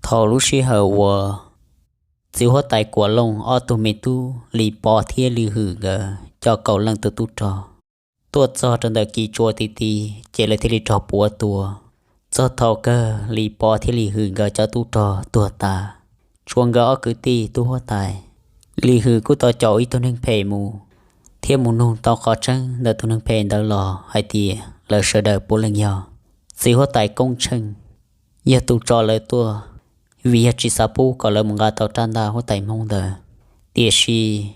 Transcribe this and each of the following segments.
Thaum lub sij hawm uas txiv huab tais Kuam Looj ob tug me tub Lis Pov thiab Lis Hwm nkawd coj kaum leej tug tub rog tuaj txog rau ntawm kis tsua ti ti, ces lawv thiaj li raug puav tua. Txog thaum kawg Lis Pov thiab Lis Hwm nkawd cov tub rog tuag tas, tshuav nkawd ob kwv tij tub huab tais. Lis Hwm kuj tau caum ib tug neeg phem mus, thiab mus nug tau qhov tseeb ntawm tus neeg phem ntawd los hais tias lawv sawv daws puav leej yog txiv huab tais Koob Tsheej, yog tus tso lawv tuaj, vim yog tsis xav pub kom lawv mus nqa tau rab ntaj huab tais Hmoob ntawd. Tiam sis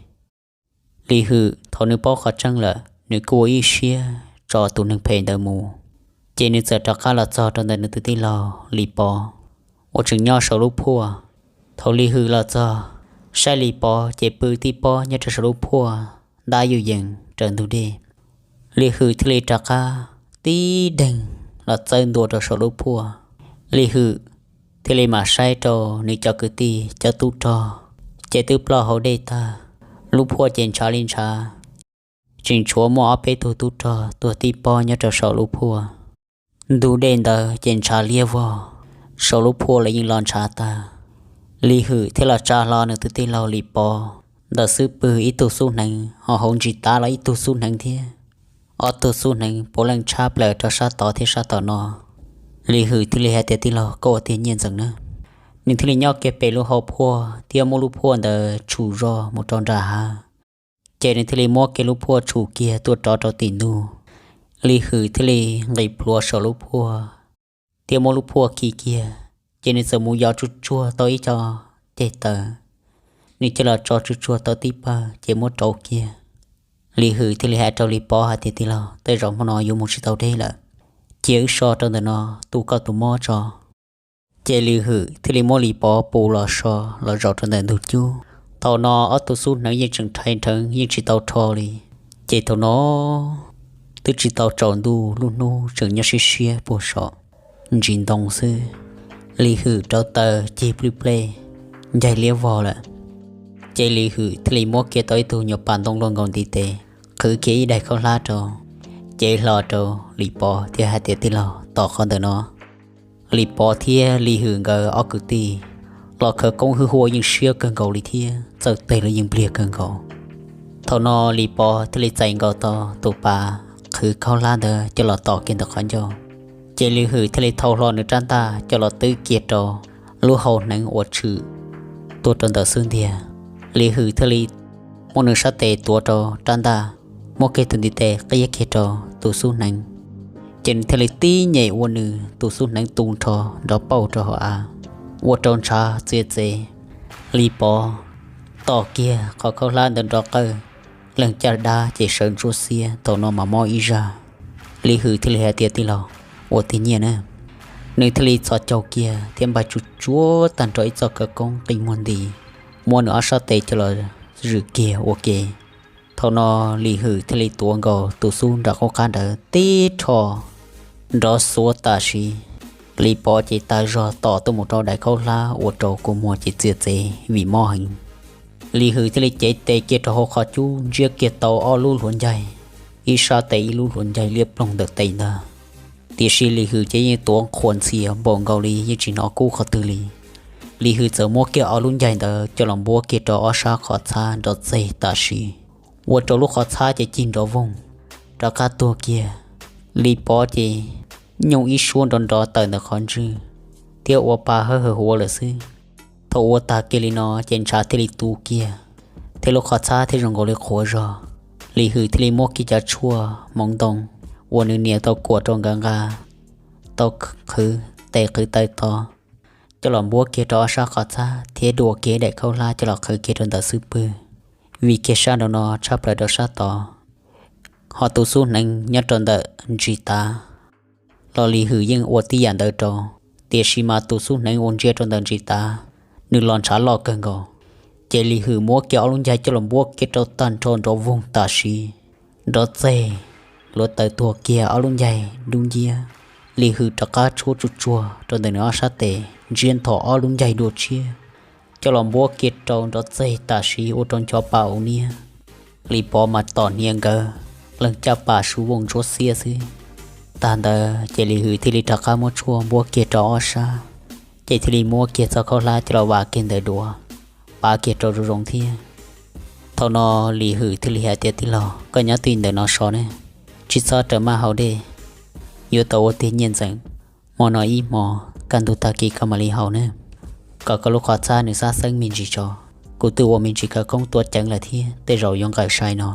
Lis Hwm thaum nws paub qhov tseeb lawm, nws kuj ua ib siab tso tus neeg phem ntawd mus, ces nws txawm rov qab los txog rau ntawm nws tus tij laug Lis Pov uas tseem nyob saum lub phuaj. Thaum Lis Hwm los txog, saib Lis Pov ces pw tib pob nyob rau saum lub phuaj, ntab yuj yees raws ntug dej. Lis Hwm thiaj li rov qab tib deeg los txawb ntua rau saum lub phuaj. Lis Hwm thiaj li mam saib rau nws cov kwv tij cov tub rog, ces twb ploj hauv dej tag, lub phuaj ces ntshav li ntshav, tseem tshuav muaj ob peb tug tub rog tuag tib pob nyob rau saum lub phuaj. Ntug dej ntawd ces ntshav liab vog, saum lub phuaj los yeej los ntshav tag. Lis Hwm thiaj los tsa hlo nws tus tij laug Lis Pov ntawm xub pwg ib tug xub hneev, ho hauv ntsis tav los ib tug xub hneev thiab. Ob tug xub hneev puav leej tshab plaws rau sab tod thiab sab tom no. Lis Hwm thiaj li hais tias, Tij laug, koj ua tiag Nyiaj Ntxeem na. Nws thiaj li nyob kiag pem lub hauv phuaj thiab muab lub phuaj ntawd tshum zog mus rau nram hav. Ces nws thiaj li muab kiag lub phuaj tshum kiag tuaj rov rau tim ntug. Lis Hwm thiaj li nqis plhuav saum lub phuaj thiab muab lub phuaj khi kiag, ces nws txawm mus yos tsuj tsuag tau ib co ceg taws. Nws cia los tso tsuj tsuag tau tib pawg ces muab rauv kiag. Lis Hwm thiaj li hais rau Lis Pov hais tias, Tij laug, tej zaum hmo no yuav mus tsis tau deb lawm, cia wb so rau ntawm no tu koj tus mob tso. Ces Lis Hwm thiaj li muab Lis Pov pus los so los zaum rau ntawm ntug cub. Thaum no ob tug xub hneev yeej tseem rhais nrheev yeej tsis tau rho li. Ces thaum no twb tsis tau tsaus ntuj, lub hnub tseem nyob siab siab puag saum ntsis ntoo xwb. Lis Hwm rauv taws cig plij plej, ncaig liab vog lawm. Ces Lis Hwm thiaj li muab kiag tau ib tug nyuag pas ntoo luaj nkaus ntiv tes, qhwv kiag ib daim khaub hlab rau, cev hlo rau Lis Pov thiab hais tias, Tij laug, tom qhov ntawm no Lis Pov thiab Lis Hwm nkawd ob kwv tij los khawv koob hwj huam yeej siab kawg nkaus li thiab txawj teg los yeej npliag kawg nkaus. Thaum no Lis Pov thiaj li txais nkaus tau tus pas qhwv khaub hlab ntawd coj los tom kiag ntawm qhov ncauj. Ces Lis Hwm thiaj li thau hlo nws rab ntaj coj los twb kiag rau lub hau hneev uas tshwm tuaj rau ntawm xub ntiag. Lis Hwm thiaj li muab nws sab tes tuav rau rab ntaj, muab kiag tus ntiv tes qiab kiag rau tus xub hneev. Ces nws thiaj li tib nyem ua nws tus xub hneev tu nrho nrov pauj rau hauv av, ua rau ntshav txiav txev. Lis Pov tom kiag qhov khaub hlab ntawd nrov qawj, leeg caj dab ces sawv ntsuab xiab, thaum no mas mob ib zaj. Lis Hwm thiaj li hais tias, Tij laug, ua tiag Nyiaj na. Nws thiaj li txhos caug kiag thiab npaj tsuj tsuag tag nrho ib txoj khawv koob qi muag nti, muab nws ob sab tes coj los zwm kiag ua ke. Thaum no Lis Hwm thiaj li tuav nkaus tus xub nram qub qab ntawd tib rho, nrov xuav tam sim. Lis Pov ces tav zog tom tuaj mus rau daim khaub hlab ua rau kua muag ces txiav txev vim mob heev. Lis Hwm thiaj li cev tes kiag rau hauv qhov cub ntsiab kiag tau ob lub hluav ncaig, ib sab tes ib lub hluav ncaig liab ploog ntawm tes ntag. Tiam sis Lis Hwm ces yeej tuav qhuas ntxhias npaum nkaus li yeej tsis hnov kub qhov twg li. Lis Hwm txawm muab kiag ob lub ncaig ntawd coj los npuab kiag rau ob sab qhov txhab nrov txeg tam sim, ua rau lub qhov txhab ces cig nrov voog, rov qab tuag kiag. Lis Pov ces nyooj ib suab nrov nrov tawm ntawm qhov ntswg thiab ua pa hawb hawm huav lawm xwb. Thaum ua tag kiag li no ces ntshav thiaj li tu kiag, thiab lub qhov txhab thiaj zoo nkaus li qhuav zog. Lis Hwm thiaj li muab kiag cov tshuaj hmoov ntoo uas nws nias tau kuam rau nkawd nqa, tau qhwv tes qhwv taw to, coj los npuab kiag rau ob sab qhov txhab thiab dua kiag daim khaub hlab coj los qhwv kiag rau ntawm xub pwg, vim kiag sab nraum no tshaj plaws rau sab tod. Ho tus xub hneev nyob rau ntawm ntsis tav los Lis Hwm yeej ua tib yam ntawd rau, tiam sis mas tus xub hneev uas ntsia rau ntawm ntsis tav, nws los ntshav loj kawg nkaus. Ces Lis Hwm muab kiag ob lub ncaig coj los npuab kiag rau tag nrho nrov voog tam sim, nrov txeg, hluav taws tuag kiag ob lub ncaig dub nciab. Lis Hwm rov qab tshuab tsuj tsuag rau ntawm nws ob sab tes ntsiab nthos ob lub ncaig dua tshiab, coj los npuab kiag rau nrov txeg tam sim ua rau ncho pa ua niab. Lis Pov mas tom hniav nkawd, leeg caj pas su vooj ntsuab xiab xwb. Tag ntawd ces Lis Hwm thiaj li rov qab muab tshuaj npuab kiag rau ob sab, es thiaj li muab kiag txoj khaub hlab coj los vas kiag ntawm duav, pav kiag rau zoov thiab. Thaum no Lis Hwm thiaj li hais tias, Tij laug, koj nyob twj ywm ntawm no so ne, tsis txhob rawm maj haus dej. Yuav tau ua tiag nyiaj ntxeem, hmo no ib hmo, kaj ntug tag kis koj mam li haus ne, kom koj lub qhov txhab nws xab xeeb me ntsis tso. Kuv twb ua me ntsis khawv koob tuaj ceev lawm thiab, tej zaum yuav nqawm sai no.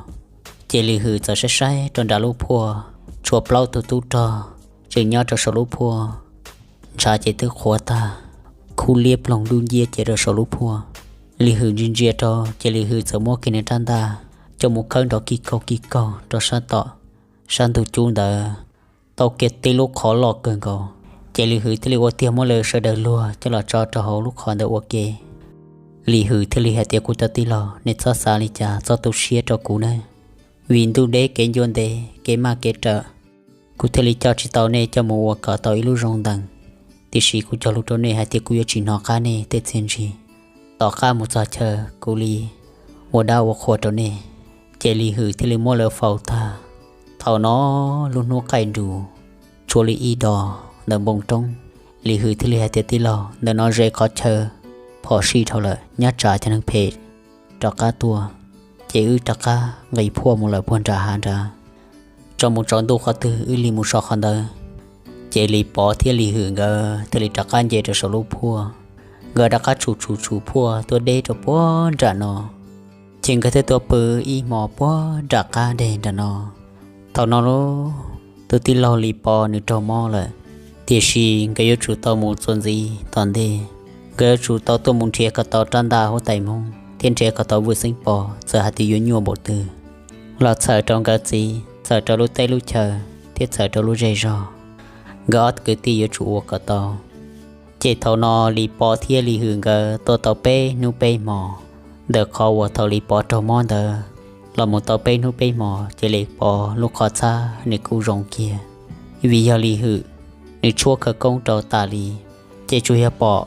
Ces Lis Hwm txawm saib saib rau nram lub phuaj, tshuav plaub tug tub rog tseem nyob rau saum lub phuaj, ntshav ces twb qhuav tag, khub liab ploog dub nciab ces rau saum lub phuaj. Lis Hwm ntsia ntsia rau ces Lis Hwm txawm muab kiag nws rab ntaj coj mus khawb nrov kig kaug kig kaug rau sab tom, sab ntug cub ntawd, tau kiag tib lub qhov loj kawg nkaus. Ces Lis Hwm thiaj li ua tiag muab lawv sawv daws luag coj los tso rau hauv lub qhov ntawd ua ke. Lis Hwm thiaj li hais tias, Kuv cov tij laug, nej txhob xav li cas, txhob tu siab rau kuv nawb, vim ntuj deb kev ncua ntev, kev maj kev rawm, kuv thiaj li coj tsis tau nej coj mus ua kom tau ib lub zoo ntees. Tiam sis kuv cog lus rau nej hais tias kuv yuav tsis hnov qab nej tej txiaj ntsig. Tom qab mus txog chaw kuv li ua dab ua qhua rau nej. Ces Lis Hwm thiaj li muab lawv faus tag. Thaum no lub hnub qaij nrus, tshuav li ib dos ntawm npoo roob, Lis Hwm thiaj li hais tias, Tij laug, ntawm no ze qhov chaw phom sij dhau lawm, nyob tsam cov neeg phem rov qab tuaj, ces wb rov qab nqis phuaj mus lawm puag nram hav nrad, tso mus tsaus ntuj qhov twg wb li mus so qhov ntawd. Ces Lis Pov thiab Lis Hwm nkawd thiaj li rov qab nce rau saum lub phuaj, nkawd rov qab tshum tshum tshum phuaj tuaj deb rau puag nram no. Ces nkawd thiaj tuaj pw ib hmo puag nram qab deg nram no. Thaum no lauj, tus tij laug Lis Pov nws raug mob lawm, tiam sis nkawd yuav tsum tau mus txuas ntxiv tom ntej. Nkawd yuav tsum tau tuaj mus nrhiav kom tau rab ntaj huab tais Hmoob thiab nrhiav kom tau Vwj Xeeb Pov, txawm hais tias yuav nyuaj npaum twg los txhawm rau nkawd txiv, txhawm rau lub teb lub chaw thiab txhawm rau lub zej zog, nkawd ob kwv tij yuav tsum ua kom tau. Ces thaum no Lis Pov thiab Lis Hwm nkawd tuaj tau peb hnub peb hmo, ntawm qhov uas thaum Lis Pov raug mob ntawd los mus tau peb hnub peb hmo, ces Lis Pov lub qhov txhab nws kuj zoo kiag, vim yog Lis Hwm nws tshuab khawv koob rau tas li, ces tsuas yog pom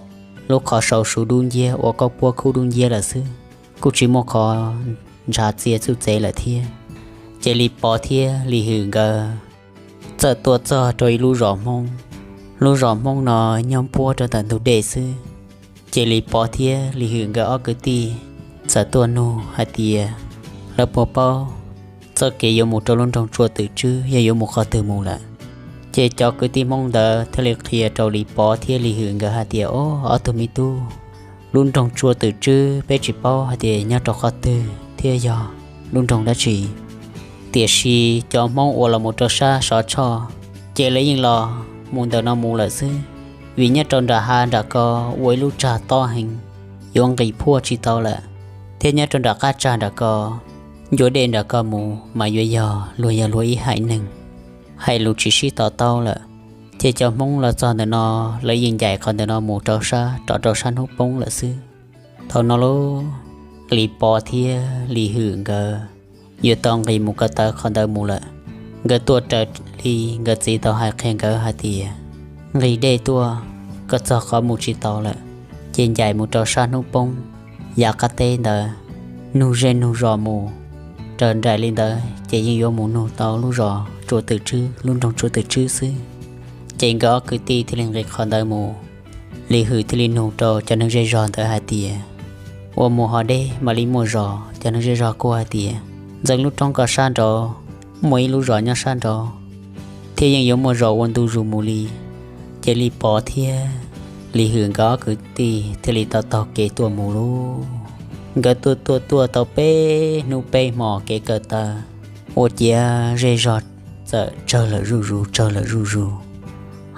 lub qhov saud suv dub nciab ua kauj puab khub dub nciab lawm xwb, kuj tsis muaj qhov ntshav txia txuj txev lawm thiab. Ces Lis Pov thiab Lis Hwm nkawd txawm tuaj txog rau ib lub zos Hmoob. Lub zos Hmoob no nyob puab rau ntawm ntug dej xwb. Ces Lis Pov thiab Lis Hwm nkawd ob kwv tij txawm tuaj nug hais tias lawv puas paub txoj kev yuav mus rau lub nroog Tsua Twm Tswb yog yuav mus qhov twg mus lawm. Ces cov kwv tij Hmoob ntawd thiaj li qhia rau Lis Pov thiab Lis Hwm nkawd hais tias, Ob, ob tug me tub, lub nroog Tsua Twm Tswb peb tsis paub hais tias nyob rau qhov twg thiab yog lub nroog dab tsi. Tiam sis cov Hmoob uas los mus rau sab Sov Tshoj, ces lawv yeej los mus ntawm no mus lawm xwb, vim nyob rau nram hav nram ko ua ib lub tsag tob heev, yuav nqis phuaj tsis tau lawm, thiab nyob rau nram qab tsag nram ko, ncua dej nram ko mus mas yuav yog luag yog luag ib haiv neeg, hais lus tsis sib to taub lawm. Ces cov Hmoob los txog ntawm no, lawv yeej ncaim qhov ntawm no mus rau sab, rov rau sab hnub poob lawm xwb. Thaum no lauj, Lis Pov thiab Lis Hwm nkawd yuav tau nqis mus ko taw qhov ntawd mus lawm. Nkawd tuaj raws li nkawd txiv tau hais qhia nkawd hais tias, nqis dej tuaj, koj txog qhov mus tsis tau lawm, ces ncaim mus rau sab hnub poob yav qab teb ntawd, nug zej nug zos mus raws nraim li ntawd ces yeej yuav mus nug tau lub zos Tsua Twm Tswb, lub nroog Tsua Twm Tswb xwb. Ces nkawd ob kwv tij thiaj li nqis qhov ntawd mus. Lis Hwm thiaj li nug rau cov neeg zej zog ntawd hais tias, ua mus ho deb mam li muaj zos? Cov neeg zej zog kuj hais tias, ntxeev lub roob ko sab nraud, muaj ib lub zos nyob sab nraud, thiab yeej yuav muaj zos ua ntu zus mus li. Ces Lis Pov thiab Lis Hwm nkawd ob kwv tij thiaj li tau taug kev tuaj mus lauj. Nkawd tuaj tuaj tuaj tau peb hnub peb hmo kev ko taw, ua ciav zej zog txawm tsawg lawm zuj zus, tsawg lawm zuj zus.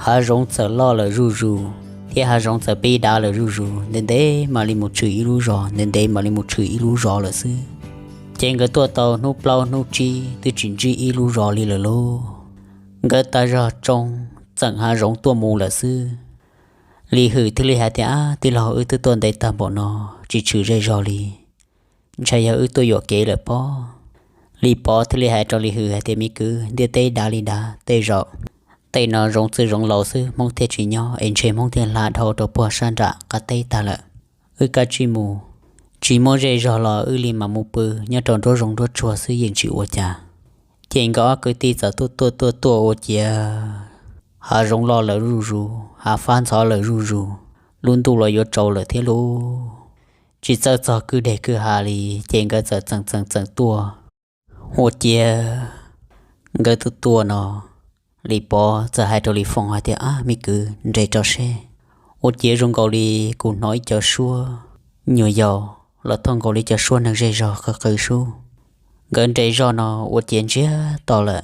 Hav zoov txawm loj lawm zuj zus, thiab hav zoov txawm pib dav lawm zuj zus, ntev ntev mam li mus tshwm ib lub zos, ntev ntev mam li mus tshwm ib lub zos lawm xwb. Ces nkawd tuaj tau hnub plaub hnub tsib twb tsis ntsib ib lub zos li lawm lauj. Nkawd tas zog tsoo txeem hav zoov tuaj mus lawm xwb. Lis Hwm thiaj li hais tias, ab, tij laug, wb twb tuaj ntev tag npaum no tsis tshwm zej zog li, ntshai yog wb tuaj yuam kev lawm pob. Lis Pov thiaj li hais rau Lis Hwm hais tias, me kwv, ntiaj teb dav li dav, tej zaum tej no zoov txwj zoov laus xwb, Hmoob thiaj tsis nyob, es ntshe Hmoob thiaj hla dhau rau puag sab nram qab teb tag lawm. Wb kav tsij mus, tsis muaj zej zog los wb li mam mus pw nyob rau nruab zoov nruab tsuag xwb yeej tsis ua cas. Ces nkawd ob kwv tij txawm tuaj tuaj tuaj tuaj ua ciav hav zoov loj lawm zuj zus, hav fab ntxhov lawm zuj zus, lub ntuj los yuav tsaus lawm thiab lauj. Tsis txawj txog kwj deg kwj ha li, ces nkawd txawm txeem txeem txeem tuaj. Ua ciav nkawd tuaj tuaj no, Lis Pov txawm hais rau Lis Foom hais tias, Ab, me kwv, nres rau seb. Ua ciav zoo nkaus li kuv hnov ib cov suab nyuam yaus los thauj nkaus li cov suab neeg zej zog qw qw sub. Nkawd nres zog no ua ciav ntsiag to lawm.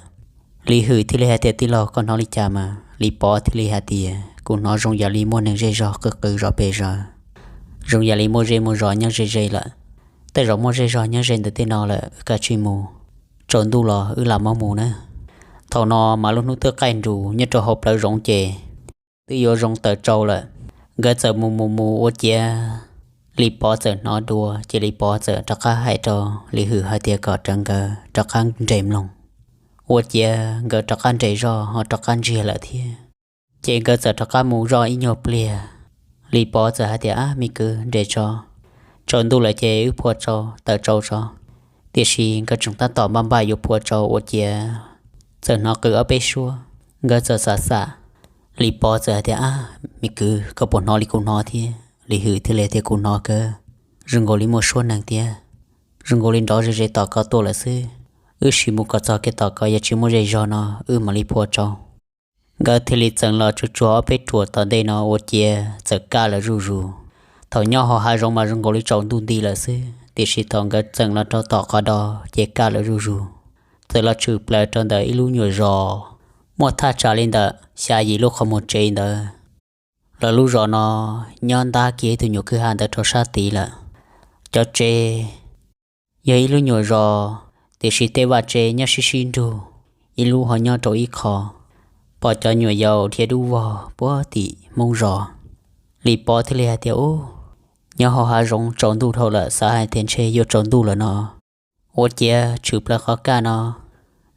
Lis Hwm thiaj li hais tias, Tij laug, koj hnov li cas mas? Lis Pov thiaj li hais tias, Kuv hnov zoo yam li muaj neeg zej zog qw qw zov pes zaws, zoo yam li muaj zej muaj zos nyob ze ze lawm. Tej zaum muaj zej zog nyob ze ntawm tej no lawm, wb kav tsij mus, tsaus ntuj los wb lam mam mus na. Thaum no mas lub hnub twb qaij nrus nyob rau hauv plawv zoov ces twb yuav zoo taws tsau lawm. Nkawd txawm mus mus mus ua ciav Lis Pov txawm hnov dua, ces Lis Pov txawm rov qab hais rau Lis Hwm hais tias kom rawv nkawd rov qab nres mloog. Ua ciav nkawd rov qab nres zog ho rov qab ntsiag lawm thiab. Ces nkawd txawm rov qab mus zoj ib nyuag pliag. Lis Pov txawm hais tias, Ab, me kwv, nres tso, tsaus ntuj lawm ces wb phua tsau, taws tsau tso. Tiam sis nkawd tseem tab tom npaj npaj yuav phua tsau ua ciav txawm hnov qw ob peb suab. Nkawd txawm xav xav, Lis Pov txawm hais tias, Ab, me kwv, koj puas hnov li kuv hnov thiab? Lis Hwm thiaj li tias, Kuv hnov kawg, zoo nkaus li muaj suab neeg thiab, zoo nkaus li nrov ze ze tom ko tuaj lawm xwb. Wb sim mus kom txog kiag tom ko, yog tsis muaj zej zog no wb mam li phua tsau. Nkawd thiaj li txeem los tsuag tsuag ob peb ruam tom ntej no ua ciav txawm kaj lawm zuj zus. Thaum nyob hauv hav zoov mas zoo nkaus li tsaus ntuj nti lawm xwb, tiam sis thaum nkawd txeem los rau tom qhov do ces kaj lawm zuj zus. Txawm los tshwm plaws rau ntawm ib lub nyuam zos muaj thaj tsam li ntawm xya yim lub qhov muag tsev ntawd. Lawv lub zos no nyob ntab kiag ib tug nyuam kwj ha ntawd rau sab tid lawm. Cov tsev yog ib lub nyuam zos, tiam sis tej vaj tsev nyob sib sib nrug, ib lub ho nyob rau ib qho. Pom cov nyuam yaus dhia dub vog puag tim hmoob zos. Lis Pov thiaj li hais tias, Ub, nyob hauv hav zoov tsaus ntuj dhau lawm, xav hais tias ntshe yuav tsaus ntuj lawm no. Ua ciav tshwm plaws qhov kaj no,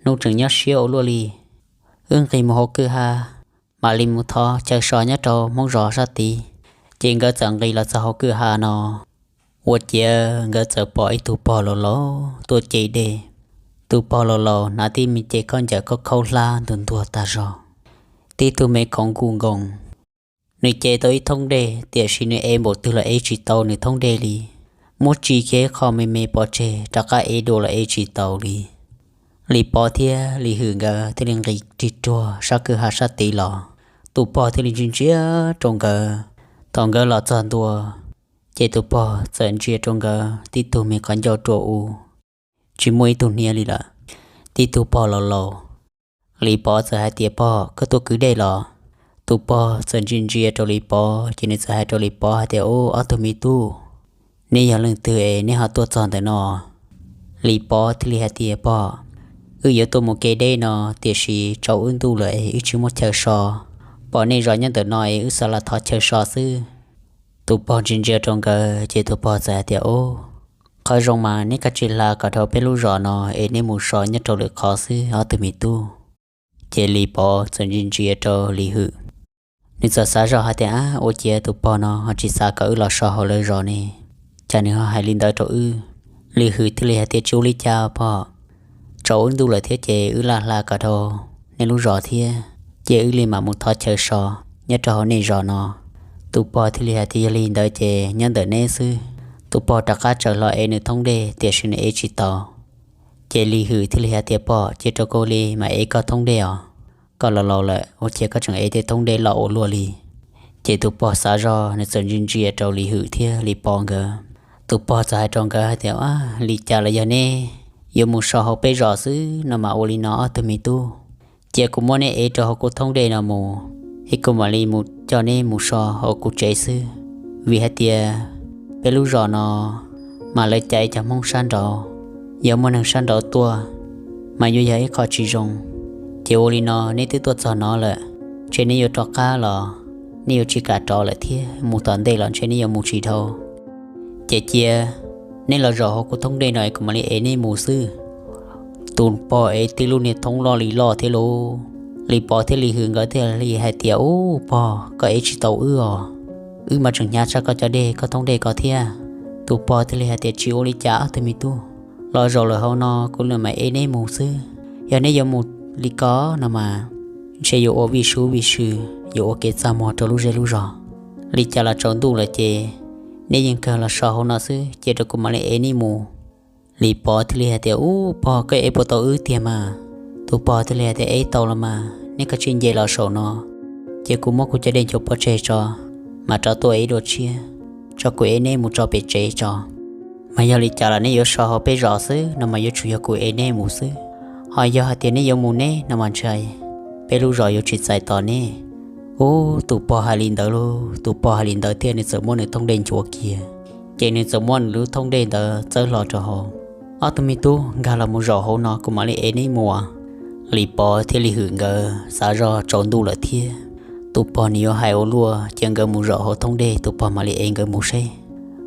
hnub tseem nyob siab ua luaj li. Wb nqis mus hauv kwj ha, mam li mus thov chaw so nyob rau hmoob zos sab tid. Ces nkawd txawm nqis los txog hauv kwj ha no, ua ciav nkawd txawm pom ib tug pog laus laus tuaj ce dej. Tus pog laus laus hnav tib me ce khaub ncaws khaub khaub hlab ntuag ntuag tag zog, tib tug me khoom nkuj nkoos. Nws ce tau ib thoob dej, tiam sis nws ev npaum twg los ev tsis tau nws thoob dej li. Muab tsis kiag ib qho me me pov tseg rov qab ev dua los ev tsis tau li. Lis Pov thiab Lis Hwm nkawd thiaj li nqis rig ruag sab kwj ha sab tid los. Tus pog thiaj li ntsia ntsia rau nkawd. Thaum nkawd los txog ntua, ces tus pog txawm ntsia rau nkawd tib tug me qhov ncauj rua u, tsis muaj ib tug hniav li lawm, tib tug pog laus laus. Lis Pov txawm hais tias, Pog, koj tuaj kwv dej los? Tus pog txawm ntsia ntsia rau Lis Pov, ces nws txawm hais rau Lis Pov hais tias, Ub, ob tug me tub, neb yog leej twg es neb ho tuaj txog ntawm no? Lis Pov thiaj li hais tias, Pog, wb yuav tuaj mus ke dej no, tiam sis tsaus wb ntuj lawm es wb tsis muaj chaw so. Pom nej zov nyob ntawm no es wb xav los thov chaw so xwb. Tus pog ntsia ntsia rau nkawd, ces tus pog txawm hais tias, Ub, qhov zoo mas neb kav tsij hla kom dhau peb lub zos no es neb mus so nyob rau lwm qhov xwb ob tug me tub. Ces Lis Pov txawm ntsia ntsia rau Lis Hwm, nws txawm xav zoj hais tias, Ab, ua ciav tus pog no ho tsis xav kom wb los so hauv lawv zos ne, cas nws ho hais li ntawd rau wb? Lis Hwm thiaj li hais tias, Tsis ua li cas pog, tsaus wb ntuj lawm thiab ces wb laj hla kom dhau nej lub zos thiab, ces wb li mam mus thov chaw so nyob rau hauv nej zos no. Tus pog thiaj li hais tias, Yog li ntawd ces nyob ntawm neb xwb. Tus pog rov qab tsaws hlo ev nws thoob dej, tiam sis nws ev tsis tau. Ces Lis Hwm thiaj li hais tias, Pog, cia rau kuv li mam ev koj thoob dej os. Koj laus laus lawm, ua ciav koj tseem ev tej thoob dej loj ua luaj li. Ces tus pog xav zoj, nws txawm ntsia ntsia rau Lis Hwm thiab Lis Pov nkawd. Tus pog txawm hais rau nkawd hais tias, Ab, li cas los yog neb yuav mus so hauv peb zos xwb no mas ua li no ob tug me tub, cia kuv muab neb ev rau hauv kuv thoob dej no mus, es kuv mam li mus coj neb mus so hauv kuv tsev xwb. Vim hais tias peb lub zos no mas lawv caiv cov Hmoob sab nraud, yog muaj neeg sab nraud tuaj mas yuav yog ib qho tsis zoo. Ces ua li no, neb twb tuaj txog no lawm, ntshe neb yuav rov qab los, neb yuav tsis kam rov lawm thiab, mus tom ntej los ntshe neb yuav mus tsis dhau. Ces cia neb los zaum hauv kuv thoob dej no es kuv mam li ev neb mus xwb. Tus pog ev tib lub niag thoob loj li loj thiab lauj. Lis Pov thiab Lis Hwm nkawd thiaj li hais tias, Ub pog, koj ev tsis tau wb os, wb mas tseem hnyav tshaj koj cov dej, koj thoob dej ko thiab. Tus pog thiaj li hais tias, Tsis ua li cas ob tug me tub, los zaum lawm hauv no kuv mam ev neb mus xwb. Yog neb yuav mus li ko no mas ntshe yuav ua vij sub vij sw, yuav ua kev txaj muag rau lub zej lub zos. li cas los tsaus ntuj lawm ces neb yeej kawg los so hauv no xwb, cia rau kuv mam li ev neb mus. Lis Pov thiaj li hais tias, Ub pog, koj ev puas tau wb tiag mas? Tus pog thiaj li hais tias, Ev tau los mas, neb kav tsij nce los saum no, cia kuv muab kuv cov dej nchuav pov tseg tso, mam rov tuaj ev dua tshiab, tso kuv ev neb mus tso pem tsev tso. Mas yog li cas los neb yuav so hauv peb zos xwb no mas yuav tsum yog kuv ev neb mus xwb. Ho yog hais tias neb yuav mus neb no mas ntshai peb lub zos yuav tsis txais tos neb. Ub, tus pog hais li ntawd lauj, tus pog hais li ntawd thiab nws txawm muab nws thoob dej nchuav kiag, ces nws txawm muab nws lub thoob dej ntawd txawb hlo rau hauv. Ob tug me tub, nkag los mus zaum hauv no kuv mam li ev neb mus. Lis Pov thiab Lis Hwm nkawd xav zog tsaus ntuj lawm thiab, tus pog nws yuav hais ua luaj, cia nkawd mus zaum hauv thoob dej tus pog mam li ev nkawd mus seb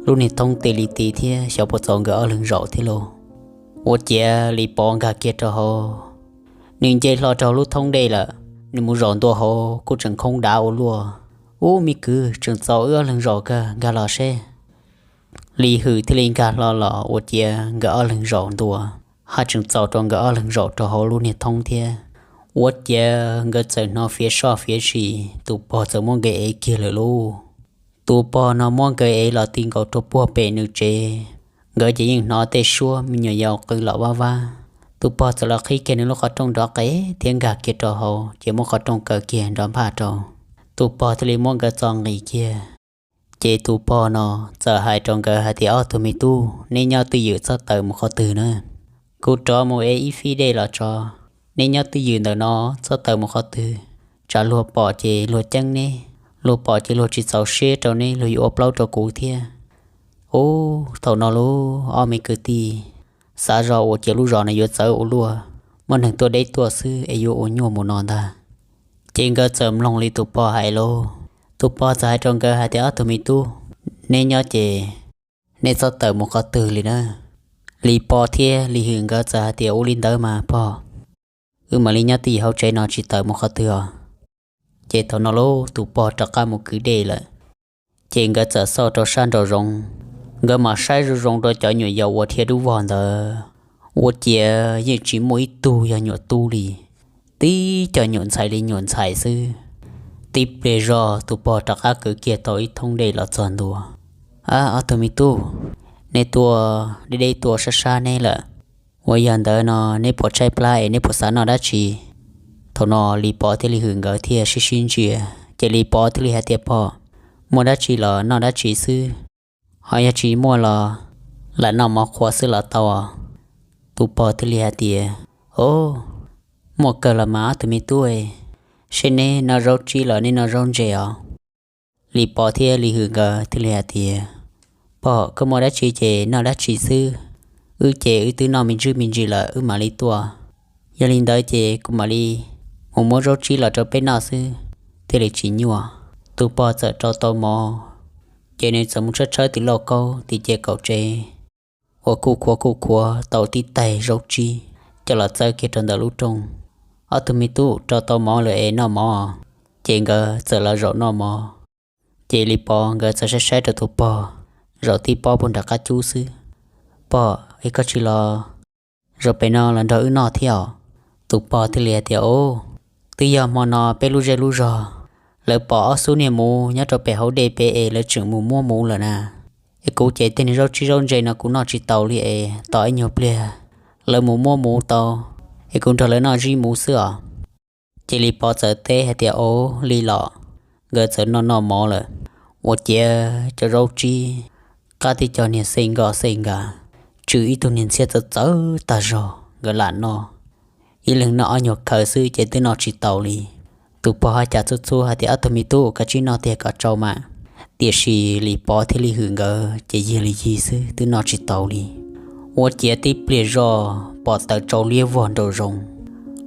lub niag thoob tes li tid thiab xyov puas txaus nkawd ob leeg zaum thiab lauj. Ua ciav Lis Pov nkag kiag rau hauv, nws nce hlo rau hauv lub thoob dej lawm, nws mus zaum ntua hauv kuj tseem khoob dav ua luaj. Ub, me kwv, tseem txaus wb ob leeg zaum kawg, nkag los seb. Lis Hwm thiaj li nkag hlo los ua ciav nkawd ob leeg zaum ntua, haj tseem txaus rau nkawd ob leeg zaum rau hauv lub niag thoob thiab. Ua ciav nkawd txawm hnov fiav soj fiav sim, tus pog txawm muab nkawd ev kiag lawm lauj. Tus pog no muab nkawd ev los ti nkaus rau puag pem nws tsev, nkawd ces yeej hnov tej suab me nyuam yaus qw los vaj vab. Tus pog txawm los qhib kiag nws lub qhov rooj nrov qees thiab nkag kiag rau hauv ces muab qhov rooj kaw kiag nrov nphaj rau. Tus pog thiaj li muab nkawd txo nqis kiag. Ces tus pog no txawm hais rau nkawd hais tias, Ob tug me tub, neb nyob twj ywm txhob tawm mus qhov twg na. Kuv rov mus ev ib fib dej los tso, neb nyob twj ywm ntawm no, txhob tawm mus qhov twg. Tsam luag pom ces luag ceeb neb, luag pom ces luag tsis txaus siab rau neb, luag yuav ua plaub rau kuv thiab. Ub, thaum no lauj, ob me kwv tij xav zog ua ciav lub zos no yuav txawv ua luaj, muaj neeg tuaj deb tuaj xwb es yuav ua nyuaj mus no ntag. Ces nkawd txawm mloog li tus pog hais lauj. Tus pog txawm hais rau nkawd hais tias, Ob tug me tub, neb nyob ces neb txhob tawm mus qhov twg li na. Lis Pov thiab Lis Hwm nkawd txawm hais tias, Ua li ntawd mas pog, wb mam li nyob twj ywm hauv tsev no tsis tawm mus qhov twg os. Ces thaum no lauj, tus pog rov qab mus kwv dej lawm. Ces nkawd txawm xauj rau sab nraum zoov, nkawd mam saib zoo zoo rau cov nyuam yaus uas dhia dub vog ntawd, ua ciav yeej tsis muaj ib tug yog nyuam tub li, tib co nyuam ntxhais li nyuam ntxhais xwb. Tib pliag zog tus pog rov qab kwv kiag tau ib thoob dej los txog ntua. Ab, ob tug me tub, neb tuaj deb deb tuaj sab sab neb lawm, uas yog ntawd no neb puas tshaib plab es neb puas xav noj dab tsi? Thaum no Lis Pov thiab Lis Hwm nkawd thiaj sib sib ntsia, ces Lis Pov thiaj li hais tias, Pog, muaj dab tsi los noj dab tsi xwb, ho yog tsis muaj los lam noj mov qhuav xwb los tau os. Tus pog thiaj li hais tias, Ob, muaj kawg los mas ob tug me tub, seb neb noj zaub tsib los neb noj zaub ntse os. Lis Pov thiab Lis Hwm nkawd thiaj li hais tias, Pog, koj muaj dab tsi ces noj dab tsi xwb, wb ces wb twb noj me ntsis me ntsis lawm wb mam li tuaj. Yog li ntawd ces kuv mam li mus muab zaub tsib los rau peb noj xwb, thiaj li tsis nyuaj. Tus pog txawm rau tau mov, ces nws txawm mus tshawb tshawb tus lauj kaub tim ces kaum tsev uas kuj khuav kuj khuav tau tib taig zaub tsib coj los txawb kiag rau ntawm lub rooj. Ob tug me tub, rau tau mov lawm es noj mov. Ces nkawd txawm los zaum noj mov. Ces Lis Pov nkawd txawm saib saib rau tus pog zaum tib pob puag nram qab cub xwb. Pog, es koj tsis los zaum pem no los nrog wb noj thiab os? Tus pog thiaj li hais tias, Ob, twb yog hmo no peb lub zej lub zog lawv pom ob xub niag muv nyob rau pem hauv dej pem es lawv tseem mus muab muv lawm na. Es kuv ces tej niag zaub tsib zaub ntse no kuv noj tsis taus li es tos ib nyuag pliag lawv mus muab muv tau, es kuv nrog lawv noj zib muv xwb os. Ces Lis Pov txawm teb hais tias, Ob, li los. Nkawd txawm noj noj mov lawm, ua ciav cov zaub tsib qab tib co niag xej nkos xej nkos, tsw ib tug niag ntxhiab txawv txawv tag zog nkawd lam noj. Ib leeg noj ob nyuag khaws xwb ces twb noj tsis taus li. Tus pog haj cas txhub txhub hais tias, Ob tug me tub, koj tsib noj tiag kom tsau mas. Tiam sis Lis Pov thiab Lis Hwm nkawd ces yig li yig xwb twb noj tsis taus li. Ua ciav tib pliag zog pom tawm tsau liab vog nraum zoov,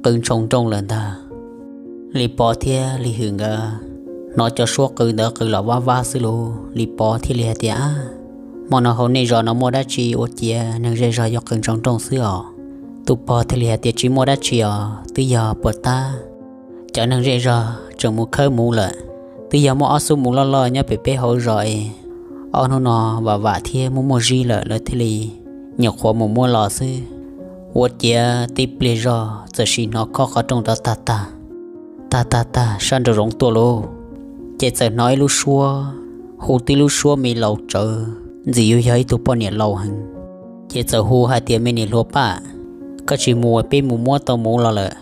qw ntshoo nrooj lawm ntag. Lis Pov thiab Lis Hwm nkawd hnov cov suab qw ntawd qw los vab vab xwb lauj. Lis Pov thiaj li hais tias, Ab, hmo no hauv nej zos no muaj dab tsi ua ciav neeg zej zog yuav qw ntshoo nrooj xwb os? Tus pog thiaj li hais tias, Tsis muaj dab tsi os, twb yog puas tab cov neeg zej zog tseem mus khawb muv lawm. Twb yog muaj ob xub muv loj loj nyob pem peb hauv zos es ob hnub no vam vam thiab muaj muaj zib lawm lawv thiaj li nyuam qhuav mus muab los xwb. Ua ciav tib pliag zog txawm sim hnov khob qhov rooj rov tag tag, tag tag tag sab nraum zoov tuaj lauj. Ces txawm hnov ib lub suab hu tib lub suab me laus tsawv, ntxim yuav yog ib tug poj niam laus heev. Ces txawm hu hais tias, Me niam hluas Paj, koj tsis mus es peb mus muab tau muv los lawm.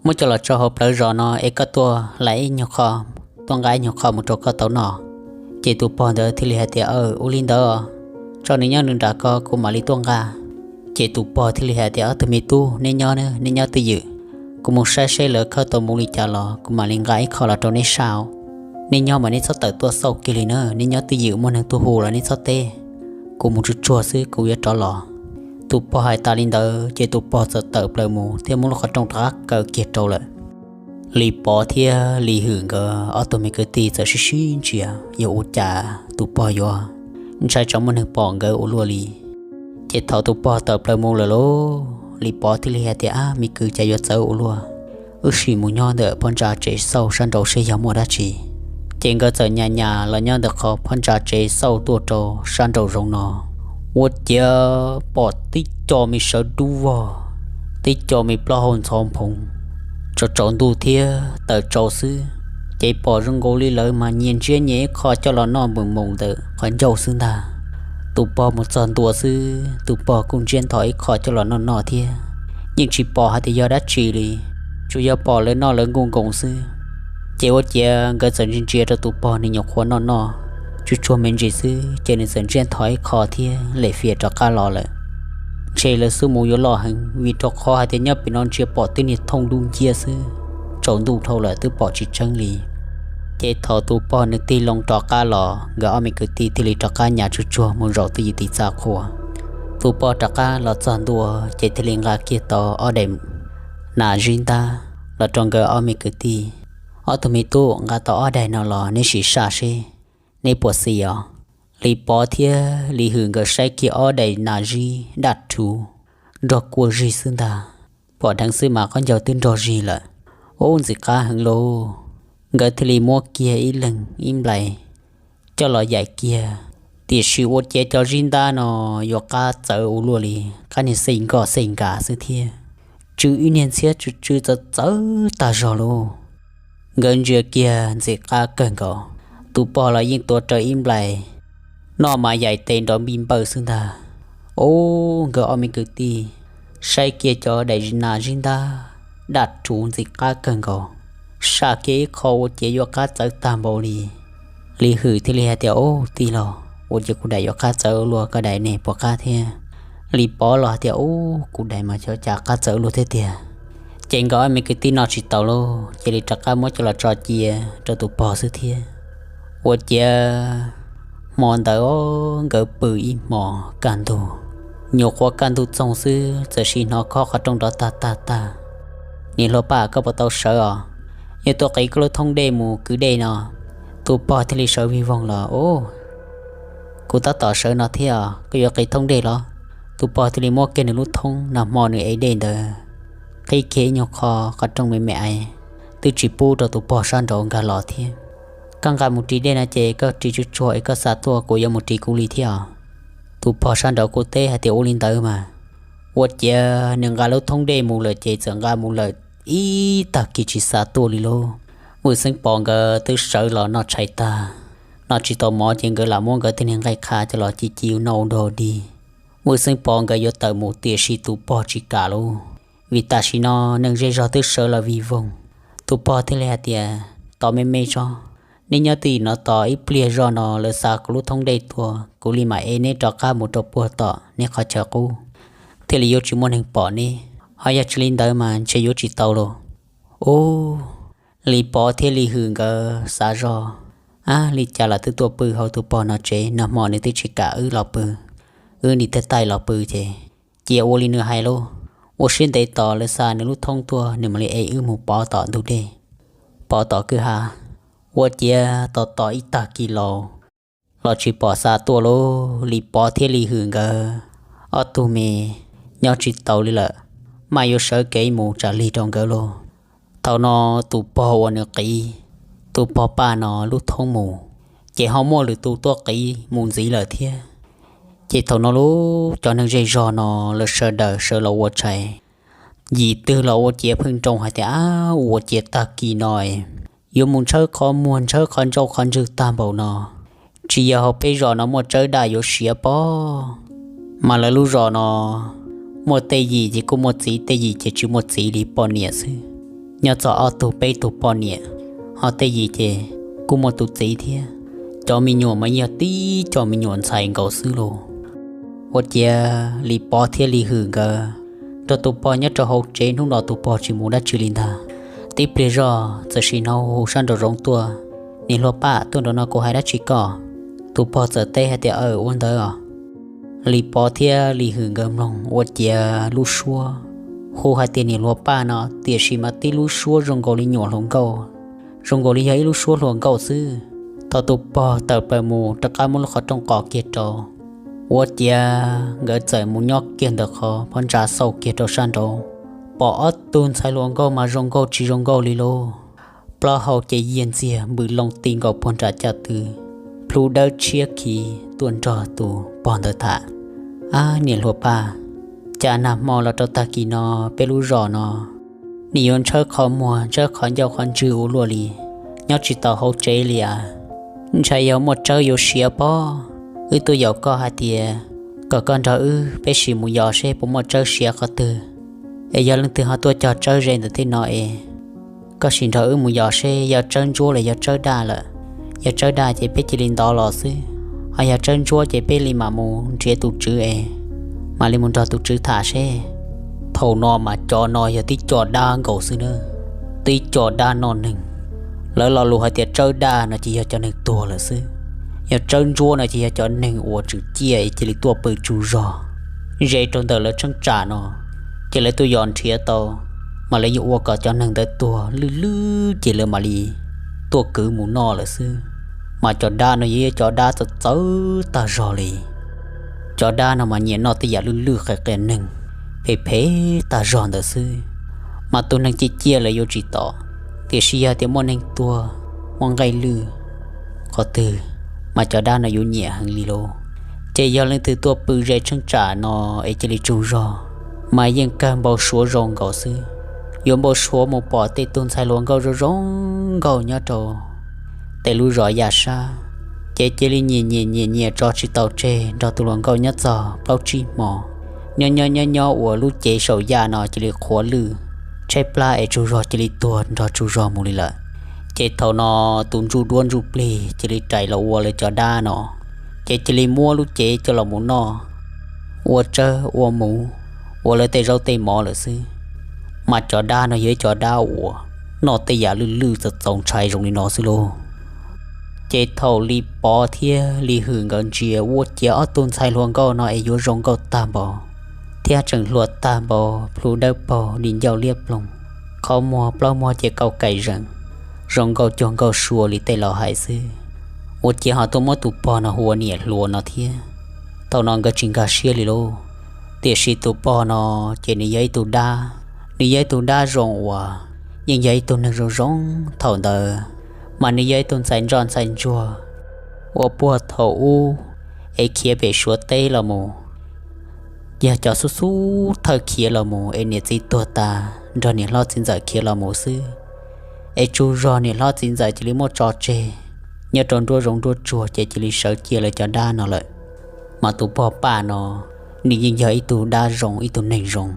Muab coj los tso hauv plawv zos no es koj tuaj hlais ib nyuag qho, tuaj nqa ib nyuag qho mus rau koj tau noj. Ces tus pog ntawd thiaj li hais tias, Aw, ua li ntawd, tso nws nyob nws nram ko, kuv mam li tuaj nqa. Ces tus pog thiaj li hais tias, Ob tug me tub, neb nyob, neb nyob twj ywm, kuv mus saib seb lawv khawb tau muv li cas los kuv mam li nqa ib qho los rau neb saj. Neb nyob mas neb txhob tawm tuaj xauj kiag li na, neb nyob twj ywm, muaj neeg tuaj hu los neb txhob teb. Kuv mus tsuag tsuag xwb kuv yuav rov los. Tus pog hais tas li ntawd ces tus pog txawm tawm plaws mus thiab muab lub qhov rooj rov qab kaw kiag rau lawm. Lis Pov thiab Lis Hwm nkawd ob tug me kwv tij txawm sib sib ntsia, yog ua cas tus pog yuav ntshai tsam muaj neeg pom nkawd ua luaj li. Ces thaum tus pog tawm plaws mus lawm lauj, Lis Pov thiaj li hais tias, Ab, me kwv, cas yuav txawv ua luaj? Wb sim mus nyob ntawm phab ntsa tsev xauj sab nraud seb yog muaj dab tsi. Ces nkawd txawm nyas nyas los nyob ntawm qhov phab ntsa tsev xauj tuaj rau sab nraum zoov no, ua ciav pom tib co me sawv dub vog, tib co me plaub hau ntxhov nphoo, tsaus tsaus ntuj thiab tawm tsaus xwb. Ces pom zoo nkaus li lawv mas nyias ntsiab nyias ib qho coj los noj npws moos ntawm qhov ncauj xwb ntag. Tus pog mus txog ntua xwb, tus pog kuj ntsiab nthos ib qho coj los noj noj thiab, yeej tsis pom hais tias yog dab tsi li, tsuas yog pom lawv noj lawv nkuj nkoos xwb. Ces ua ciav nkawd txawm ntsia ntsia rau tus pog nws nyuam qhuav noj noj tsuag tsuag me ntsis xwb ces nws txawm ntsiab nthos ib qho thiab lem fias rov qab los lawm. Ntshe lawv xub mus yuav loj heev vim rau qhov hais tias nyob pem no ntsia pom tib niag thooj dub nciab xwb, tsaus ntuj dhau lawm twb pom tsis tseeb li. Ces thaum tus pog nws tig loo rov qab los, nkawd ob me kwv tij thiaj li rov qab nyas tsuag tsuag mus zaum twj ywm tiv txaj qhua. Tus pog rov qab los txog ntua ces thiaj li nqa kiag tau ob daim nas zib ntab los rau nkawd ob me kwv tij. Ob tug me tub, nqa tau ob daim no los neb sim saj seb neb puas xis os. Lis Pov thiab Lis Hwm nkawd saib kiag ob daim nas zib daj rhuv nrog kua zig xwb ntag, pom dheev xwb mas qhov ncauj twb nrog zig lawm. Ub, ntxim qab heev lauj. Nkawd thiaj li muab kiag ib leeg ib nplais coj los yaim kiag, tiam sis ua ciav cov zib ntab no yuav qab txawv ua luaj li, qab niag xej nkoj xej nkam xwb thiab, tsw ib niag ntxhiab tsw tsw txawv txawv tag zog lauj. Nkawd ntsia kiag ntxim qab kawg nkaus, tus pog los yeej tuav rawv ib nplais, noj mas yaim tes nrov npij npawj xwb ntag. Ub, nkawd ob me kwv tij saib kiag cov daim nas zib ntab daj rhuv ntxim qab kawg nkaus, saj kiag ib qho ua ciav yuav qab txawv tag npaum li. Lis Hwm thiaj li hais tias, Ub, tij laug, ua ciav kuv daim yuav qab txawv ua luaj, koj daim ne puas qab thiab? Lis Pov los hais tias, Ub, kuv daim mas xyov cas qab txawv ua luaj thiab tiag. Ces nkawd ob me kwv tij noj tsis tau lauj, cia li rov qab muab coj los tso cia rau tus pog xwb thiab. Ua ciav hmo ntawd nkawd pw ib hmos kaj ntug, nyuam qhuav kaj ntug txoog xwb txawm sim hnov khob qhov rooj nrov tag tag tag. Niam hluas Paj, koj puas tau sawv os? Yuav tuaj qiv koj lub thoob dej mus kwv dej no. Tus pog thiaj li sawv vij voog los, Ub, kuv tab tom sawv no thiab os, koj yuav qiv thoob dej los? Tus pog thiaj li muab kiag nws lub thoob nag hmo nws ev dej ntawd, qhib kiag ib nyuag qho qhov rooj me me ais, twb tsis pub rau tus pog sab nraud nkag los thiab. Koj nqa mus ris dej no ces koj ris tsuag tsuag es koj xa tuaj, kuv yuav mus ris kuv li thiab os. Tus pog sab nraud kuj teb hais tias, Ua li ntawd mas. Ua ciav nws nqa lub thoob dej mus lawm ces txawm nqa mus lawm ib tag kis tsis xa tuaj li lauj. Vwj Xeeb Pov nkawd twb sawv los noj tshais tag, noj tsis tau mov ces nkawd lam muab nkawd tej niag nqaij qha coj los ci ci noj ua dog dig. Vwj Xeeb Pov nkawd yuav tawm mus tiam sis tus pog tsis kam lauj, vim tam sim no neeg zej zog twb sawv los vij voog. Tus pog thiaj li hais tias, Tos me me tso, neb nyob twj ywm no tos ib pliag zoj no lawv xa kuv lub thoob dej tuaj, kuv li mam ev neb rov qab mus rau puag tom neb qhov chaw qub, thiaj li yuav tsis muaj neeg pom neb. Ho yog tsis li ntawd mas ntshe yuav tsis tau lauj. Ub, Lis Pov thiab Lis Hwm nkawd xav zoj, Ab, li cas los twb tuaj pw hauv tus pog no tsev, nag hmo nws twb tsis kam wb los pw, wb nim thiaj taij los pw ces cia ua li nws hais lauj. Ua siab ntev tos lawv xa nws lub thoob tuaj, nws mam li ev wb mus pov tom ntug dej, pov tom kwj ha. Ua ciav tos tos ib tag kis laus los tsis pom xa tuaj lauj. Lis Pov thiab Lis Hwm nkawd ob tug me nyob tsis taus li lawm, maj yuav sawv kev mus tsam lig rau nkawd lauj. Thaum no tus pog uas nws qiv tus pog Paj no lub thoob mus, ces ho muaj lwm tus tuaj qiv mus ntxiv lawm thiab. Ces thaum no lauj, cov neeg zej zog no lawv sawv daws sawv los ua tshais, yim twg los ua ciav pheej nroo hais tias, Ab, ua ciav tag kis no yuav mus ntshawb qhov muag ntshawb qhov ncauj qhov ntswg tag npaum no, Tsis yog hauv peb zos no muaj tsawb daj yuav siav pob, mas lawv lub zos no muaj tej yim ces kuj muaj txiv, tej yim ces tsis muaj txiv li, poj niam xwb. Nyob txog ob tug peb tug poj niam, ho tej yim ces kuj muaj tus txiv thiab. Cov me nyuam mas yog tib cov me nyuam ntxhais nkaus xwb lauj. Ua ciav Li Pov thiab Li Hwm nkawd nrog tus pog nyob rau hauv tsev, hnub no tus pog tsis mus dab tsi li ntag. Tib pliag zog txawm sim hnov hu sab nraum zoov tuaj, Niam hluas Paj, tuaj nraum no kuv hais dab tsi koj. Tus pog txawm teb hais tias, Aw, ua ntawd os. Li Pov thiab Li Hwm nkawd mloog ua ciav lub suab hu hais tias niam hluas Paj no, tiam sis mas tib lub suab zoo nkaus li nyuam hluas nkauj, zoo nkaus li yog ib lub suab hluas nkauj xwb. Thaum tus pog tawm plaws mus rov qab muab lub qhov rooj qos kiag rau, ua ciav nkawd txawm mus nyob kiag ntawm qhov phab ntsa xauj kiag rau sab nraud, pom ob tug ntxhais hluas nkauj mas zoo nkauj tsis zoo nkauj li lauj. Plaub hau ces yiag ntxiag npws loo ti nkaus puag nram caj tw, plhu dawb tshiab khiv tuaj nrog tus pog ntawd tham. Ab niam hluas Paj, cas nag hmo los rau tag kis no peb lub zos no nim yuav ntshawb qhov muag ntshawb qhov ncauj qhov ntswg ua luaj li, nyob tsis tau hauv tsev li as. Ntshai yog muaj tsawb yuav siav pob. Wb tuaj yaum koj hais tias kom koj nrog wb peb sim mus yos seb puas muaj tsawb siav qhov twg, es yog leej twg ho tuaj cog tsawb ze ntawm tej no es koj sim nrog wb mus yos seb yog tsawb ntsuab los yog tsawb daj lawm. Yog tsawb daj ces peb cia li ntov los xwb, ho yog tsawb ntsuab ces peb li mam mus nrhiav tus tswv es mam li mus nrog tus tswv tham seb. Thaum no mas cov no yog tib co dab nkaus xwb na, tib co dab noj neeg. Lawv lo lus hais tias tsawb daj no ces yog cov neeg tuag lawm xwb, yog tsawb ntsuab no ces yog cov neeg uas tseem ciaj es cia li tuaj pw tsaug zog ze rau ntawm lawv cheeb tsam no, ces lawv tuaj yos nrhiav tau, mas lawv yuav ua kom cov neeg ntawd tuag lwj lwj ces lawv mam li tuaj kwv mus noj lawm xwb. Mas cov dab no yog cov dab txawv txawv tag zog li. Cov dab no mas nyiam noj tej yam lwj lwj qias qias neeg, phem phem tag zog ntawd xwb. Mas tus neeg ciaj ciaj lawv yuav tsis tom, tiam sis yog tias muaj neeg tuag, muaj nqaij lwj qhov twg, mas cov dab no yuav nyiam heev li lauj. Ces yog leej twg tuaj pw ze cheeb tsam no es cia li tsaug zog, mas yeej kawg npau suav zoo nkaus xwb. Yuav npau suav mus pom tej tug ntxhais hluas nkauj zoo zoo nkauj nyob rau tej lub zos yaj sab, ces cia li nyiam nyiam nyiam nyiam tso tsis tau tseg nrog tus hluas nkauj nyob txog plaub tsib hmo. Nyob nyob nyob nyob uas lub cev saum yaj no cia li qhuav lwj, tshaib plab es tsaug zog cia li tuag nrog tsaug zog mus li lawm. Ces thaum no tus ntsuj duab ntsuj plig cia li rais los ua lawv cov dab no, ces cia li muab lub cev coj los mus noj, ua tsawb ua muv, ua lawv tej zaub tej mov lawm xwb. Mas cov dab no yog ib cov dab uas noj tej yam lwj lwj txaus txaus ntshai zoo li no xwb lauj. Ces thaum Li Pov thiab Li Hwm nkawd ntsia ua ciav ob tug ntxhais hluas nkauj no es yuav zoo nkauj tag npaum, thiab tseem hluas tag npaum, plhu dawb paug, di ncauj liab ploog, qhov muag plaub muag ces kauj kaim zeem, zoo nkauj cuag nkauj sua li tej laus hais xwb. Ua ciav ho tuaj muab tus pog no hu ua niam hluas no thiab. Thaum no nkawd tsis nkag siab li lauj, tiam sis tus pog no ces nws yog ib tug dab, nws yog ib tug dab zoo uas yeej yog ib tug neeg zoo zoo. Thaum ntawd mas nws yog ib tug ntxhais ntsoj ntxhais ntsuag uas puag thaum ub es khiav pem Suav teb los mus, yog cov xub xub thawj khiav los mus es niam txiv tuag tas nrog niam hlob txiv ntxawm khiav los mus xwb. Es tsaug zog niam hlob txiv ntxawm cia li muab tso tseg nyob rau nruab zoov nruab tsuag ces cia li sawv cia lawv cov dab no lawm. Mas tus pog Paj no nws yeej yog ib tug dab zoo ib tug neeg zoo,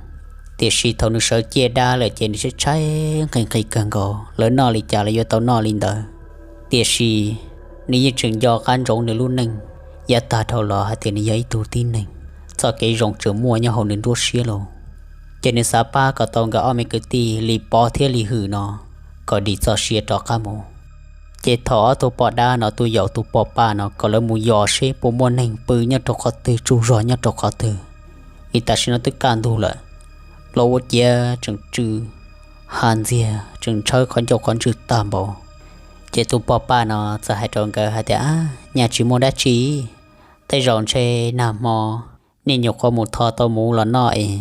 tiam sis thaum nws sawv cia dab lawm ces nws tshaib tshaib nqhis nqhis kawg nkaus, lawv noj li cas los yuav tau noj li ntawd. Tiam sis nws yeej tseem nco qab ntsoov nws lub neej yav tag dhau los hais tias nws yog ib tug tib neeg, txoj kev zoo tseem muaj nyob hauv nws nruab siab lauj. Ces nws xav pab kom tau nkawd ob me kwv tij Li Pov thiab Li Hwm no kom dim txoj sia rov qab mus. Ces thaum ob tug poj dab no tuaj yaum tus pog Paj no kom lawv mus yos seb puas muaj neeg pw nyob rau qhov twg, tsaug zog nyob rau qhov twg, vim tam sim no twb kaj ntug lawm, los ua ciav tseem tsw ha ntxiag, tseem ntshawb qhov ncauj qhov ntswg tag npaum. Ces tus pog Paj no txawm hais rau nkawd hais tias, Nyaj tsis muaj dab tsi, tej zaum ntshe nag hmo nej nyuam qhuav mus tho tau muv los noj es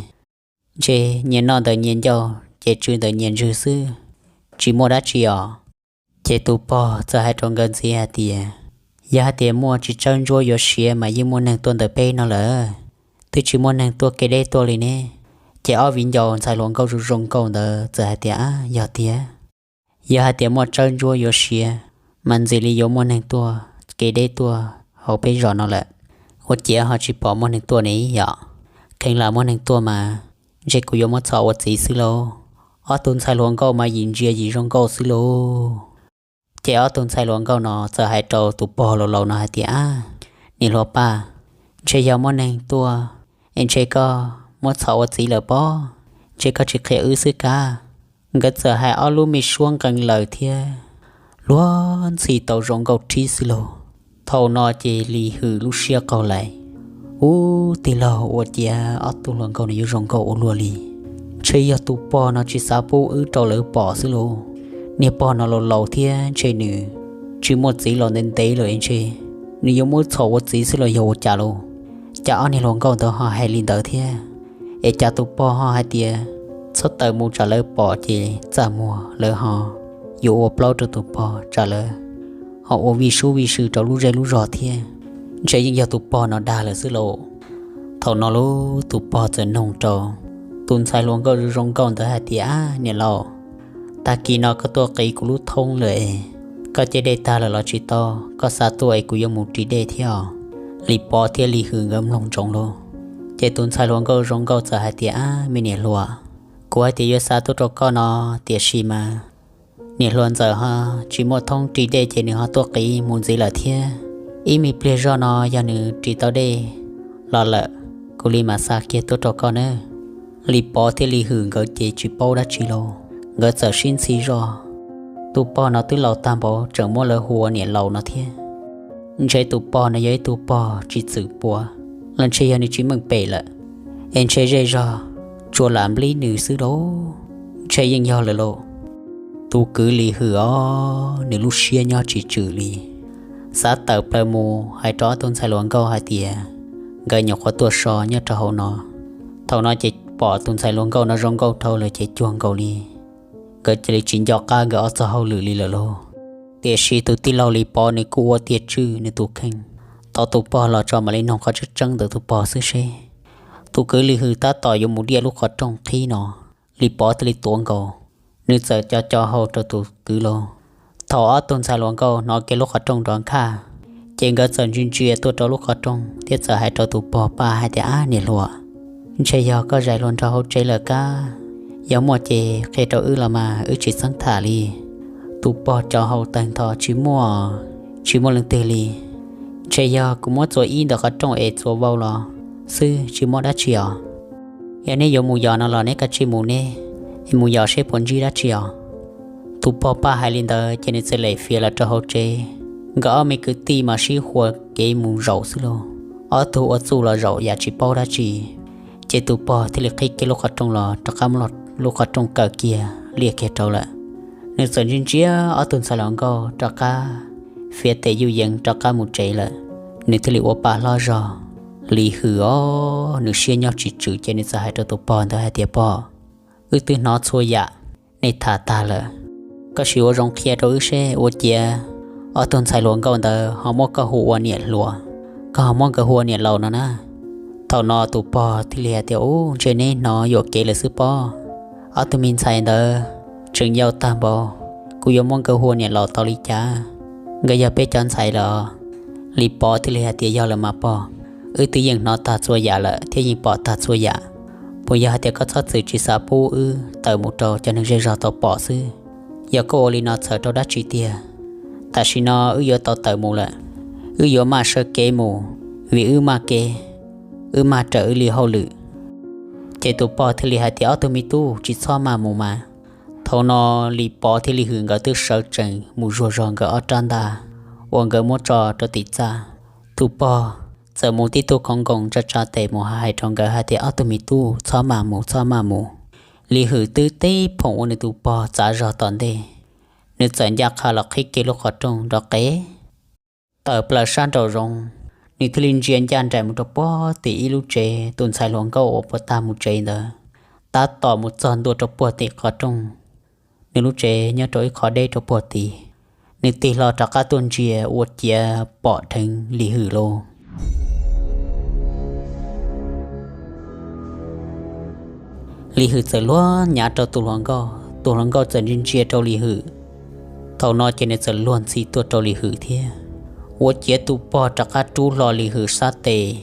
ntshe nyias noj ntawm nyias ncauj ces tsw ntawm nyias ntswg xwb, tsis muaj dab tsi os. Ces tus pog txawm hais rau nkawd ntxiv hais tias, Yog hais tias muaj tsis tsawb ntsuab yuav siav mas yeej muaj neeg tuaj ntawm peb no lawm, twb tsis muaj neeg tuaj kev deb tuaj li ne. Ces ob viv ncaus ntxhais hluas nkauj zoo zoo nkauj ntawd txawm hais tias, Yog tiag, yog hais tias muaj tsawb ntsuab yuav siav mas ntxim li yuav muaj neeg tuaj. kev deb tuaj hauv peb zos no lawm. Ua ciav ho tsis pom muaj neeg tuaj ne yom? Kheev lam muaj neeg tuaj mas ntshe kuv yuav muab txhom ua txiv xwb lauj. Ob tug ntxhais hluas nkauj mas yim ntsia yim zoo nkauj xwb lauj. Ces ob tug ntxhais hluas nkauj no txawm hais rau tus pog laus laus no hais tias, Ab, niam hluas Paj, ntshe yog muaj neeg tuaj es ntshe koj muab txhom ua txiv lawm pob, ntshe koj tsis qhia wb xwb kab. Nkawd txawm hais ob lub me suab nqee laws thiab luag ntxhi tau zoo nkauj rhib xwb lauj. Thaum no ces Lis Hwm lub siab qaug lais, Ub, tij laug, ua ciav ob tug hluas nkauj no yuav zoo nkauj ua luaj li. Ntshe yog tus pog no tsis xav pub wb rau lawv pom xwb lauj. Niag pog no laus laus thiab ntshe nws tsis muaj txiv los ntev ntev lawm es ntshe nws yuav muab txhom ua txiv xwb los yog ua cas lauj. Cas ob niag hluas nkauj ntawd ho hais li ntawd thiab? Es cas tus pog ho hais tias txhob tawm mus tsam lawv pom ces txaj muag lawv ho yuav ua plaub rau tus pog tsam lawv ho ua vij sub vij sw rau lub zej lub zog thiab? Ntshe yeej yog tus pog no dag lawm xwb lauj. Thaum no lub tus pog txawm noog rau tus ntxhais hluas nkauj zoo nkauj ntawd hais tias, Ab, niam laus, tag kis no koj tuaj qiv kuv lub thoob lawm es koj caj dej tag lawm los tsis tau? Koj xa tuaj es kuv yuav mus ris dej thiab os. Lis Pov thiab Lis Hwm nkawd mloog ntsoov lauj. Ces tus ntxhais hluas nkauj zoo nkauj txawm hais tias, Ab, me niam hluas, kuv hais tias yuav xa tuaj rau koj no, tiam sis mas niam hluas ntxawm ho tsis muaj thoob ris dej ces nws ho tuaj qiv mus ntxiv lawm thiab. Ib me pliag zoj no yog nws ris tau dej los lawm, kuv li mam xa kiag tuaj rau koj nawb. Lis Pov thiab Lis Hwm nkawd ces tsis paub dab tsi lauj, nkawd txawm sib ntxhi zoj. Tus pog no twb laus tag npaum tseem muab lawv hu ua niam laus no thiab. Ntshe tus pog no yog ib tug pog tsis txwm puav los ntshe yog nws tsis meej pem lawm, es ntshe zej zog tsuas lam nplib nws xwb lauj. Ntshe yeej yog lawm lauj. Tus kwv Lis Hwm os, nws lub siab nyob tsis tswm li, xav tawm plaws mus hais rau ob tug ntxhais hluas nkauj hais tias nkawd nyuam qhuav tuaj so nyob rau hauv no. Thaum no ces pom tus ntxhais hluas nkauj no zoo nkauj dhau lawm ces cuag nkaus li nkawd cia li tsis nco qab nkawd ob txoj hauj lwm li lawm lauj. Tiam sis tus tij laug Lis Pov nws kuj ua tiag tswj nws tus kheej, tau tus pog los tso mam li noog qhov tseeb tseeb ntawm tus pog xwb seb. Tus kwv Lis Hwm tab tom yuav mus diaj lub qhov rooj qhib no, Lis Pov thiaj li tuav nkaus, nws txawm co co hau rau tus kwv lauj. Thaum ob tug ntxhais hluas nkauj hnov kiag lub qhov rooj nrov nkhaj, ces nkawd txawm ntsia ntsia tuaj rau lub qhov rooj thiab txawm hais rau tus pog Paj hais tias, Ab, niam hluas, ntshe yog koj zais hluas nraug hauv tsev lawm kab. Yog muaj ces qhia rau wb los mas wb tsis txeeb tham li. Tus pog co hau tawg ntho, Tsis muaj, tsis muaj leej twg li. Ntshe yog kuv muab txuas ib ntawm qhov rooj es txuas vau los xwb, tsis muaj dab tsi os. Yog neb yuav mus yos no los neb kav tsij mus neb, es mus yos seb puas ntsib dab tsi os. Tus pog Paj hais li ntawd ces nws txawm lem fiav los rau hauv tsev. Nkawd ob me kwv tij mas sib hua kev mus zaum xwb lauj, ob tug ua txuj los zaum yam tsis paub dab tsi. Ces tus pog thiaj li qhib kiag lub qhov rooj los rov qab muab lub qhov rooj kaw kiag liaj kiag rau lawm. Nws txawm ntsia ntsia ob tug ntxhais hluas nkauj rov qab fiav tes yuj yees rov qab mus tsev lawm, nws thiaj li ua pa hlob zog. Lis Hwm os, nws siab nyob tsis tswm ces nws txawm hais rau tus pog ntawd hais tias, Pog, wb twb hnov txhua yam nej tham tag lawm, koj sim ua zoo qhia rau wb seb ua ciav ob tug ntxhais hluas nkauj ntawd ho muab koj hu ua niam hluas, koj ho muab nkawd hu ua niam laus no na. Thaum no tus pog thiaj li hais tias, Ub, ntshe neb hnov yuam kev lawm xwb pob. Ob tug me ntxhais ntawd tseem yau tag npaum, kuv yuav muab nkawd hu ua niam laus tau li cas? Nkawd yog peb cov ntxhais lawm. Lis Pov thiaj li hais tias, Yog lawm mas pog, wb twb yeej hnov tag txhua yam lawm thiab yeej pom tag txhua yam. Puas yog hais tias koj txhob txwm tsis xav pub wb tawm mus rau cov neeg zej zog tau pom xwb? Yog koj ua li no txhawm rau dab tsi tiag? Tam sim no wb yuav tau tawm mus lawm, wb yuav maj sawv kev mus, vim wb maj kev, wb maj raws wb li hauj lwm. Ces tus pog thiaj li hais tias, Ob tug me tub, tsis txhob maj mus mas. Thaum no Lis Pov thiab Lis Hwm nkawd twb sawv tsees mus zuag zog nkawd ob rab ntaj uas nkawd muab tso rau tim txaj. Tus pog txawm mus tib tug khoov nkoos tsa tsa tes mus hais rau nkawd hais tias, Ob tug me tub, txhob maj mus, txhob maj mus. Lis Hwm twb teb phoom ua nws tus pog txav zog tom ntej, nws txawm ncaj qha los qhib kiag lub qhov rooj nrov qev tawm plaws sab nraum zoov. Nws thiaj li ntsia ncaj nraim mus rau puag tim ib lub tsev tus ntxhais hluas nkauj uas puag ta mus tsev ntawd, tab tom mus txog ntua rau puag tim qhov rooj. Nws lub tsev nyob rau ib qho deb rau puag tid. Nws tig hlo rov qab tuaj ntsia ua ciav pom dheev Lis Hwm lauj. Lis Hwm txawm luag nyav rau tus hluas nkauj, tus hluas nkauj txawm ntsia ntsia rau Lis Hwm. Thaum no ces nws txawm luag ntxhi tuaj rau Lis Hwm thiab. Ua ciav tus pog rov qab rub hlo Lis Hwm sab tes,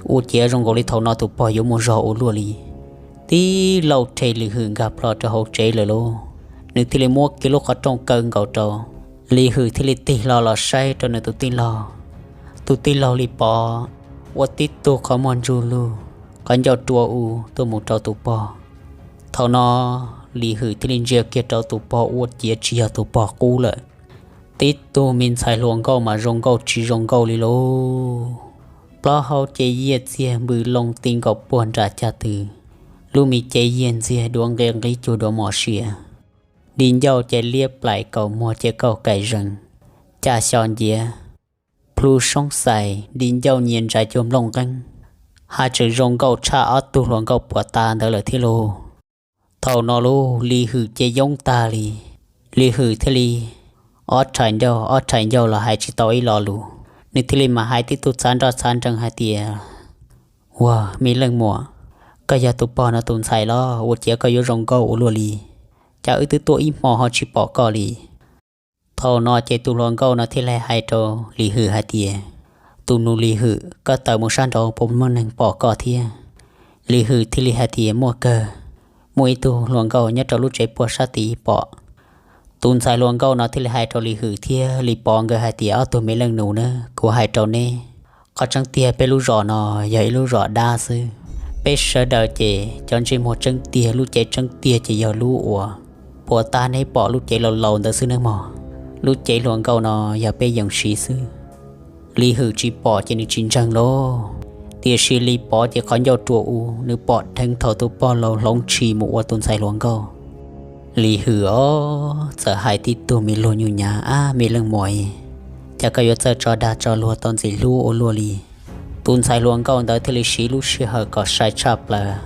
ua ciav zoo nkaus li thaum no tus pog yuav muaj zog ua luaj li. Tib lauj rhe Lis Hwm nkag plho rau hauv tsev lawm lauj. Nws thiaj li muab kiag lub qhov rooj kaw nkaus rau. Lis Hwm thiaj li tig hlo los saib rau nws tus tij laug. Tus tij laug Lis Pov ua tib tug qhov muag ntsug lug, qhov ncauj rua u tuaj mus rau tus pog. Thaum no Lis Hwm thiaj li ntsia kiag rau tus pog ua ciav tsis yog tus pog qub lawm. Tib tug me ntxhais hluas nkauj mas zoo nkauj tsis zoo nkauj li lauj. Plaub hau ces yiag txiag npws loo ti nkaus puag nram caj tw, lub me cev yiag ntxiag duav nqi nqib cuag duav mos sia, di ncauj ces liab plaim kaus muag ces kauj kaim zees, caj xyo nciav, plhu soob xais, di ncauj nyias ntsais cuag nplooj nqeeb, haj tseem zoo nkauj tshaj ob tug hluas nkauj puag ta ntawd lawm thiab lauj. Thaum no lauj Lis Hwm ces yoob tag li. Lis Hwm thiaj li ob rhais ncauj ob rhais ncauj los hais tsis tau ib lo lus. Nws thiaj li mam hais tib tug txhav nroj txhav nrees hais tias, Ua, me leej muam, koj yog tus pog no tus ntxhais los ua ciav koj yuav zoo nkauj ua luaj li. Cas wb twb tuaj ib hmo ho tsis pom koj li? Thaum no ces tus hluas nkauj no thiaj li hais rau Lis Hwm hais tias, Tus nus Lis Hwm, koj tawm mus sab nraud puas muaj neeg pom koj thiab? Lis Hwm thiaj li hais tias, Muaj kawg, muaj ib tug hluas nkauj nyob rau lub tsev puag sab tid pom. Tus ntxhais hluas nkauj no thiaj li hais rau Lis Hwm thiab Lis Pov nkawd hais tias, Ob tug me leej nus na, kuv hais rau neb, qhov tseeb tiag peb lub zos no yog ib lub zos dab xwb. Peb sawv daws ces cov ntsej muag tseeb tiag lub cev tseeb tiag ces yog lub uas puag ta neb pom lub cev laus laus ntawd xwb nawb mog. Lub cev hluas nkauj no yog peb yees siv xwb. Lis Hwm tsis pom ces nws tsis ntseeg lauj, tiam sis Lis Pov ces qhov ncauj rua u, nws pom dheev thaum tus pog laus hloov tshis mus ua tus ntxhais hluas nkauj. Lis Hwm os, txawm hais tib tug me lug nyuj nyav, Ab, me leej muam, cas koj yuav txawj tso dag tso luag tau ntxim hlub ua luaj li? Tus ntxhais hluas nkauj ntawd thiaj li siv lub sij hawm kom sai tshaj plaws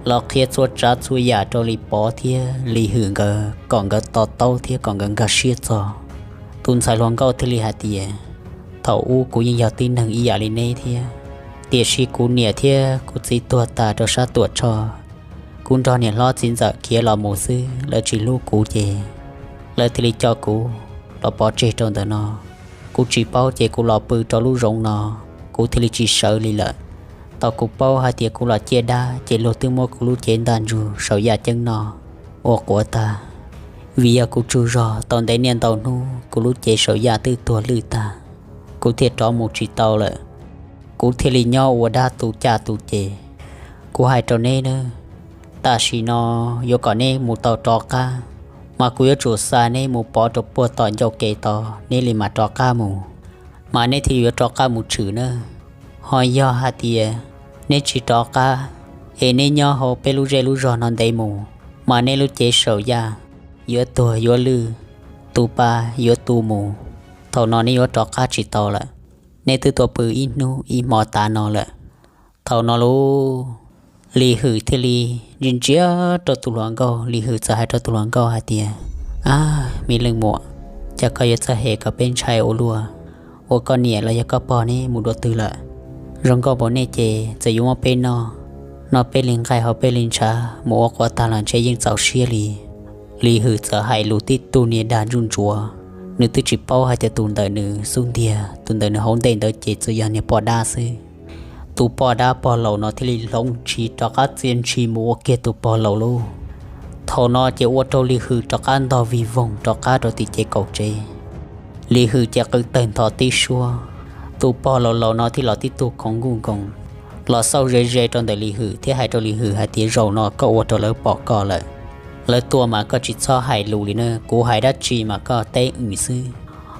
los qhia txhua tsav txhua yam rau Lis Pov thiab Lis Hwm nkawd kom nkawd to taub thiab kom nkawd nkag siab txog. Tus ntxhais hluas nkauj thiaj li hais tias, Thaum ub kuv yeej yog tib neeg ib yam li neb thiab, tiam sis kuv niam thiab kuv txiv tuag tas rau sab Tuam Tshoj. Kuv nrog niam hlob txiv ntxawm khiav los mus xwb, lawv tsis hlub kuv ces lawv thiaj li coj kuv los pov tseg rau ntawm no. Kuv tsis paub ces kuv los pw rau lub zoov no, kuv thiaj li tsis sawv li lawm. Thaum kuv paub hais tias kuv los ciaj dab ces luag twb muab kuv lub cev ntaj ntsug saum yaj ceeb no ua quav tag. Vim yog kuv tsaug zog tau ntev niaj ntau hnub kuv lub cev saum yaj twb tuag lwj tag, kuv thiaj rov mus tsis tau lawm. Kuv thiaj li nyob ua dab tu caj tu ces. Kuv hais rau neb nawb, tam sim no yuav kom neb mus tau rov qab, mas kuv yuav tsum xa neb mus pov rau puag tom ncauj kev tod neb li mam rov qab mus, mas neb thiaj yuav rov qab mus tshwm nawb. Ho yog hais tias neb tsis rov qab, es neb nyob hauv peb lub zej lub zog no ntev mus, mas neb lub cev saum yaj yuav tuag yuav lwj, tu pa yuav tu mus, thaum no neb yuav rov qab tsis tau lawm. Neb twb tuaj pw ib hnub ib hmo tav no lawm. Thaum no lauj, Lis Hwm thiaj li ntsia ntsia rau tus hluas nkauj, Lis Hwm txawm hais rau tus hluas nkauj hais tias, Ab, me leej muam, cas koj yuav txawj hem kom peb ntshai ua luaj? Ua koj niam los yog koj pog neb mus dua twg lawm? Zoo nkauj npaum nej ces txawm yuav muab peb noj, noj peb li nqaij haus peb li ntshav mus ua quav tag los ntshe yeej txaus siab li. Lis Hwm txawm hais lus tib tug niag dag ntsuj ntsuav, nws twb tsis paub hais tias tus ntawm nws xub ntiag, tus ntawm nws hauv ntej ntawd ces txawm yog niag poj dab xwb. Tus poj dab pog laus no thiaj li hloov ntshis rov qab txia ntshis mus ua kiag tus pog laus lauj. Thaum no ces ua rau Lis Hwm rov qab ntog vig voog rov qab rau tim ces kaum tsev. Lis Hwm ces qw tawg ntho tib suab. Tus pog laus laus no thiaj los tib tug khoov nkuj nkoos los xauj ze ze rau ntawm Lis Hwm thiab hais rau Lis Hwm hais tias, Zaum no koj ua rau lawv pom koj lawm. Lawv tuaj mas koj tsis txhob hais lus li na, kuv hais dab tsi mas koj teb wm xwb.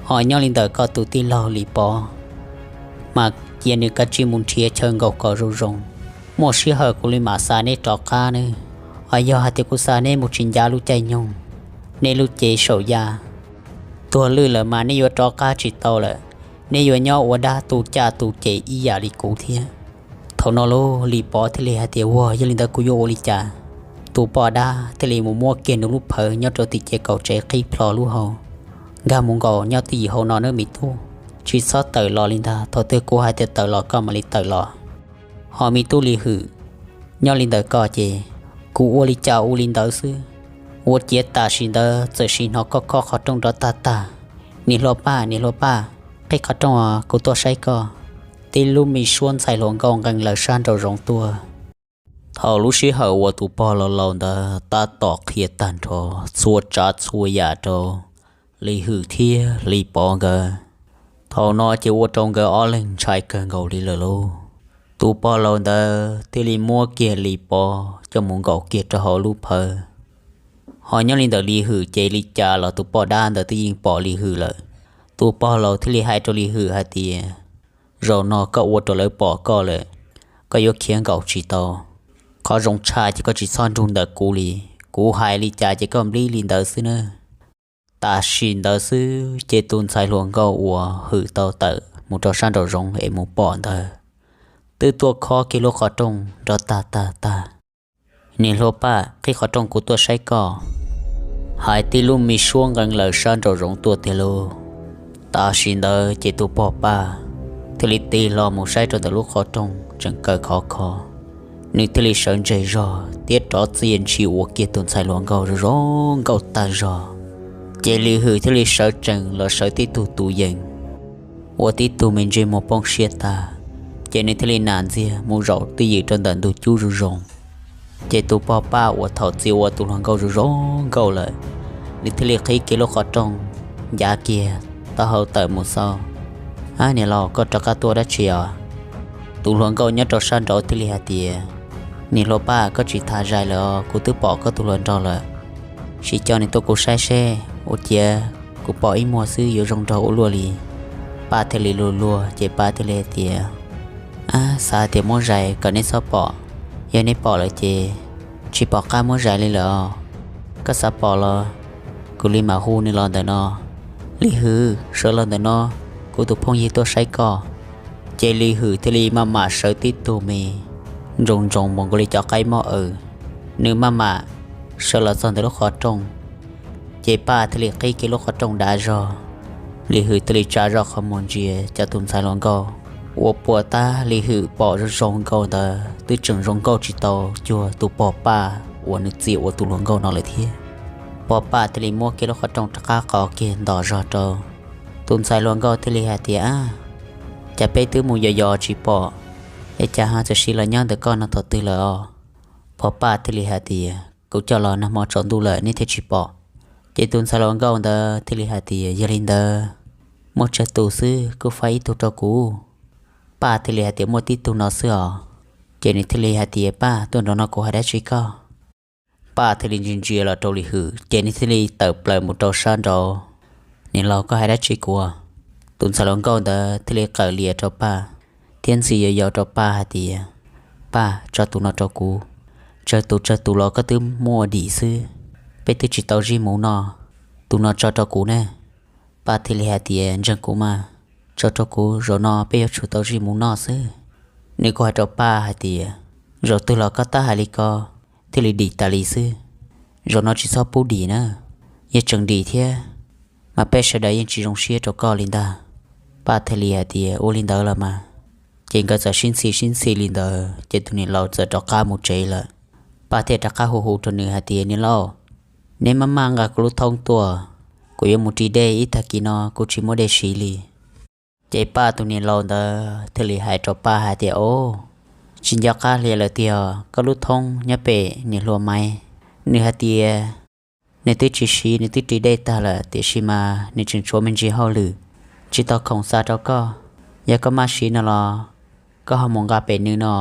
Ho nyob li ntawm koj tus tij laug Lis Pov mas cia nws kav tsij mus nrhiav chaw nkaum kom zoo zoo, muaj sij hawm kuv li mam xa neb rov qab nawb. Ho yog hais tias kuv xa neb mus tsis ncav lub caij nyoog, neb lub cev saum yaj tuag lwj lawm mas neb yuav rov qab tsis tau lawm. Neb yuav nyob ua dab tu caj tu ces ib yam li kuv thiab. Thaum no lauj, Lis Pov thiaj li hais tias, Ua, yog li ntawd kuv yuav ua li cas? Tus poj dab thiaj li mus muab kiag nws lub phawv nyob rau tim ces kaum tsev qhib plho lub hau, Nkag mus nkaum nyob twj ywm hauv no nawb me tub, tsis txhob tawm los li ntag. Thaum twg kuv hais tias tawm los koj mam li tawm los. Ho me tub Lis Hwm, nyob li ntawm koj ces kuv ua li cas ua li ntawd xwb. Ua ciav tam sim ntawd txawm sim hnov koj khob qhov rooj nrov tag tag, Niam hluas Paj, niam hluas Paj, Qhib qhov rooj, kuv tuaj saib koj. Tib lub me suab ntxhais hluas nkauj nqee laws sab nraum zoov tuaj. Thaum lub sij hawm uas tus pog laus laus ntawd tab tom qhia tag nrho txhua tsav txhua yam rau Lis Hwm thiab Lis Pov nkawd, thaum no ces ua rau nkawd ob leeg ntshai kawg nkaus li lawm lauj. Tus pog laus ntawd thiaj li muab kiag Lis Pov coj mus nkaum kiag rau hauv lub phawv. Ho nyob li ntawm Lis Hwm ces li cas los tus poj dab ntawd twb yeej pom Lis Hwm lawm. Tus pog laus thiaj li hais rau Lis Hwm hais tias, zaum no koj ua rau lawv pom koj lawm, koj yuav khiav nkaum tsis tau. Qhov zoo tshaj ces koj tsis txhob nrug ntawm kuv li, kuv hais li cas ces koj nplib li ntawd xwb nawb. Tam sim ntawd xwb ces tus ntxhais hluas nkauj uas Hwm tau tawm mus rau sab nraum zoov es mus pom ntawd twb tuaj khob kiag lub qhov rooj nrov tag tag tag. Niam hluas Paj, qhib qhov rooj, kuv tuaj saib koj. Hais tib lub me suab nqee laws sab nraum zoov tuaj tiag lauj. Tam sim ntawd ces tus pog Paj thiaj li tig hlo mus saib rau ntawm lub qhov rooj tseem kaw khov kho. Nws thiaj li sawv ntseg zog thiab rov txia ntshis ua kiag tus ntxhais hluas nkauj zoo zoo nkauj tag zog. Ces Lis Hwm thiaj li sawv tsees los sawv tib tug tus yees, ua tib tug me ntsej muag poob siab tag, ces nws thiaj li nam ntxiag mus zaum twj ywm rau ntawm ntug cub zoo zoo. Ces tus pog Paj uas thaum txia ua tus hluas nkauj zoo zoo nkauj lawm, nws thiaj li qhib kiag lub qhov rooj, ncav kiag taub hau tawm mus xauj. Ab, niam laus, koj rov qab tuaj dab tsi os? Tus hluas nkauj nyob rau sab nraud thiaj li hais tias, niam hluas Paj, koj tsis tas zais lawm os, kuv twb pom koj tus hluas nraug lawm. Sim coj nws tuaj kuv saib seb, ua ciav kuv pom ib muag xwb yuav zoo nraug ua luaj li. Paj thiaj li luag luag ces Paj thiaj li hais tias, ab, xav tias muab zais kom neb txhob pom, yog neb pom lawm ces tsis pom qab muab zais li lawm os. Koj xav pom los kuv li mam hu nws los ntawm no. Lis Hwm, sawv los ntawm no, kuv tus phooj ywg tuaj saib koj. Ces Lis Hwm thiaj li maj mam sawv tib tug me ntsoos ntsoos npaum nkaus li cov qaib mob aws, nws maj mam sawv los txog ntawm lub qhov rooj, ces Paj thiaj li qhib kiag lub qhov rooj dav zog. Lis Hwm thiaj li tsa zoj qhov muag ntsia cov tus ntxhais hluas nkauj uas puas tab Lis Hwm pom zoo zoo nkauj ntawd twb tseem zoo nkauj tsis tau cuag tus pog Paj uas nws txia ua tus hluas nkauj no lawm thiab. Pog Paj thiaj li muab kiag lub qhov rooj rov qab qos kiag ntos zog rau. Tus ntxhais hluas nkauj thiaj li hais tias, ab, cas peb twb mus yos yos tsis pom, es cas ho txawm siv los nyob ntawm koj no thaum twg lawm os? Pog Paj thiaj li hais tias, kuv coj los nag hmo tsaus ntuj lawm neb thiaj tsis pom. Ces tus ntxhais hluas nkauj ntawd thiaj li hais tias, yog li ntawd, muaj tsawg tus xwb, kuj faib ib tug rau kuv. Paj thiaj li hais tias, muaj tib tug no xwb os. Ces nws thiaj li hais tias, Paj, tuaj nraum no kuv hais dab tsi koj. Paj thiaj li ntsia ntsia los rau Lis Hwm ces nws thiaj li tawm plaws mus rau sab nraud. Niam laus, koj hais dab tsi kuv? Tus ntxhais hluas nkauj ntawd thiaj li qawm lias rau Paj thiab ntxhi yau yau rau Paj hais tias, Paj, tso tus no rau kuv. Tsawg tus tsawg tus los koj twb muaj dim xwb, peb twb tsis tau zij mus noj. Tus no tso rau kuv ne. Paj thiaj li hais tias, ntseeg kuv mas, tso rau kuv, zaum no peb yuav tsum tau zij mus noj xwb. Nws kuj hais rau Paj hais tias, zaum twg los koj tab hais li ko thiaj li dim tas li xwb. Zaum no tsis txhob pub dim na, yog tseem dim thiab mas peb sawv daws yeej tsis zoo siab rau koj li ntag. Paj thiaj li hais tias, ua li ntawd los mas. Ces nkawd txawm sib ntxhi sib ntxhi li ntawd ces tus niam laus txawm rov qab mus tsev lawm. Paj thiaj rov qab hu hu rau nws hais tias, niam laus, neb maj maj nqa kuv lub thoob tuaj, kuv yuav mus ris dej, ib tag kis no kuv tsis muaj dej siv li. Ces Paj tus niam laus ntawd thiaj li hais rau Paj hais tias, o, tsis nco qab hli lawm tiag, koj lub thoob nyob pem niam hluas Maiv. Nws hais tias nws twb tsis siv, nws twb ris dej tag lawm, tiam sis mas nws tseem tshuav me ntsis hauj lwm tsis tau khoom xa rau koj. Yog koj maj siv no los koj ho mus nqa pem nws no,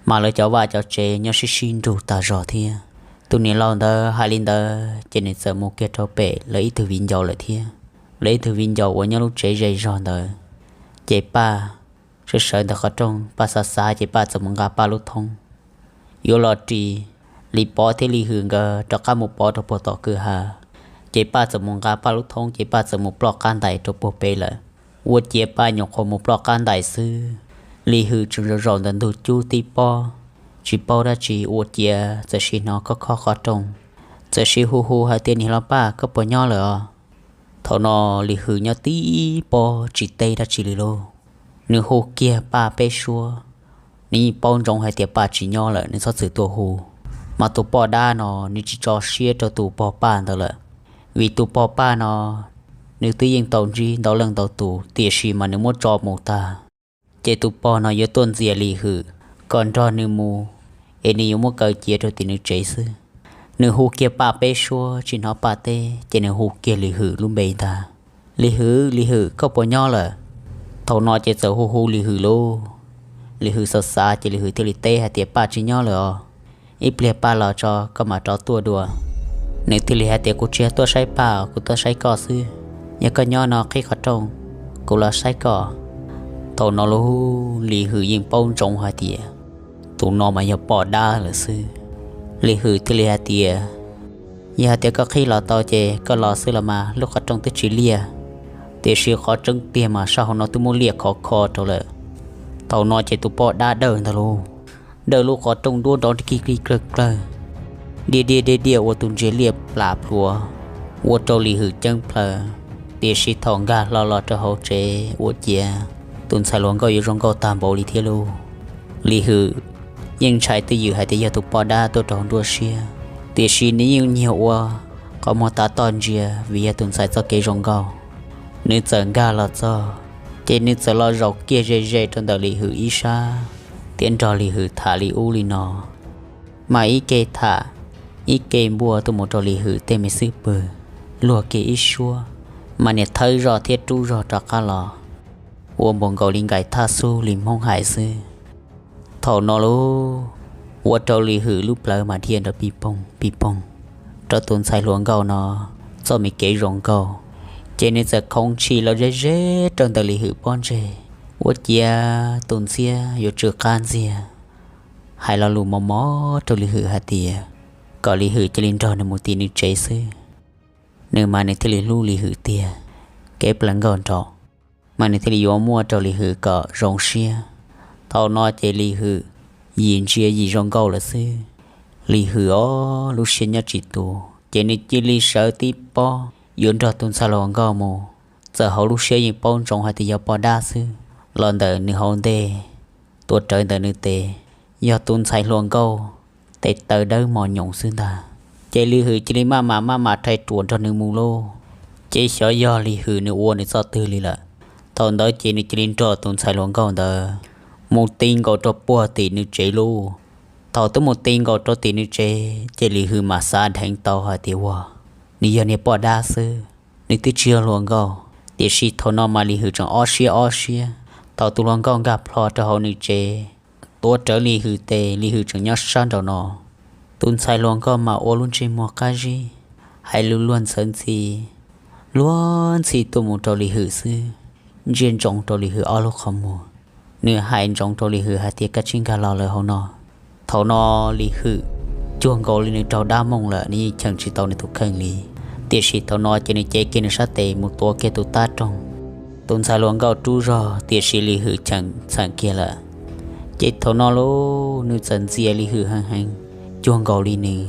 mas lawv cov vaj cov tsev nyob sib sib nrug tag zog thiab. Tus niam laus ntawd hais li ntawd ces nws txawm mus kiag rau pem lawv ib tug viv ncaus lawm thiab. Lawv ib tug viv ncaus uas nyob lub tsev ze zog ntawd. Ces Paj sawv sawv ntawm qhov rooj, Paj xav xav ces Paj txawm mus nqa Paj lub thoob yuav los ris Lis Pov thiab Lis Hwm nkawd rov qab mus pov rau puag tom kwj ha. Ces Paj txawm mus nqa Paj lub thoob ces Paj txawm mus ploj qab ntais rau puag pem lawm. Ua ciav Paj nyuam qhuav mus ploj qab ntais xwb, Lis Hwm tseem zaum zaum ntawm ntug cub tib pob, tsis paub dab tsi, ua ciav txawm sim hnov khob khob qhov rooj, txawm sim hu hu hais tias, niam hlob Paj, koj puas nyob lawm os? Thaum no Lis Hwm nyob tib pob tsis teb dab tsi li lauj. Nws hu kiag Paj peb suab, nws yeej paub ntsoov hais tias Paj tsis nyob lawm, nws txhob txwm tuaj hu. Mas tus poj dab no nws tsis tso siab rau tus pog Paj ntawd lawm, vim tus pog Paj no nws twb yeej tau ntsib ntau leej ntau tus, tiam sis mas nws muab tso mus tag. Ces tus pog no yuav tuaj ntxias Lis Hwm kom nrog nws mus, es nws yuav muab kaw cia rau tim nws tsev xwb. Nws hu kiag Paj peb suab tsis hnov Paj teb, ces nws hu kiag Lis Hwm lub npe ntag. Lis Hwm, Lis Hwm, koj puas nyob lawm? Thaum no ces txawm hu hu Lis Hwm lauj. Lis Hwm xav xav ces Lis Hwm thiaj li teb hais tias, Paj tsis nyob lawm os. Ib pliag Paj los tso koj mam rov tuaj dua. Nws thiaj li hais tias, Kuv tsis yog tuaj saib Paj, kuv tuaj saib koj xwb. Yog koj nyob no qhib qhov rooj, kuv los saib koj. Thaum no lauj, Lis Hwm yeej paub ntsoov hais tias tus no mas yog poj dab lawm xwb. Lis Hwm thiaj li hais tias, Yog hais tias koj qhib los tau ces koj los xwb los mas, lub qhov rooj twb tsis liaj. Tiam sis qhov tseeb tiag mas sab hauv no twb muab liaj khov kho rau lawm. Thaum no ces tus poj dab dawj ntag lauj, dawj lub qhov rooj duab nrov kig kig klawg klawg, diaj diaj diaj diaj ua tus ntsiav liaj plam plhuav, ua rau Lis Hwm ceeb plhaws. Tiam sis thaum nkag hlo los rau hauv tsev ua ciav, tus ntxhais hluas nkauj yuav zoo nkauj tag npaum li thiab lauj. Lis Hwm yeej ntshai twj ywm hais tias yog tus poj dab tuaj rau hauv nruab siab, tiam sis nws yeej nyiag ua qhov muag tav toj ntsia vim yog tus ntxhais txoj kev zoo nkauj. Nws txawm nkag los txog, ces nws txawm los zaum kiag ze ze rau ntawm Lis Hwm ib sab, thiab nrog Lis Hwm tham li ub li no. Mas ib ke tham, ib ke npuaj tuaj mus rau Lis Hwm tej me xwb pwg, luag kiag ib suab, mas niam thawb zog thiab rub zog rov qab los, ua npaum nkaus li nkais thaj xub li Hmoob hais xwb. Thaum no lauj, ua rau Lis Hwm lub plawv mas dhia nrov pij poog pij poog rau tus ntxhais hluas nkauj no txoj me kev zoo nkauj. Ces nws txawm khoov tshis los ze ze rau ntawm Lis Hwm pob ntseg, ua ciav tus ntxhiab yuav tsw qab ntxiag, hais lo lus mos mos rau Lis Hwm hais tias kom Lis Hwm cia li nrog nws mus tim nws tsev xwb. Nws mas nws thiaj li hlub Lis Hwm tiag, kev plaws nkauj nraug mas nws thiaj li yuav muaj rau Lis Hwm kom zoo siab. Thaum no ces Lis Hwm yim ntsia yim zoo nkauj lawm xwb. Lis Hwm os, lub siab nyob tsis tus, ces nws cia li sawv tib pob yuav nrog tus ntxhais hluas nkauj mus. Txawm hauv lub siab yeej paub ntsoov hais tias yog poj dab xwb, los ntawm nws hauv ntej, tuav rawv ntawm nws tes, yog tus ntxhais hluas nkauj tes taw dawb mos nyoos xwb ntag. Ces Lis Hwm cia li maj mam maj mam rhais ruam nrog nws mus lauj. Ces xyov yog Lis Hwm nws ua nws txoj twg li lawm, thaum ntawd ces nws cia li nrog tus ntxhais hluas nkauj ntawd mus ti nkaus rau puag tim nws tsev lauj. Thaum twb mus ti nkaus rau tim nws tsev, ces Lis Hwm mam xav dheev tau hais tias ua, nws yog niag poj dab xwb, nws twb tsis yog hluas nkauj. Tiam sis thaum no mas Lis Hwm tseem ob siab ob siab. Thaum tus hluas nkauj nkag plho rau hauv nws tsev, tuav rawv Lis Hwm tes, Lis Hwm tseem nyob sab nraum no. Tus ntxhais hluas nkauj mas ua lub ntsej muag qab zib, hais lus luag ntxhawv ntxhi, luag ntxhi tuaj mus rau Lis Hwm xwb, ntsia ntsoov rau Lis Hwm ob lub qhov muag. Nws hais ntsoov rau Lis Hwm hais tias, Koj tsis nkag los lawm hauv no. Thaum no Lis Hwm cuag nkaus li nws raug dab mooj lawm, nws yeej cheem tsis tau nws tus kheej li. Tiam sis thaum no ces nws cev kiag nws sab tes mus tuav kiag tus tab roog. Tus ntxhais hluas nkauj rub zog, tiam sis Lis Hwm cheem txheem kiag lawm. Ces thaum no lauj, nws txawm ntxias Lis Hwm heev heev, cuag nkaus li nws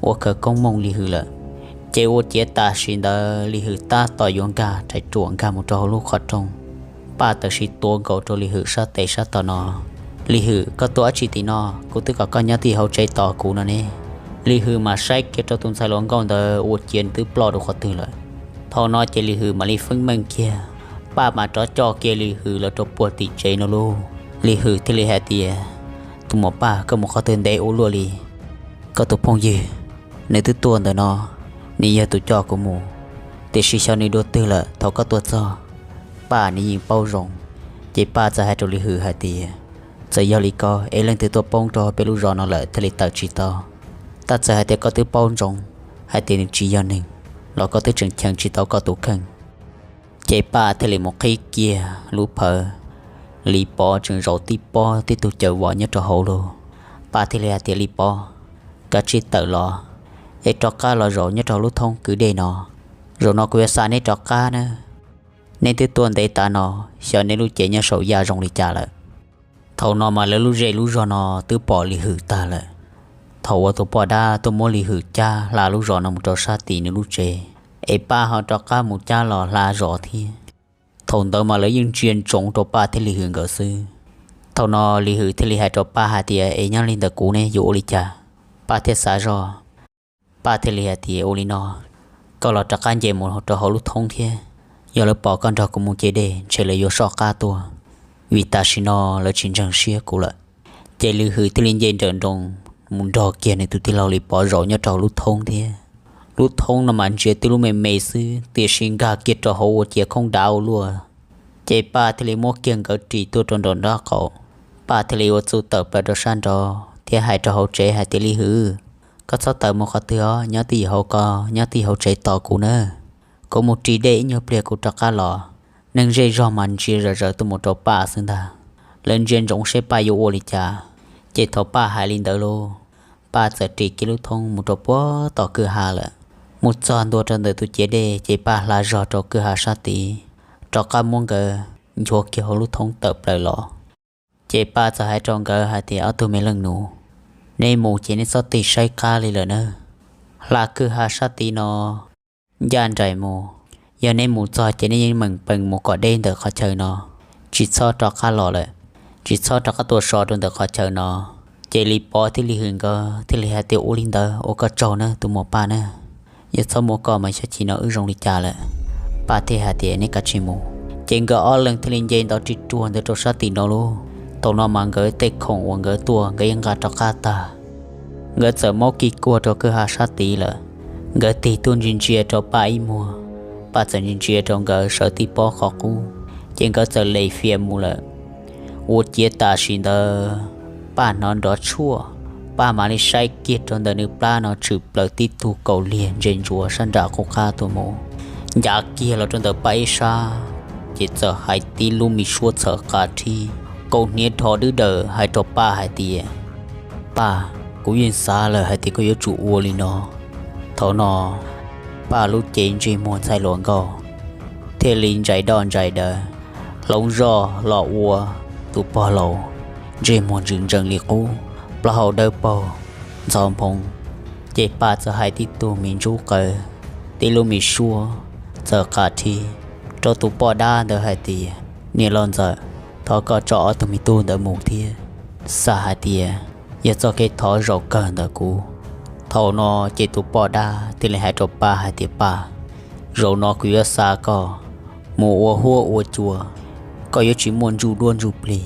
ua khawv koob mooj Lis Hwm lawm. Ces ua ciav tam sim ntawd Lis Hwm tab tom yuav nkag rhais ruam nkag mus rau hauv lub qhov rooj, Paj tawm sim tuav nkaus rau Lis Hwm sab tes sab tom no. Lis Hwm, koj tuaj dab tsi tim no? Kuv twb kom koj nyob tim hauv tsev tos kuv no ne. Lis Hwm mam saib kiag rau tus ntxhais hluas nkauj ntawd ua ciav nws twb ploj rau qhov twg lawm. Thaum no ces Lis Hwm mam li feeb meej kiag, Paj mam rov coj kiag Lis Hwm los rau puag tim tsev no lauj. Lis Hwm thiaj li hais tias, Tus muam Paj, koj mus qhov twg ntev ua luaj li? Koj tus phooj ywg, nws twb tuaj ntawm no, nws yog tus coj kuv mus, tiam sis xyov nws dua twg lawm thaum koj tuaj txog. Paj nws yeej paub zoo, ces Paj txawm hais rau Lis Hwm hais tias, Txawm yog li ko es leej twg tuaj poob rau peb lub zos no lawm thiaj li tawm tsis tau. Tab txawm hais tias koj twb paub ntsoov hais tias nws tsis yog neeg, los koj twb tseem cheem tsis tau koj tus kheej. Ces Paj thiaj li mus qhib kiag lub phawv, Lis Pov tseem zaum tib pob tib tug caws vos nyob rau hauv lauj. Paj thiaj li hais tias, Lis Pov, kav tsij tawm los, es rov qab los zaum nyob rau hauv lub thoob kwj dej no. Zaum no kuv yuav xa neb rov qab na. Neb twb tuaj ntev tas no, xyov neb lub cev nyob saum yaj zoo li cas lawm. Thaum no mas lawv lub zej lub zog no twb pom Lis Hwm tag lawm. Thaum uas tus poj dab tuaj muab Lis Hwm cab hla lub zos no mus rau sab tim nws lub tsev, es Paj ho rov qab mus cab los hla zos thiab. Thaum ntawd mas lawv yeej ntsia ntsoov rau Paj thiab Lis Hwm nkawd xwb. Thaum no Lis Hwm thiaj li hais rau Paj hais tias, Es nyob li ntawm kuv ne yuav ua li cas? Paj thiaj xav zoj, Paj thiaj li hais tias, Ua li no, koj los rov qab nce mus rau hauv lub thoob thiab. Yog lawv pom koj nrog kuv mus ce dej ntshe lawv yuav soj qab tuaj, vim tam sim no lawv tsis ntseeg siab kuv lawm. Ces Lis Hwm thiaj li nce nrawm nroos mus nrog kiag nws tus tij laug Lis Pov zaum nyob rau hauv lub thoob thiab. Lub thoob no mas ntsia twb lub me me xwb, tiam sis nkag kiag rau hauv ua ciav khoob dav ua luaj. Ces Paj thiaj li muab kiag nkawd ris tuaj rau nraum nraub qaum. Paj thiaj li ua txuj tawm plaws rau sab nraud thiab hais rau hauv tsev hais tias, Lis Hwm, koj txhob tawm mus qhov twg os, nyob twj ywm hauv ko, nyob twj ywm hauv tsev tos kuv na. Kuv mus ris dej ib nyuag pliag kuv rov qab los. Neeg zej zog mas ntsia zom zaws tuaj mus rau Paj xwb ntag. Lawv ntsia ntsoov seb Paj yuav ua li cas. Ces thaum Paj hais li ntawd lauj, Paj txawm ris kiag lub thoob mus rau puag tom kwj ha lawm. Mus txog ntua rau ntawm tus ciav dej ces Paj hla zog rau kwj ha sab tid, rov qab muab nkawd nchuav kiag hauv lub thoob tawm plaws los. Ces Paj txawm hais rau nkawd hais tias, Ob tug me leej nus, neb mus ces neb txhob tig saib qab li lawm na. Hla kwj ha sab tid no ncaj nraim mus. Yog neb mus txog ces neb yeej meem pees mus kom deb ntawm qhov chaw no, tsis txhob rov qab los lawm, tsis txhob rov qab tuaj so rau ntawm qhov chaw no. Ces Lis Pov thiab Lis Hwm nkawd thiaj li hais tias, Ua li ntawd ua koj tsaug na tus muam Paj na. Yog txhob muaj koj mas xyov chim no wb zoo li cas lawm. Paj thiaj hais tias, Neb kav tsij mus. Ces nkawd ob leeg thiaj li nce ntav ris ruag ntawd rau sab tim no lauj. Thaum no mas nkawd tej khoom uas nkawd tuaj nkawd yeej nqa rov qab tag. Nkawd txawm maub kiag kuag rau kwj ha sab tid lawm. Nkawd tig tuaj ntsia ntsia rau Paj ib muag, Paj txawm ntsia ntsia rau nkawd sawv tib pob qhov qub, ces nkawd txawm lem fias mus lawm. Ua ciav tam sim ntawd Paj hnov nrov tshuaj, Paj mam li saib kiag rau ntawm nws plab no tshwm plaws tib tug kaus liag ntse ntsuav sab nram qub qab tuaj mus, ncav kiag los rau ntawm Paj ib sab, ces txawm hais tib lub me suab txhawv qab rhib, kaus hniav dhos dwb dawm hais rau Paj hais tias, Paj, kuv yeej xav lawm hais tias koj yuav tsum ua li no. Thaum no Paj lub cev ntsej muag ntxhais hluas nkauj thiaj li ntsais doj ntsais daws, hloov zoj los ua tus pog laus, ntsej muag ntsws ntsees li qub, plaub hau dawb paug ntxhov nphoo. Ces Paj txawm hais tib tug me ntsuj qaws, tib lub me suab txhawv qab rhib rau tus poj dab ntawd hais tias, Niam loj ntxawm, thov koj tso ob tug me tub ntawd mus thiab, xav hais tias yog txoj kev thov zaum kawg ntawm kuv. Thaum no ces tus poj dab thiaj li hais rau Paj hais tias, Paj, zaum no kuv yuav xa koj mus ua huab ua cua, koj yuav tsis muaj ntsuj duab ntsuj plig,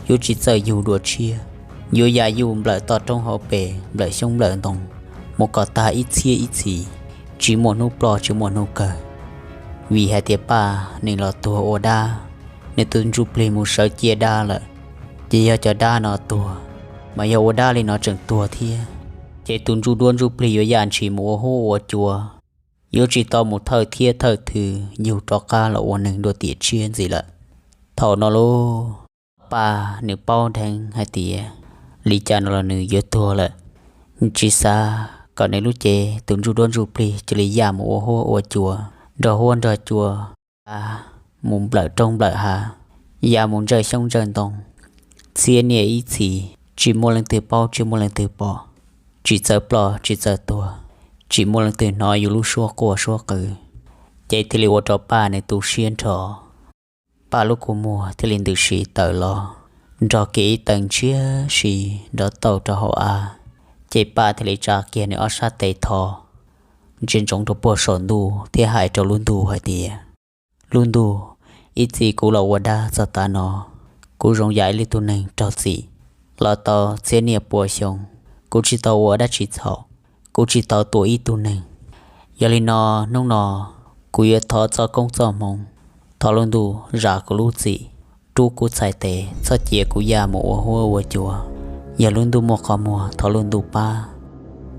yuav tsis txawj yug dua tshiab, yuav ya yuj nplawm toj roob hauv pes, nplawm xyoob nplawm ntoo, mus kom tag ib txhiab ib txhis, tsis muaj hnub ploj tsis muaj hnub kawg. Vim hais tias Paj nws los tuag ua dab, nws tus ntsuj plig mus sawv cia dab lawm, ces yog cov dab no tuag, mas yog ua dab li no tseem tuag thiab, ces tus ntsuj duab ntsuj plig yuav yaj ntshis mus ua huab ua cua, yuav tsis tau mus thawj thiab thawj thw yug rov qab los ua neeg dua tiam tshiab ntxiv lawm. Thaum no lauj, Paj nws paub dheev hais tias li cas no los nws yuav tuag lawm, tsis xav kom nws lub cev tus ntsuj duab ntsuj plig cia li yaj mus ua huab ua cua, nrog huab nrog cua mus nplawm roob nplawm hav, ya mus ntsawj xyoob ntsawj ntoo, txhiab niaj ib txhis, tsis muaj leej twg paub tsis muaj leej twg pom, tsis txawj ploj tsis txawj tuag, tsis muaj leej twg hnov yus lub suab quaj suab qw, ces thiaj li ua rau Paj nws tu siab nrho. Paj lub kua muag thiaj li ntws si tawm los, nrog kiag ib tee ntshiab si nrov tauj rau hauv av. Ces Paj thiaj li tsa kiag nws ob sab tes thov, ntsia ntsoov rau puag saum ntuj thiab hais rau lub ntuj hais tias, Lub ntuj, ib txhis kuv los ua dab txog tav no, kuv zoo yam ib tug neeg raug txim los tau txhiab niaj pua xyoo, kuv tsis tau ua dab tsi txhaum, kuv tsis tau tua ib tug neeg. Yog li no hnub no kuv yuav thov txoj koob txoj hmoov, thov lub ntuj zam kuv lub txim, rub kuv txhais tes, txhob cia kuv yaj mus ua huab ua cua. Yog lub ntuj muaj qhov muag thov lub ntuj pab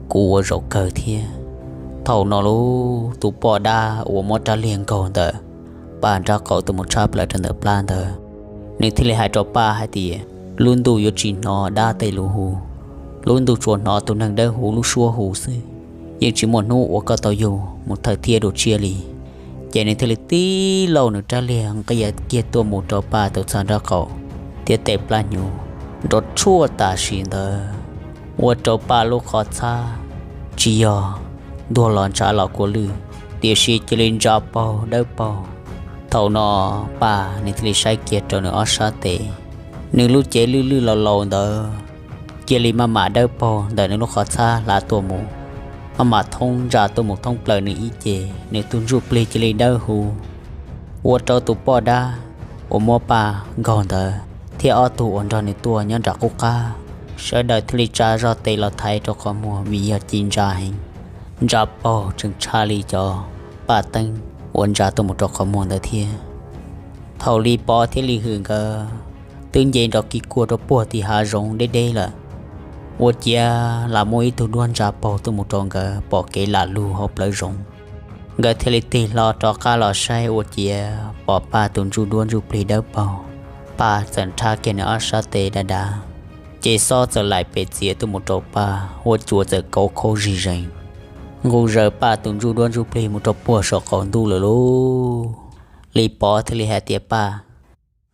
kuv ua zaum kawg thiab. Thaum no lauj, tus poj dab uas muab rab liag nkaug ntawm Paj nraub qaum tuaj mus tshab plaws rau ntawm plab ntawd, nws thiaj li hais rau Paj hais tias, Lub ntuj yuav tsis hnov dab tej lus hu, lub ntuj tsuas hnov tus neeg dawb huv lub suab hu xwb. Yeej tsis muaj hnub uas koj tau yug mus thawj thiab dua tshiab li. Ces nws thiaj li tib lauj nws rab liag nqia kiag tuaj mus rau Paj tus txhais nraub qaum thiab tej plab hnyuv, nrov tshuaj tam sim ntawd ua rau Paj lub qhov txhab tsis yog ntuag los ntshav los kua lwj, tiam sis cia li ntsa paug dawb paug. Thaum no Paj nws thiaj li saib kiag rau nws ob sab tes, nws lub cev lwj lwj laus laus ntawd cia li maj mam dawb paug ntawm nws lub qhov txhab hlav tuaj mus. maj mam thoob ntsa tuaj mus thoob plaws nws ib ce, nws tus ntsuj plig cia li dawb huv. Ua rau tus poj dab uas muab Paj nkaug ntawd thiab ob tug uas nrog nws tuaj nyob nram qub qab, sawv daws thiaj li tsa zog tes los thaiv rau qhov muag vim yog ci ntsa heev, ntsa paug tseem tshaj li cov paj teeb uas ntsa tuaj mus rau qhov muag ntawd thiab. Thaum Lis Pov thiab Lis Hwm nkawd twb nce nrov kiv kuag rau puag tim hav zoov deb deb lawm, ua ciav lam muaj ib tug duab ntsa paug tuaj mus rau nkawd pom kev lam lug hauv plawv zoov. Nkawd thiaj li tig hlo rov qab los saib ua ciav pom Paj tus ntsuj duab ntsuj plig dawb paug. Paj txawm nrhab kiag nws ob sab tes dav dav, ces xob txawm laim pes txiav tuaj mus rau Paj, huab cua txawm kauv khaub zig zees, nqus zaws Paj tus ntsuj duab ntsuj plig mus rau puag saum qaum ntuj lawm lauj. Lis Pov thiaj li hais tias, Paj,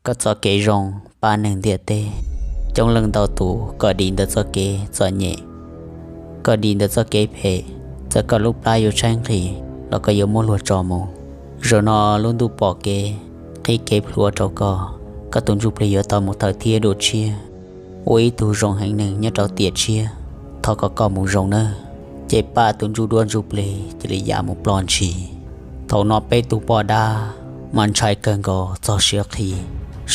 koj txoj kev zoo, pab neeg ntiaj teb coob leej ntau tus, koj dim ntawm txoj kev txom nyem, koj dim ntawm txoj kev phem, txawm koj lub plab yuav tshaib nqhis los koj yuav muab luag tso mus. Zaum no lub ntuj pom kev, qhib kev plhuav rau koj, koj tus ntsuj plig yuav tau mus thawm thiab dua tshiab, ua ib tug zoo heev neeg nyob rau tiam tshiab. Thov kom koj mus zoo nawb. Ces Paj tus ntsuj duab ntsuj plig cia li ya mus ploj ntshis. Thaum no peb tus poj dab mas ntshai kawg nkaus txog siav qhi,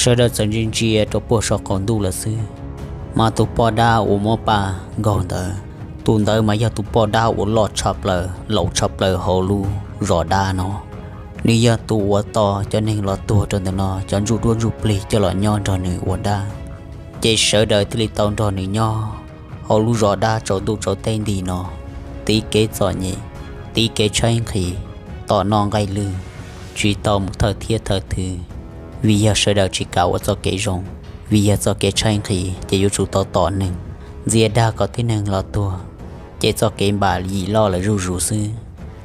sawv daws txawm ntsia ntsia rau puag saum qaum ntuj lawm xwb. Mas tus poj dab uas muab Paj nkaug ntawd, tus ntawd mas yog tus poj dab uas loj tshaj plaws laus tshaj plaws hauv lub zos dab no. Nws yog tus uas tos cov neeg los tuag rau ntawm no cov ntsuj duab ntsuj plig coj los nyob nrog nws ua dab. Ces sawv daws thiaj li tau nrog nws nyob hauv lub zos dab tsaus ntuj tsaus teb nti no, tiv kev txom nyem, tiv kev tshaib nqhis, tom noj nqaij lwj, tsis tau mus thawj thiab thawj thwv, vim yog sawv daws tsis kam ua txoj kev zoo, vim yog txoj kev tshaib nqhis ces yuav tsum tau tom neeg, ntxias dag kom tib neeg los tuag, ces txoj kev npam yim loj lawm zuj zus xwb.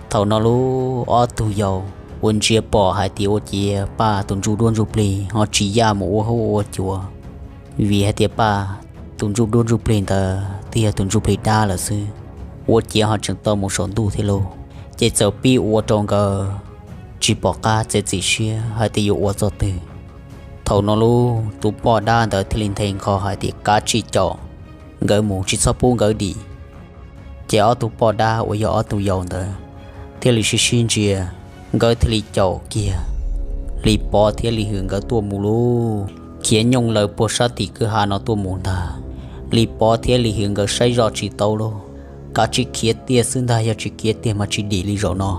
Thaum no lub ob tug yau uas ntsia pom hais tias ua ciav Paj tus ntsuj duab ntsuj plig ho tsis yaj mus ua huab ua cua, vim hais tias Paj tus ntsuj duab ntsuj plig ntawd twb yog tus ntsuj plig dab lawm xwb, ua ciav ho tseem tau mus saum ntuj thiab lauj. Ces txawm pib ua rau nkawd tsis pom qab txiav txim siab hais tias yuav ua txoj twg. Thaum no lub tus poj dab ntawd thiaj li nthe nqho hais tias, Kav tsij caum nkawd mus, tsis txhob pub nkawd dim. Ces ob tug poj dab uas yog ob tug yau ntawd thiaj li sib sib ntsia, nkawd thiaj li caum kiag Lis Pov thiab Lis Hwm nkawd tuaj mus lauj. Khiav nyooj lawm puag sab tim kwj ha no tuaj mus ntag. Lis Pov thiab Lis Hwm nkawd saib zoj tsis tau lauj, kav tsij khiav tiag xwb ntag, yog tsis khiav tiag mas tsis dim li zaum no.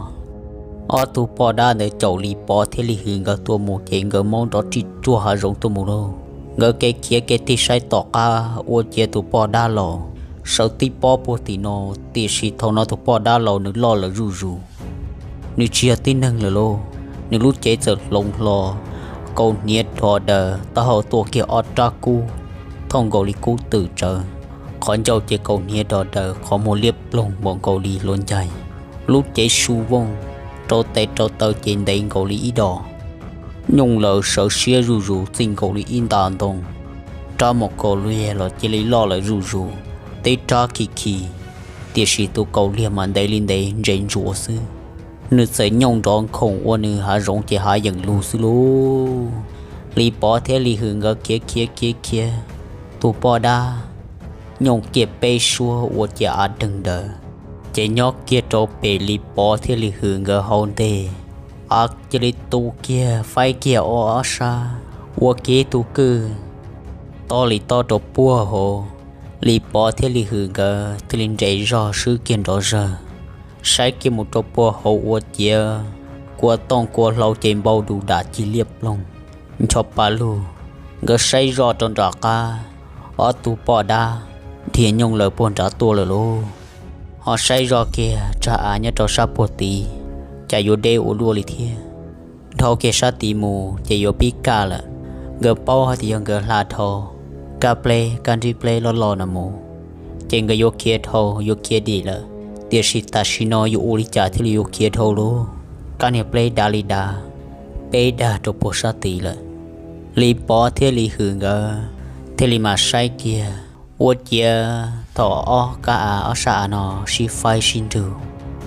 Ob tug poj dab ntawd caum Lis Pov thiab Lis Hwm nkawd tuaj mus ces nkawd maub nrov rij ruaj hav zoov tuaj mus lauj. Nkawd kev khiav kev tig saib tom qab ua ciav tus poj dab laus sawv tib pob puag tim no, tiam sis thaum no tus poj dab laus nws loj lawm zuj zus, nws tsis yog tib neeg lawm lauj. Nws lub cev txawm hloov hlo, kaus hniav rov daws, taub hau tuaj kiag ob rab kub thooj nkaus li kub twm tsawv, qhov ncauj ces kaus hniav rov daws, qhov muag liab ploog npaum nkaus li hluav ncaig, lub cev su vooj, rau tes rau taw ces ntev nkaus li ib dos. Nyooj lawm sawv siab zuj zus txij nkaus li ib nta ntoo. Rab mus kaus liag los cia li loj lawm zuj zus, tib rab khi khi, tiam sis tus kaus liag mas ntev li ntev ntses ntsuav xwb. Nws txawm nyooj nrov nkhoom ua nws hav zoov ces hav yeem lug xwb lauj. Lis Pov thiab Lis Hwm nkawd khiav khiav khiav khiav, tus poj dab nyooj kiag peb suab ua ciav av deeg daws, ces nyob kiag rau pem Lis Pov thiab Lis Hwm nkawd hauv ntej, av cia li tu kiag faib kiag ob sab, ua kiag tus kwj tob li tob rau puag hauv. Lis Pov thiab Lis Hwm nkawd thiaj li nres zog swb kiag nrov zawg, saib kiag mus rau puag hauv ua ciav kua tooj kua hlau ces npau du dam cig liab ploog, ncho pa lug. Nkawd saib zoj rau nram qab, ob tug poj dab dhia nyooj lawm puag nrad tuaj lawm lauj. Ho saib zoj kiag tsag av nyob rau sab puag tid, cas yuav deb ua luaj li thiab. Dhau kiag sab tid mus ces yuav pib kaj lawm. Nkawd paub hais tias yog nkawd hla dhau kab pleb kab nrib pleb loj loj no mus, ces nkawd yuav khiav dhau yuav khiav dim lawm. Tiam sis tam sim no yuav ua li cas thiaj li yuav khiav dhau lauj? Kab niag pleb dav li dav, peb dag rau puag sab tid lawm. Lis Pov thiab Lis Hwm nkawd thiaj li mam saib kiag, ua ciav thaum ob kab av ob sab av no sib faib sib nrug,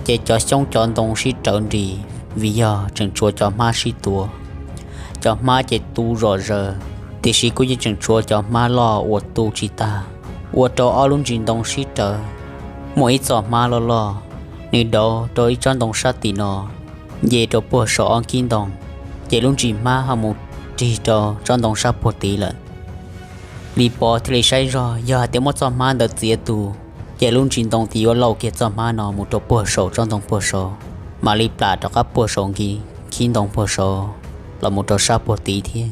ces cov xyoob cov ntoo sib rawv nris, vim yog tseem tshuav cov hmab sib tua. Cov hmab ces tu zom zaws, tiam sis kuj yeej tseem tshuav cov hmab loj uas tu tsis tag, ua rau ob lub ntsis ntoo sib rawv. Muaj ib txoj hmab loj loj, Nws dauv rau ib tsob ntoo sab tid no, nce rau puag saum ob khib ntoo, ces lub ntsis hmab ho mus rig rau tsob ntoo sab puag tid lawm. Lis Pov thiaj li saib zog, yog hais tias muab txoj hmab ntawd txiav tus, ces lub ntsis ntoo twb yuav lauj kiag txoj hmab no mus rau puag saum tsob ntoo puag saud, mam li plam rov qab puag saum nki khib ntoo puag saud los mus rau sab puag tid thiab.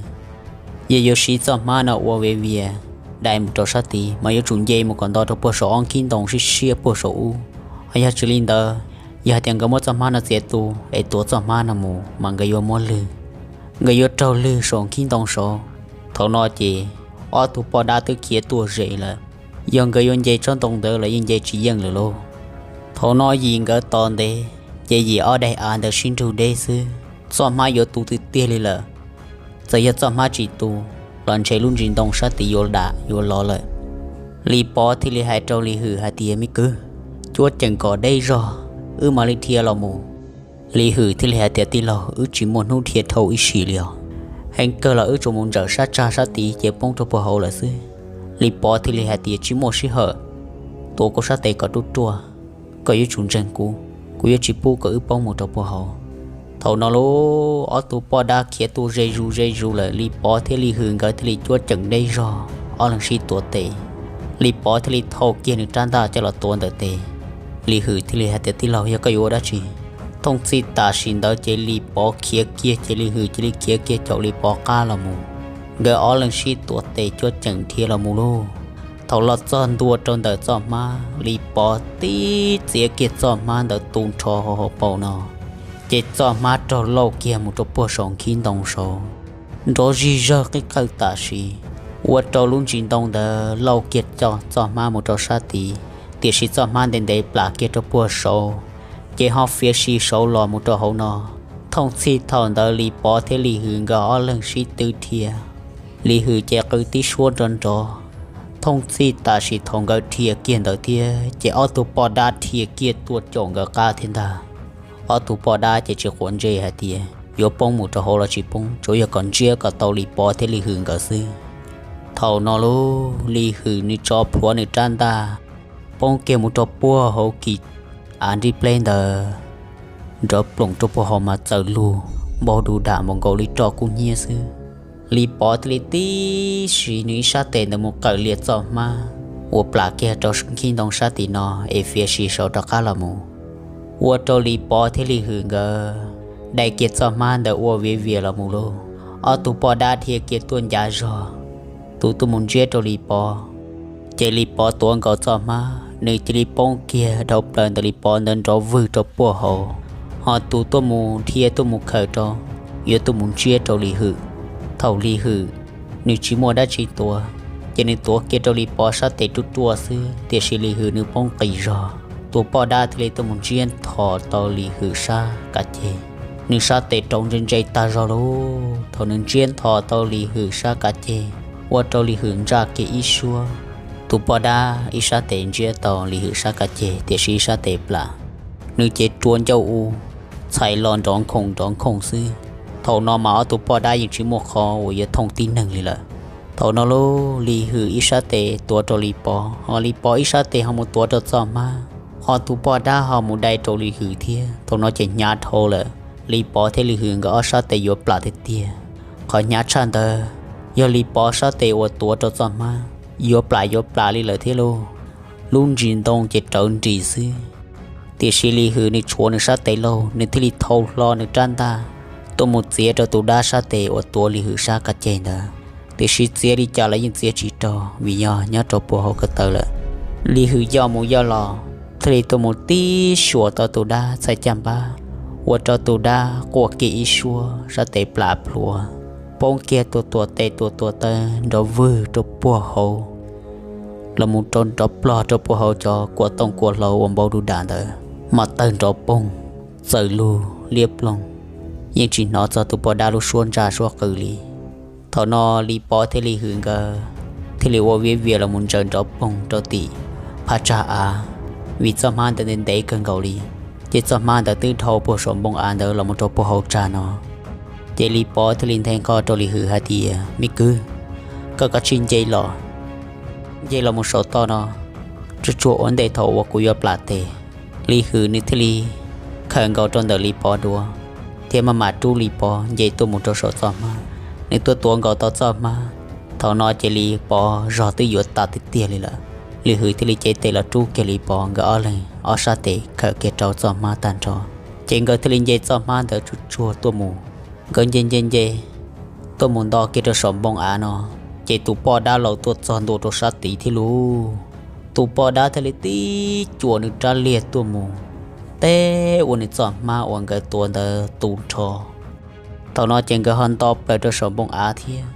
Yog yuav siv txoj hmab no ua viav vias dai mus rau sab tid mas yuav tsum nce mus kom nto rau puag saum ob khib ntoo siab siab puag saum ub. Ho yog tsis li ntawd, yog hais tias nkawd muab txoj hmab no txiav tus es tuav txoj hmab no mus mas nkawd yuav muab lwg, nkawd yuav raug lwg saum khib ntoo saud. Thaum no ces ob tug poj dab twb khiav tuaj ze lawm, yog nkawd yuav nce tsob ntoo ntawd los yeej nce tsis yeej lawm lauj. Thaum no yim nkawd tos ntev, ces yim ob daim av ntawd sib nrug deb xwb, txoj hmab yuav tu tiag tiag li lawm. Txawm yog txoj hmab tsis tu los ntshe lub ntsis ntoo sab tid yuav dam yuav lov lawm. Lis Pov thiaj li hais rau Lis Hwm hais tias, me kwv, cuab ceem kom deb zog, wb mam li dhia los mus. Lis Hwm thiaj li hais tias, tij laug, wb tsis muaj hnub dhia dhau ib sim li os. Heev kawg los wb tsuas mus ntsawm sab tsag sab tid ces poob rau puag hauv lawm xwb. Lis Pov thiaj li hais tias, tsis muaj sij hawm, tuav kuv sab tes kom ruaj ruaj, koj yuav tsum ntseeg kuv, kuv yuav tsis pub kom wb poob mus rau puag hauv. Thaum no lauj, ob tug poj dab khiav tuaj ze zus ze zus lawm, Lis Pov thiab Lis Hwm nkawd thiaj li cuab ceem deb zog, ob leeg sib tuav tes. Lis Pov thiaj li thau kiag nws rab ntaj coj los tuav ntawm tes. Lis Hwm thiaj li hais tias, tij laug, yog koj yuav ua dab tsi? Thooj txhij tam sim ntawd ces Lis Pov khiav kiag ces Lis Hwm cia li khiav kiag caum Lis Pov qab los mus. Nkawd ob leeg sib tuav tes cuab ceem dhia los mus lauj. Thaum los txog ntua rau ntawm txoj hmab, Lis Pov tib txiav kiag txoj hmab ntawd tu nrho hauv paus no, ces txoj hmab raug lauj kiag mus rau puag saum khib ntoo saud, nrov zig zawg qib qawj tam sim, ua rau lub ntsis ntoo ntawd lauj kiag txoj hmab mus rau sab tid, tiam sis txoj hmab ntev ntev plam kiag rau puag saud, ces ho fiav si saud los mus rau hauv no. Thooj txhij thaum ntawd Lis Pov thiab Lis Hwm nkawd ob leeg sib twb dhia, Lis Hwm ces qw tib suab nrov nrov. Thooj txhij tam sim thaum nkawd dhia kiag ntawd thiab ces ob tug poj dab dhia kiag tuaj caum nkawd qab thiab ntag. Ob tug poj dab ces tsis quav ntsej hais tias yuav poob mus rau hauv los tsis poob, tsuas yog kom ntsiab kom tau Lis Pov thiab Lis Hwm nkawd xwb. Thaum no lauj, Lis Hwm nws tso plhuav nws rab ntaj, poob kiag mus rau puag hauv kis av nrib pleb ntawd, nrov ploom rau puag hauv mas txawm lug npau du dam npaum nkaus li roj kub hnyiab xwb. Lis Pov thiaj li tib si nws ib sab tes ntawd mus qawm lias txoj hmab uas plam kiag rau khib ntoo sab tim no es fiav si saud rov qab los mus, ua rau Lis Pov thiab Lis Hwm nkawd dai kiag txoj hmab ntawd ua viav vias los mus lauj. Ob tug poj dab dhia kiag tuaj ncav zog, tus tuaj mus ntsiab rau Lis Pov, ces Lis Pov tuav nkaus txoj hmab, nws cia li poob kiag dhau plaws ntawm Lis Pov ntawd nrov vwg rau puag hauv. Ho tus tuaj mus dhia tuaj mus khawm rau, yuav tuaj mus ntsiab rau Lis Hwm. Thaum Lis Hwm nws tsis muaj dab tsi tuav, ces nws tuav kiag rau Lis Pov sab tes ruaj ruaj xwb, tiam sis Lis Hwm nws poob qis zog. Tus poj dab thiaj li tuaj mus ntsiab nthos tau Lis Hwm sab kav ceg, nws sab tes rauv ntse ntse tag zog lauj. Thaum nws ntsiab nthos tau Lis Hwm sab kav ceg, ua rau Lis Hwm ntsaj kiag ib suab. Tus poj dab ib sab tes ntsiab tau Lis Hwm sab kav ceg, tiam sis ib sab tes plam, nws ces rua ncauj u, txhais los nrov nkhoom nrov nkhoom xwb. Thaum no mas ob tug poj dab yeej tsis muaj qhov uas yuav thooj tib neeg li lawm. Thaum no lauj, Lis Hwm ib sab tes tuav rau Lis Pov, ho Lis Pov ib sab tes ho mus tuav rau txoj hmab, ho tus poj dab ho mus dai rau Lis Hwm thiab. Thaum no ces hnyav dhau lawm, Lis Pov thiab Lis Hwm nkawd ob sab tes yuav plam tiag tiag. Qhov hnyav tshaj ntawd, yog Lis Pov sab tes uas tuav rau txoj hmab yuav plam yuav plam li lawm thiab lauj. Lub ntsis ntoo ces rawv nris xwb, tiam sis Lis Hwm nws tshuav nws sab tes lauj, nws thiaj li thau hlo nws rab ntaj tuaj mus txiav rau tus dab sab tes uas tuav Lis Hwm sab kav ceg ntawd. Tiam sis txiav li cas los yeej txiav tsis raug, vim yog nyob rau puag hauv ko taw lawm. Lis Hwm yoj mus yoj los, thiaj li tuaj mus tib suam tau tus dab txhais caj npab, ua rau tus dab quaj kiag ib suab, sab tes plam plhuav, poob kiag tua tuam tes tua tuam taw nrov vwg rau puag hauv, los mus rau nrov plog rau puag hauv cov kua tooj kua hlau uas npau du dam ntawd, mas tawg nrov poog, txawm lug liab ploog, yeej tsis hnov txog tus poj dab lub suab ntsaj suab qw li. Thaum no Lis Pov thiab Lis Hwm nkawd thiaj li ua viav vias los mus ntsaws nrov poog rau tim phab tsag av, vim txoj hmab ntawd ntev ntev kawg nkaus li, ces txoj hmab ntawd twb dhau puag saum npoo av ntawd los mus rau puag hauv tsag no. Ces Lis Pov thiaj li nthe nqho rau Lis Hwm hais tias, me kwv, koj kav tsij nce los, nce los mus saum toj no, tsuag tsuag ua ntej thaum uas kuv yuav plam tes. Lis Hwm nws thiaj li khaws nkaus rau ntawm Lis Pov duav, thiab maj mam rub Lis Pov nce tuaj mus rau saum txoj hmab. Nws tuaj tuav nkaus tau txoj hmab, thaum no ces Lis Pov zog twb yuav tas tiag tiag li lawm. Lis Hwm thiaj li cev tes los rub kiag Lis Pov, nkawd ob leeg ob sab tes khaws kiag rau txoj hmab tag nrho, ces nkawd thiaj li nce txoj hmab ntawd tsuag tsuag tuaj mus. Nkawd nce nce nce tuaj mus nto kiag rau saum npoo av no, ces tus poj dab laus tuaj txog ntua rau sab tid thiab lauj. Tus poj dab thiaj li tib cuam nws rab liag tuaj mus teb ua nws txoj hmab uas nkawd tuav ntawd tu nrho. Thaum no ces nkawd ho nto plaws rau saum npoo av thiab,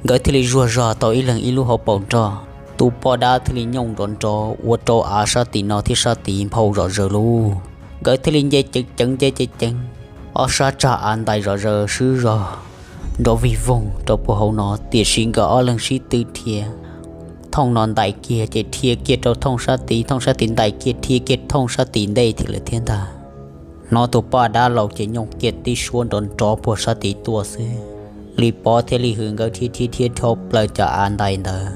nkawd thiaj li zuag zog tau ib leeg ib lub hauv paus nroj. Tus poj dab thiaj li nyooj nrov nrov ua rau av sab tim no thiab sab tid nphau zom zaws lauj. Nkawd thiaj li nce ceev ceev nce ceev ceev, ob sab tsag av ntais zom zaws swb zog nrov vig voog rau puag hauv no, tiam sis nkawd ob leeg sib tw dhia. Thooj no ntais kiag ces dhia kiag rau thooj sab tid, thooj sab tid ntais kiag dhia kiag thooj sab tim ntej thiab lawm thiab ntag. Hnov tus poj dab laus ces nyooj kiag tib suab nrov nrov puag sab tid tuaj xwb. Lis Pov thiab Lis Hwm nkawd dhia dhia dhia dhau plaws cov av ntais ntawd.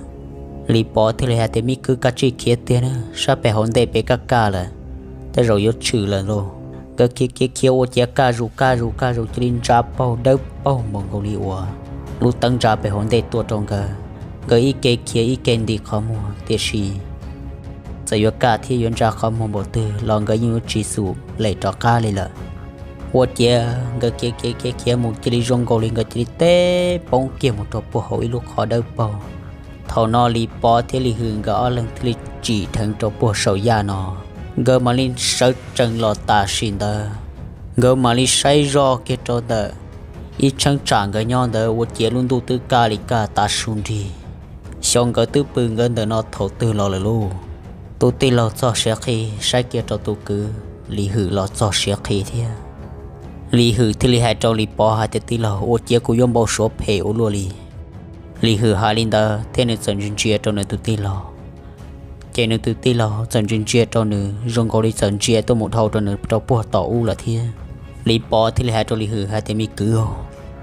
Lis Pov thiaj li hais tias, Me kwv, koj tsis khiav tiag na, sab pem hauv ntej peb kaj kaj lawm, tej zaum yuav tshwm lawm lauj. Nkawd khiav khiav khiav ua ciav kaj zus kaj zus kaj zus cia li ntsa paug dawb paug npaum nkaus li uas lub teeb ntsa pem hauv ntej tuaj rau nkawd. Nkawd ib ke khiav ib ke nti qhov muag, tiam sis txawm yuav kaj thiab yuav ntsa qhov muag npaum twg los nkawd yeej yuav tsis xum lem rov qab li lawm. Ua ciav nkawd khiav khiav khiav khiav mus cia li zoo nkaus li nkawd cia li teb poob kiag mus rau puag hauv ib lub qhov dawb paug. Thaum no Lis Pov thiab Lis Hwm nkawd ob leeg thiaj li tsim dheev rau puag saum yaj no, nkawd mam li sawv tsees los tam sim ntawd. Nkawd mam li saib zoj kiag rau ntawm ib cheeb tsam nkawd nyob ntawd ua ciav lub ntuj twb kaj li kaj tav su nrig. Xyov nkawd twb pw nkawd ntawm no thaum twg los lawm lauj. Tus tij laug txog siav qhi saib kiag rau tus kwv Lis Hwm los txog siav qhi thiab. Lis Hwm thiaj li hais rau Lis Pov hais tias, Tij laug, ua ciav kuv yuav npau suav phem ua luaj li. Lis Hwm hais li ntawd thiab nws txawm ntsia ntsia rau nws tus tij laug. Ces nws tus tij laug txawm ntsia ntsia rau nws zoo nkaus li txawm ntsia tuaj mus dhau rau nws rau puag tom ub lawm thiab. Lis Pov thiaj li hais rau Lis Hwm hais tias, Me kwv,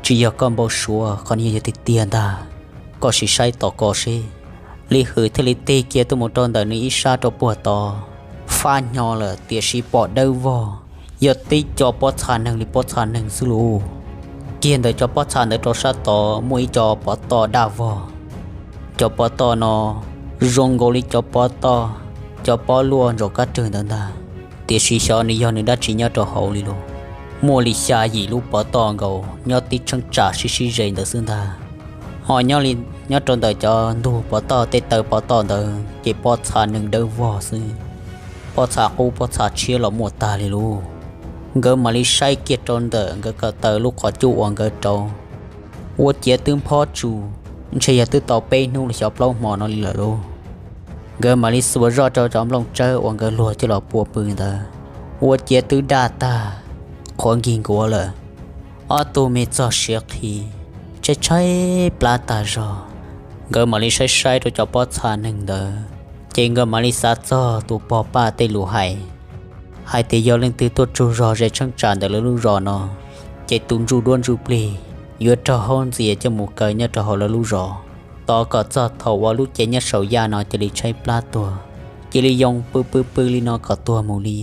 tsis yog koj npau suav, qhov no yog tiag tiag ntag. Koj sim saib tom ko seb. Lis Hwm thiaj li tig kiag tuaj mus rau ntawm nws ib sab rau puag tod. Fab hnyo lawm tiam sis pom dawb vog, yog tib co pob txha neeg li pob txha neeg xwb lauj. Kiag ntawm cov pob txha ntawd rau sab tod muaj ib co pov toj daj vog. Cov pov toj no zoo nkaus li cov pov toj, cov pob luaj ntsaum kab rwg ntawd ntag, tiam sis xyov nws yog nws dab tsi nyob rau hauv li lauj. Muaj li xya yim lub pov toj nkaus nyob tib tsheej tsam sib sib ze ntawd xwb ntag. Ho nyob li, nyob rau ntawm cov ntug pov toj tej taw pov toj ntawd ces pob txha neeg dawb vog xwb. Pob txha qub pob txha tshiab los muaj tag li lauj. Nkawd mam li saib kiag rau ntawm nkawd ko taw lub qhov cub uas nkawd rau, ua ciav twb phob tsus, ntshe yog twb tau peb hnub los xyov plaub hmo no li lawm lauj. Nkawd mam li xuas zoj rau cov nplooj tsawb uas nkawd luag coj los pua pw ntawd, ua ciav twb daj tag, qhuav nkig nkuav lawm. Ob tug me txog siav qhi, tshaib tshaib plab tag zog. Nkawd mam li saib saib rau cov pob txha neeg ntawd, ces nkawd mam li xav txog tus pog Paj tej lus hais, hais tias yog leej twg tuaj tsaug zog ze tsheej tsam ntawm lawv lub zos no, ces tus ntsuj duab ntsuj plig yuav raug haub ntxias coj mus kaw nyob rau hauv lawv lub zos, tos kom txog thaum uas lub cev nyob saum yaj no cia li tshaib plab tuag, cia li yoo pw pw pw li no kom tuag mus li,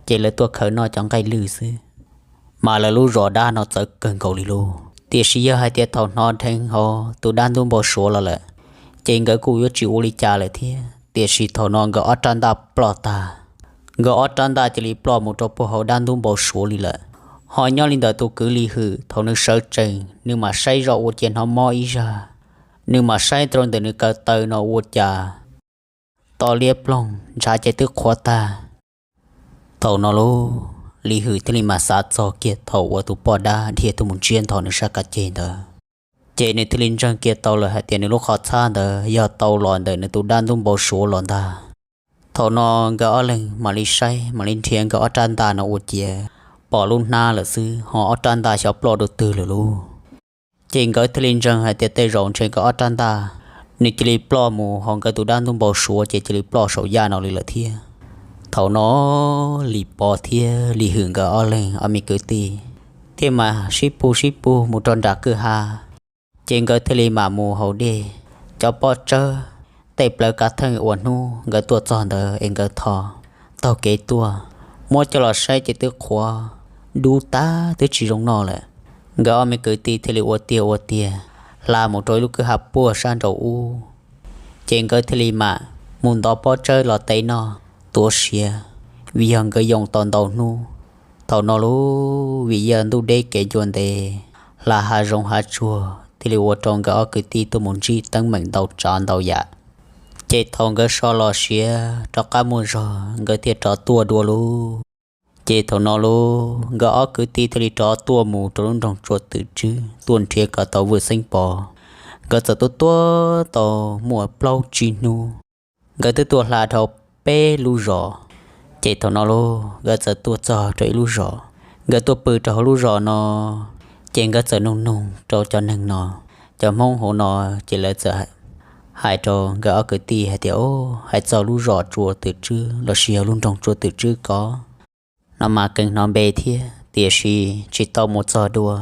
ces lawv tuaj khaws noj cov nqaij lwj xwb. Mas lawv lub zos dab no txawv kawg nkaus li lauj. Tiam sis yog hais tias thaum hnov dheev hauv tus dab ntub npau suav los lawm, ces nkawd kuj yuav tsis ua li cas lawm thiab. Tiam sis thaum no nkawd ob rab ntaj ploj tag, nkawd ob rab ntaj cia li ploj mus rau puag hauv dab ntub npau suav li lawm. Ho nyob li ntawm tus kwv Lis Hwm, thaum nws sawv tsees nws mam saib zoj ua ciav hnov mob ib zag, nws mam saib rau ntawm nws ko taw no ua cas to liab ploog, ntshav ces twb qhuav tag. Thaum no lauj, Lis Hwm thiaj li mam xav txog kiag thaum uas tus poj dab dhia tuaj mus ntsiab nto nws sab kav ceg ntawd, ces nws thiaj li ntseeg kiag tau lawm hais tias nws lub qhov txhab ntawd yog tau los ntawm nws tus dab ntub npau suav los ntag. Thaum no nkawd ob leeg mam li saib mam li nrhiav nkawd ob rab ntaj no ua ciav pom lub hnab lawm xwb, ho ob rab ntaj xyov ploj dua twg lawm lauj. Ces nkawd thiaj li ntseeg hais tias tej zaum ntshe nkawd ob rab ntaj nws cia li ploj mus hauv nkawd tus dab ntub npau suav ces cia li ploj saum yaj no li lawm thiab. Thaum no Lis Pov thiab Lis Hwm nkawd ob leeg ob me kwv tij thiaj mam sib pug sib pug mus rau nram kwj ha. Ces nkawd thiaj li mam mus haus dej. Cov pob tsawb, tej plawv kav theej uas hnub nkawd tuaj txog ntawd es nkawd tho taug kev tuaj, muab coj los saib ces twb qhuav dub tag twb tsis zoo noj lawm. Nkawd ob me kwv tij thiaj li ua tiag ua tiag hla mus rau ib lub kwj ha puag sab nraud ub. Ces nkawd thiaj li mam mus ntov pob tsawb los tev noj tuav siav, vim yog nkawd yoo tau ntau hnub. Thaum no lub vim yog ntuj deb kev ncua ntev, hla hav zoov hav tsuag thiaj li ua rau nkawd ob kwv tij tuaj mus ntsib teeb meem ntau tsav ntau yam. Ces thaum nkawd so los siav rov qab muaj zog nkawd thiaj rov tuaj dua lub. Ces thaum no lub nkawd ob kwv tij thiaj li rov tuaj mus rau lub nroog Tsua Twm Tswb tuaj nrhiav kom tau Vwj Xeeb Pov. Nkawd txawm tuaj tuaj tau muaj plaub tsib hnub, nkawd twb tuaj hla dhau peb lub zos. Ces thaum no lub nkawd txawm tuaj txog rau ib lub zos, nkawd tuaj pw rau hauv lub zos no. Ces nkawd txawm nug nug rau cov neeg no, cov Hmoob hauv no, ces lawv txawm hais rau nkawd ob kwv tij hais tias, o, hais txog lub zos Tsua Twm Tswb lossis yog lub nroog Tsua Twm Tswb ko, no mas keev hnov npe thiab tiam sis tsis tau mus txog dua.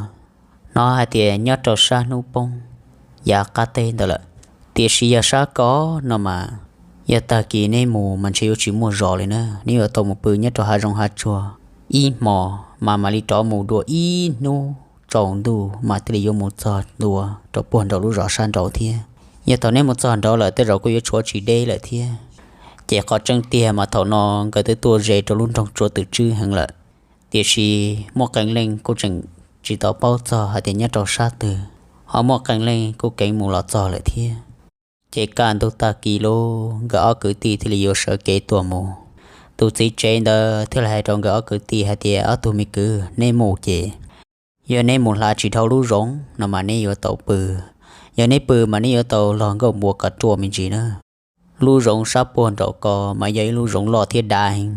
Hnov hais tias nyob rau sab hnub poob yav qab teb ntawd lawm. Tiam sis yog sab ko no mas yog tag kis neb mus mas ntshe yuav tsis muaj zos li na, neb yuav tau mus pw nyob rau hav zoov hav tsuag ib hmos mas mam li rov mus dua ib hnub tsaus ntuj mas thiaj li yuav mus txog ntua rau puag nraum lub zos sab nraud thiab. Yog thaum neb mus txog nraud lawm tej zaum kuj yuav tshuav tsis deb lawm thiab. Ces qhov tseeb tiag mas thaum no nkawd twb tuaj ze rau lub nroog Tsua Twm Tswb heev lawm, tiam sis muaj qee leej kuj tseem tsis tau paub txog hais tias nyob rau sab twg, ho muaj qee leej kuj keev mus los txog lawm thiab. Ces kaj ntug tag kis lub nkawd ob kwv tij thiaj li yuav sawv kev tuaj mus. Tus txiv tsev ntawd thiaj li hais rau nkawd ob kwv tij hais tias, ob tug me kwv, neb mus ces yog neb mus hla tsis dhau lub zoov no mas neb yuav tau pw. Yog neb pw mas neb yuav tau log nkauj npua kom ruaj me ntsis na. Lub zoov sab puag nraum ko mas yog ib lub zoov loj thiab dav heev,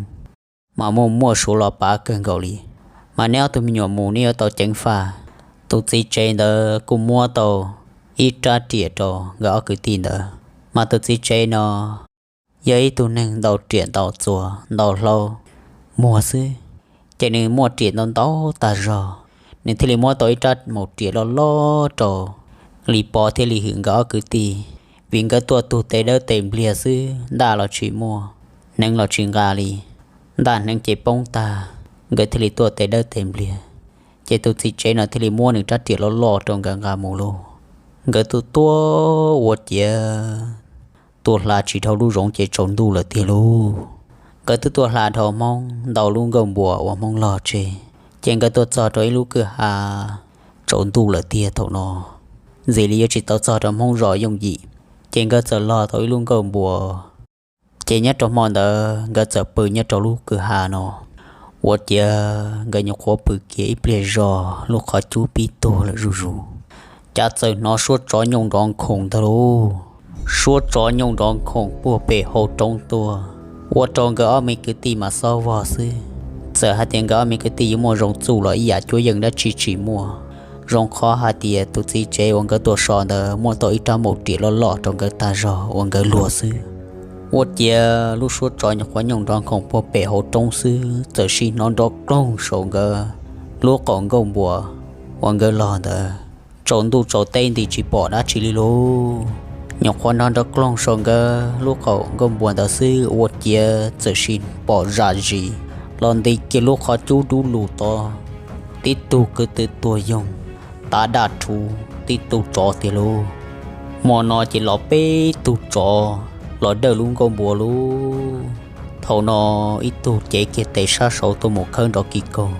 mas muaj muaj suav los pav kawg nkaus li. Mas neb ob tug me nyuam mus neb yuav tau ceev faj. Tus txiv tsev ntawd kuj muab tau ib rab riam rau nkawd ob kwv tij ntawd, mas tus txiv tsev no yog ib tug neeg ntau riam ntau txuas ntau hlau muag xwb, ces nws muaj riam ntau ntau tag zog. Nws thiaj li muab tau ib rab maum riam loj loj rau Lis Pov thiab Lis Hwm nkawd ob kwv tij, vim nkawd tuaj tug tes dawb tes npliag xwb, ntaj los tsis muaj, hneev los tsis nqa li, ntaj hneev ces poob tag, nkawd thiaj li tuaj tes dawb tes npliag. Ces tus txiv tsev no thiaj li muab nws rab riam loj loj rau nkawd nqa mus lauj. Nkawd tuaj tuaj ua ciav tuaj hla tsis dhau lub zoov ces tsaus ntuj lawm tiag lauj. Nkawd twb tuaj hla dhau Hmoob ntau lub nkauj npua uas Hmoob log tseg, ces nkawd tuaj txog rau ib lub kwj ha tsaus ntuj lawm tiag thaum no, ntxim li yuav tsis tau txog rau Hmoob zos yooj yim. Ces nkawd txawm log tau ib lub nkauj npua, ces nyob rau hmo ntawd nkawd txawm pw nyob rau lub kwj ha no. Ua ciav nkawd nyuam qhuav pw kiag ib pliag zog lub qhov cub pib tuag lawm zuj zus, cas txawm hnov suab tsov nyooj nrov nkhoos ntag lauj. Suab tsov nyooj nrov nkhoos puag pem hauv roob tuaj, ua rau nkawd ob me kwv tij mas xob vog xwb. Txawm hais tias nkawd ob me kwv tij yuav muaj zoo txuj los ib yam cuab yeej dab tsi tsis muaj, zoo qhov hais tias tus txiv tsev uas nkawd tuaj so ntawd muab tau ib rab maum riam loj loj rau nkawd tag zog uas nkawd luag xwb. Ua ciav lub suab tsov nyuam qhuav nyooj nrov nkhoos puag pem hauv roob xwb txawm sim hnov nrov kloog saum nkawd lub qaum nkauj npua uas nkawd log ntawd. Tsaus ntuj tsaus teb nti tsis pom dab tsi li lauj. Nyuam qhuav hnov nrov kloog saum nkawd lub qaum nkauj npua ntawd xwb ua ciav txawm sim pom zam zis los nti kiag lub qhov cub dub lug tod, tib tug kwv tw tuag yoog tav daj rhuv tib tug tsov tiag lauj. Hmo no ces los peb tug tsov los dawj lub nkauj npua lauj. Thaum no ib tug cev kiag tes sab saud tuaj mus khawb nrov kis kaug.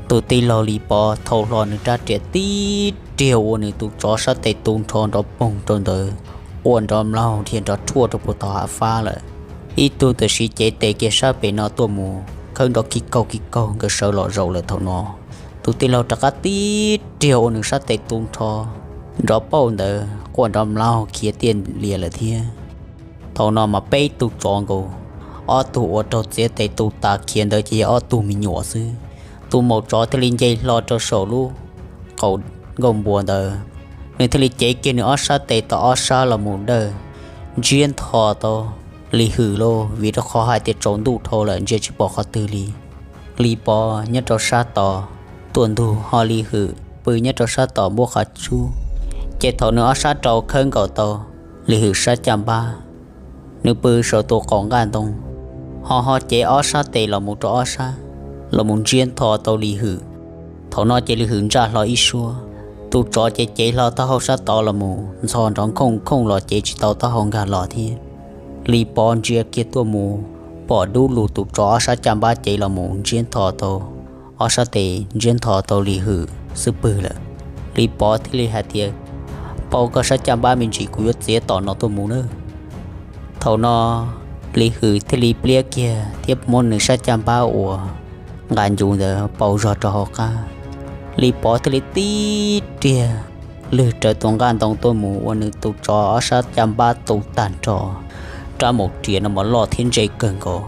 Tus tij laug Lis Pov thau hlo nws rab riam tib riag ua nws tus tsov sab tes tu nrho nrov poog rau ntawd, quaj nrov mlaug dhia nrov rhuaj rau puag tom hav fab lawm. Ib tug tam sim cev tes kiag sab pem no tuaj mus khawb nrov kis kaug kis kaug, nkawd sawv los zaum lawm thaum no. Tus tij laug rov qab tib riag ua nws sab tes tu nrho nrov pauj ntawd, quaj nrov mlaug khiav tiaj lias lawm thiab. Thaum no mas peb tug tsov nkaus, ob tug uas raug txiav tes tu tas khiav ntawd ces yog ob tug me nyuam xwb. Tus maum tsov thiaj li nce hlo rau saum lub qaum nkauj npua ntawd, nws thiaj li cev kiag nws ob sab tes tom ob sab los mus dawj ntsiab ntho tau Lis Hwm lauj, vim rau qhov hais tias tsaus ntuj dhau lawm ntsia tsis pom qhov twg li. Lis Pov nyob rau sab tod tuaj ntug, ho Lis Hwm pw nyob rau sab tod npuab qhov cub. Ces thaum nws ob sab rau khawb nkaus tau Lis Hwm sab caj npab, nws pw saum tus qaum nqaj ntoo, ho ho cev ob sab tes los mus rau ob sab. los mus ntsiab ntho tau Lis Hwm. Thaum no ces Lis Hwm ntsaj hlo ib suab, tus tsov ces cev hlo taub hau sab tod los mus ntxhov nrov nkhooj nkhooj los cev tsis tau taub hau nkag los thiab. Lis Pov ntsia kiag tuaj mus, pom dub lug tus tsov ob sab caj npab cev los mus ntsiab ntho tau, ob sab tes ntsiab ntho tau Lis Hwm xub pwg lawm. Lis Pov thiaj li hais tias, Pov, koj sab caj npab me ntsis, kuv yuav txiav tom no tuaj mus nawb. Thaum no Lis Hwm thiaj li pliab kiag thiab muab nws sab caj npab uas nqa ncuv ntawd pauv zog rau hauv qab. Lis Pov thiaj li tib riag lwg rawv tus nqaj ntoo tuaj mus ua nws tus tsov ob sab caj npab tu tag nrho, rab maum riam no mas loj thiab ntse kawg nkaus,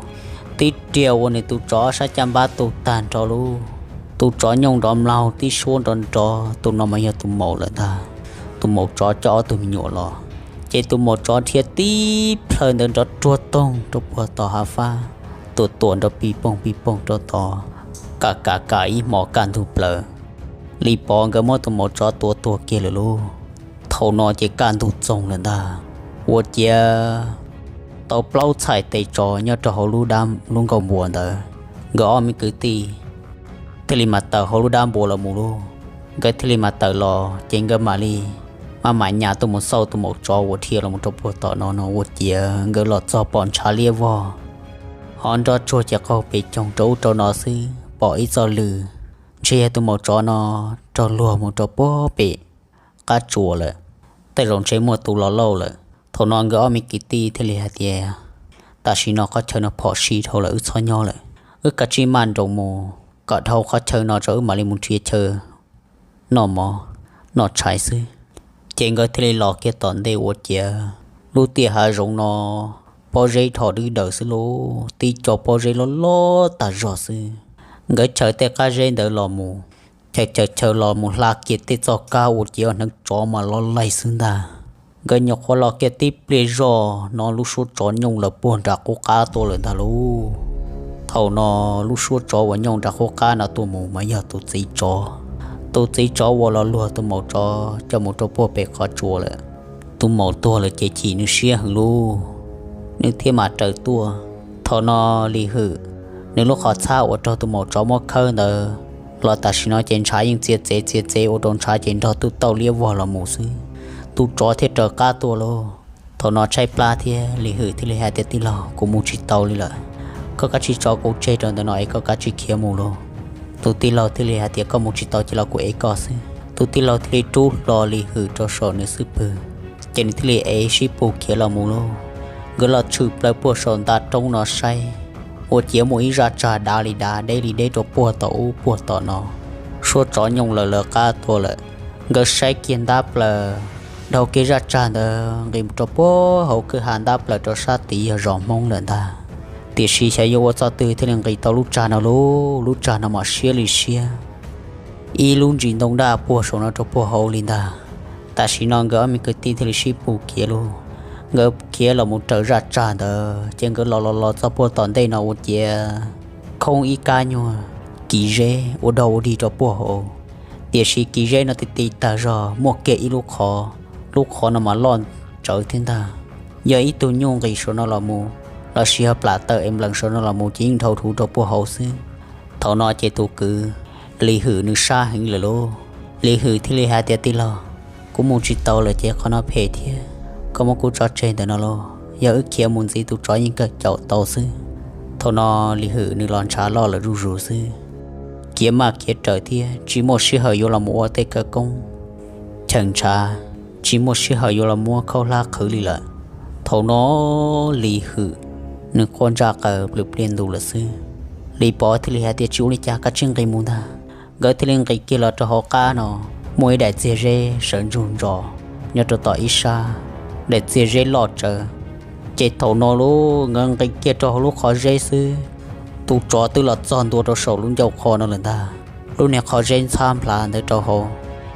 tib riag ua nws tus tsov ob sab caj npab tu tag nrho lauj. Tus tsov nyooj nrov mlaug tib suab nrov nrov, tus no mas yog tus maum lawm ntag. Tus maum tsov coj ob tug me nyuam los, ces tus maum tsov dhia tib plhaw ntawd nrov ruag toog rau puag tom hav fab, tuam tuam nrov pis poog pis poog rau tod, kam kam kam ib hmos kaj ntug plaws. Lis Pov nkawd muab tus maum tsov tua tuag kiag lawm lauj. Thaum no ces kaj ntug txoog lawm ntag. Ua ciav tau plaub txhais tes tsov nyob rau hauv lub nkauj npua ntawd, nkawd ob me kwv tij thiaj li mas tawm hauv lub dab npua los mus lauj. Nkawd thiaj li mas tawm los ces nkawd mam li maj mam nyas tuaj mus xauj tus maum tsov uas dhia los rau puag tom no no. Ua ciav nkawd los txog pom ntshav liab vog, ho nroj tsuag ces qaug pes coog rau ub rau no xwb, pom ib txoj lw ntshe yog tus maum tsov no raug luag mus rau puag pem qab tsuas lawm, tej zaum ntshe muaj tus los lauj lawm. Thaum no nkawd ob me kwv tij thiaj li hais tias, Tam sim no qhov chaw no phom sij dhau lawm, wb txhob nyob lawm, wb kav tsij maj nroos mus kom dhau qhov chaw no tso wb mam li mus nrhiav chaw noj mov noj tshais xwb. Ces nkawd thiaj li los kiag tom ntej ua ciav lub tiaj hav zoov no pob zeb dhos dwb daws xwb lauj, tib co pob zeb loj loj tag zog xwb. Nkawd chaws tej qab zeb ntawd los mus, chaws chaws chaws los mus hla kiag tej txoj kab ua ciav hneev tsov mas los laig xwb ntag. Nkawd nyuam qhuav los kiag tib pliag zog no lub suab tsov nyooj lawm puag nram qub qab tuaj lawm ntag lauj. Thaum no lub suab tsov uas nyooj nram qub qab no tuaj mus mas yog tus txiv tsov. Tus txiv tsov uas los luag tus maum tsov coj mus rau puag pem qhov tsua lawm. Tus maum tuag lawm ces chim nws siab heev lauj, nws thiaj mam raws tuaj. Thaum no Lis Hwm, nws lub qhov txhab uas raug tus maum tsov muab khawb ntawd los tam sim no ces ntshav yeej txia txev txia txev ua rau ntshav ces nrog twb tauj liab vog los mus xwb. Tus tsov thiaj raws qab tuaj lauj. Thaum no tshaib plab thiab Lis Hwm thiaj li hais tias, Tij laug, kuv mus tsis tau li lawm, koj kav tsij tso kuv tseg rau ntawm no es koj kav tsij khiav mus lauj. Tus tij laug thiaj li hais tias, Koj mus tsis tau ces los kuv ev koj xwb. Tus tij laug thiaj li rub hlo Lis Hwm rau saum nws xub pwg, ces nws thiaj li ev sib pug khiav los mus lauj. Nkawd los tshwm plaws puag saum nta roob no saib, ua ciav muaj ib zaj tsag dav li dav deb li deb rau puag tom ub puag tom no. Suab tsov nyooj lawm lawv qab tuaj lawm. Nkawd saib kiag ntab plaws, dhau kiag zaj tsag ntawd nqis mus rau puag hauv kwj ha ntab plaws rau sab tid yog zos Hmoob lawm ntag. Tiam sis xyov yuav ua txoj twg thiaj li nqis tau lub tsag no lauj, lub tsag no mas siab li siab, ib lub ntsis ntoo daj puag saum no rau puag hauv li ntag. Tam sim no nkawd ob me kwv tij thiaj li sib pug khiav lauj. Nkawd khiav los mus raws zaj tsag ntawd ces nkawd los los los txog puag tom ntej no ua ciav khoob ib kab nyuag kis zeb ua dog ua dig rau puag hauv. Tiam sis kis zeb no ti ti tag zog muaj kiag ib lub qhov, lub qhov no mas loj tsawv thiab ntag. Yog ib tug nyuj nqis saum no los mus, lossis yog plam tawm es nplees saum no los mus ces yeej dhau huv rau puag hauv xwb. Thaum no ces tus kwv Lis Hwm nws sab heev lawm lauj. Lis Hwm thiaj li hais tias, Tij laug, kuv mus tsis tau lawm ces qhov no phem thiab, koj muab kuv tso tseg ntawm no lauj, yog wb khiav mus ntxiv tus tsov yeej kawg caum tau xwb. Thaum no Lis Hwm nws los ntshav loj lawm zuj zus xwb, khiav maj khiav raws thiab tsis muaj sij hawm yuav los mus ua tej khawv koob cheem ntshav, tsis muaj sij hawm yuav los muab khaub hlab qhwv li lawm. Thaum no Lis Hwm nws quaj ntsaj qaws plws pliaj ntus lawm xwb. Lis Pov thiaj li hais tias, Tsis ua li cas, kav tsij nqis mus ntag. Nkawd thiaj li nqis kiag los rau hauv qab no, muaj ib daim txiag zeb sawv ntsug ntsos nyob rau tom ib sab, daim txiag zeb loj tsawv. Ces thaum no lauj, nkawd nqis kiag rau hauv lub qhov zeb xwb, tus tsov twb los txog ntua rau saum lub ncauj qhov no lawm ntag. Lub niag qhov zeb ntxhab nplas ntawd rau hauv,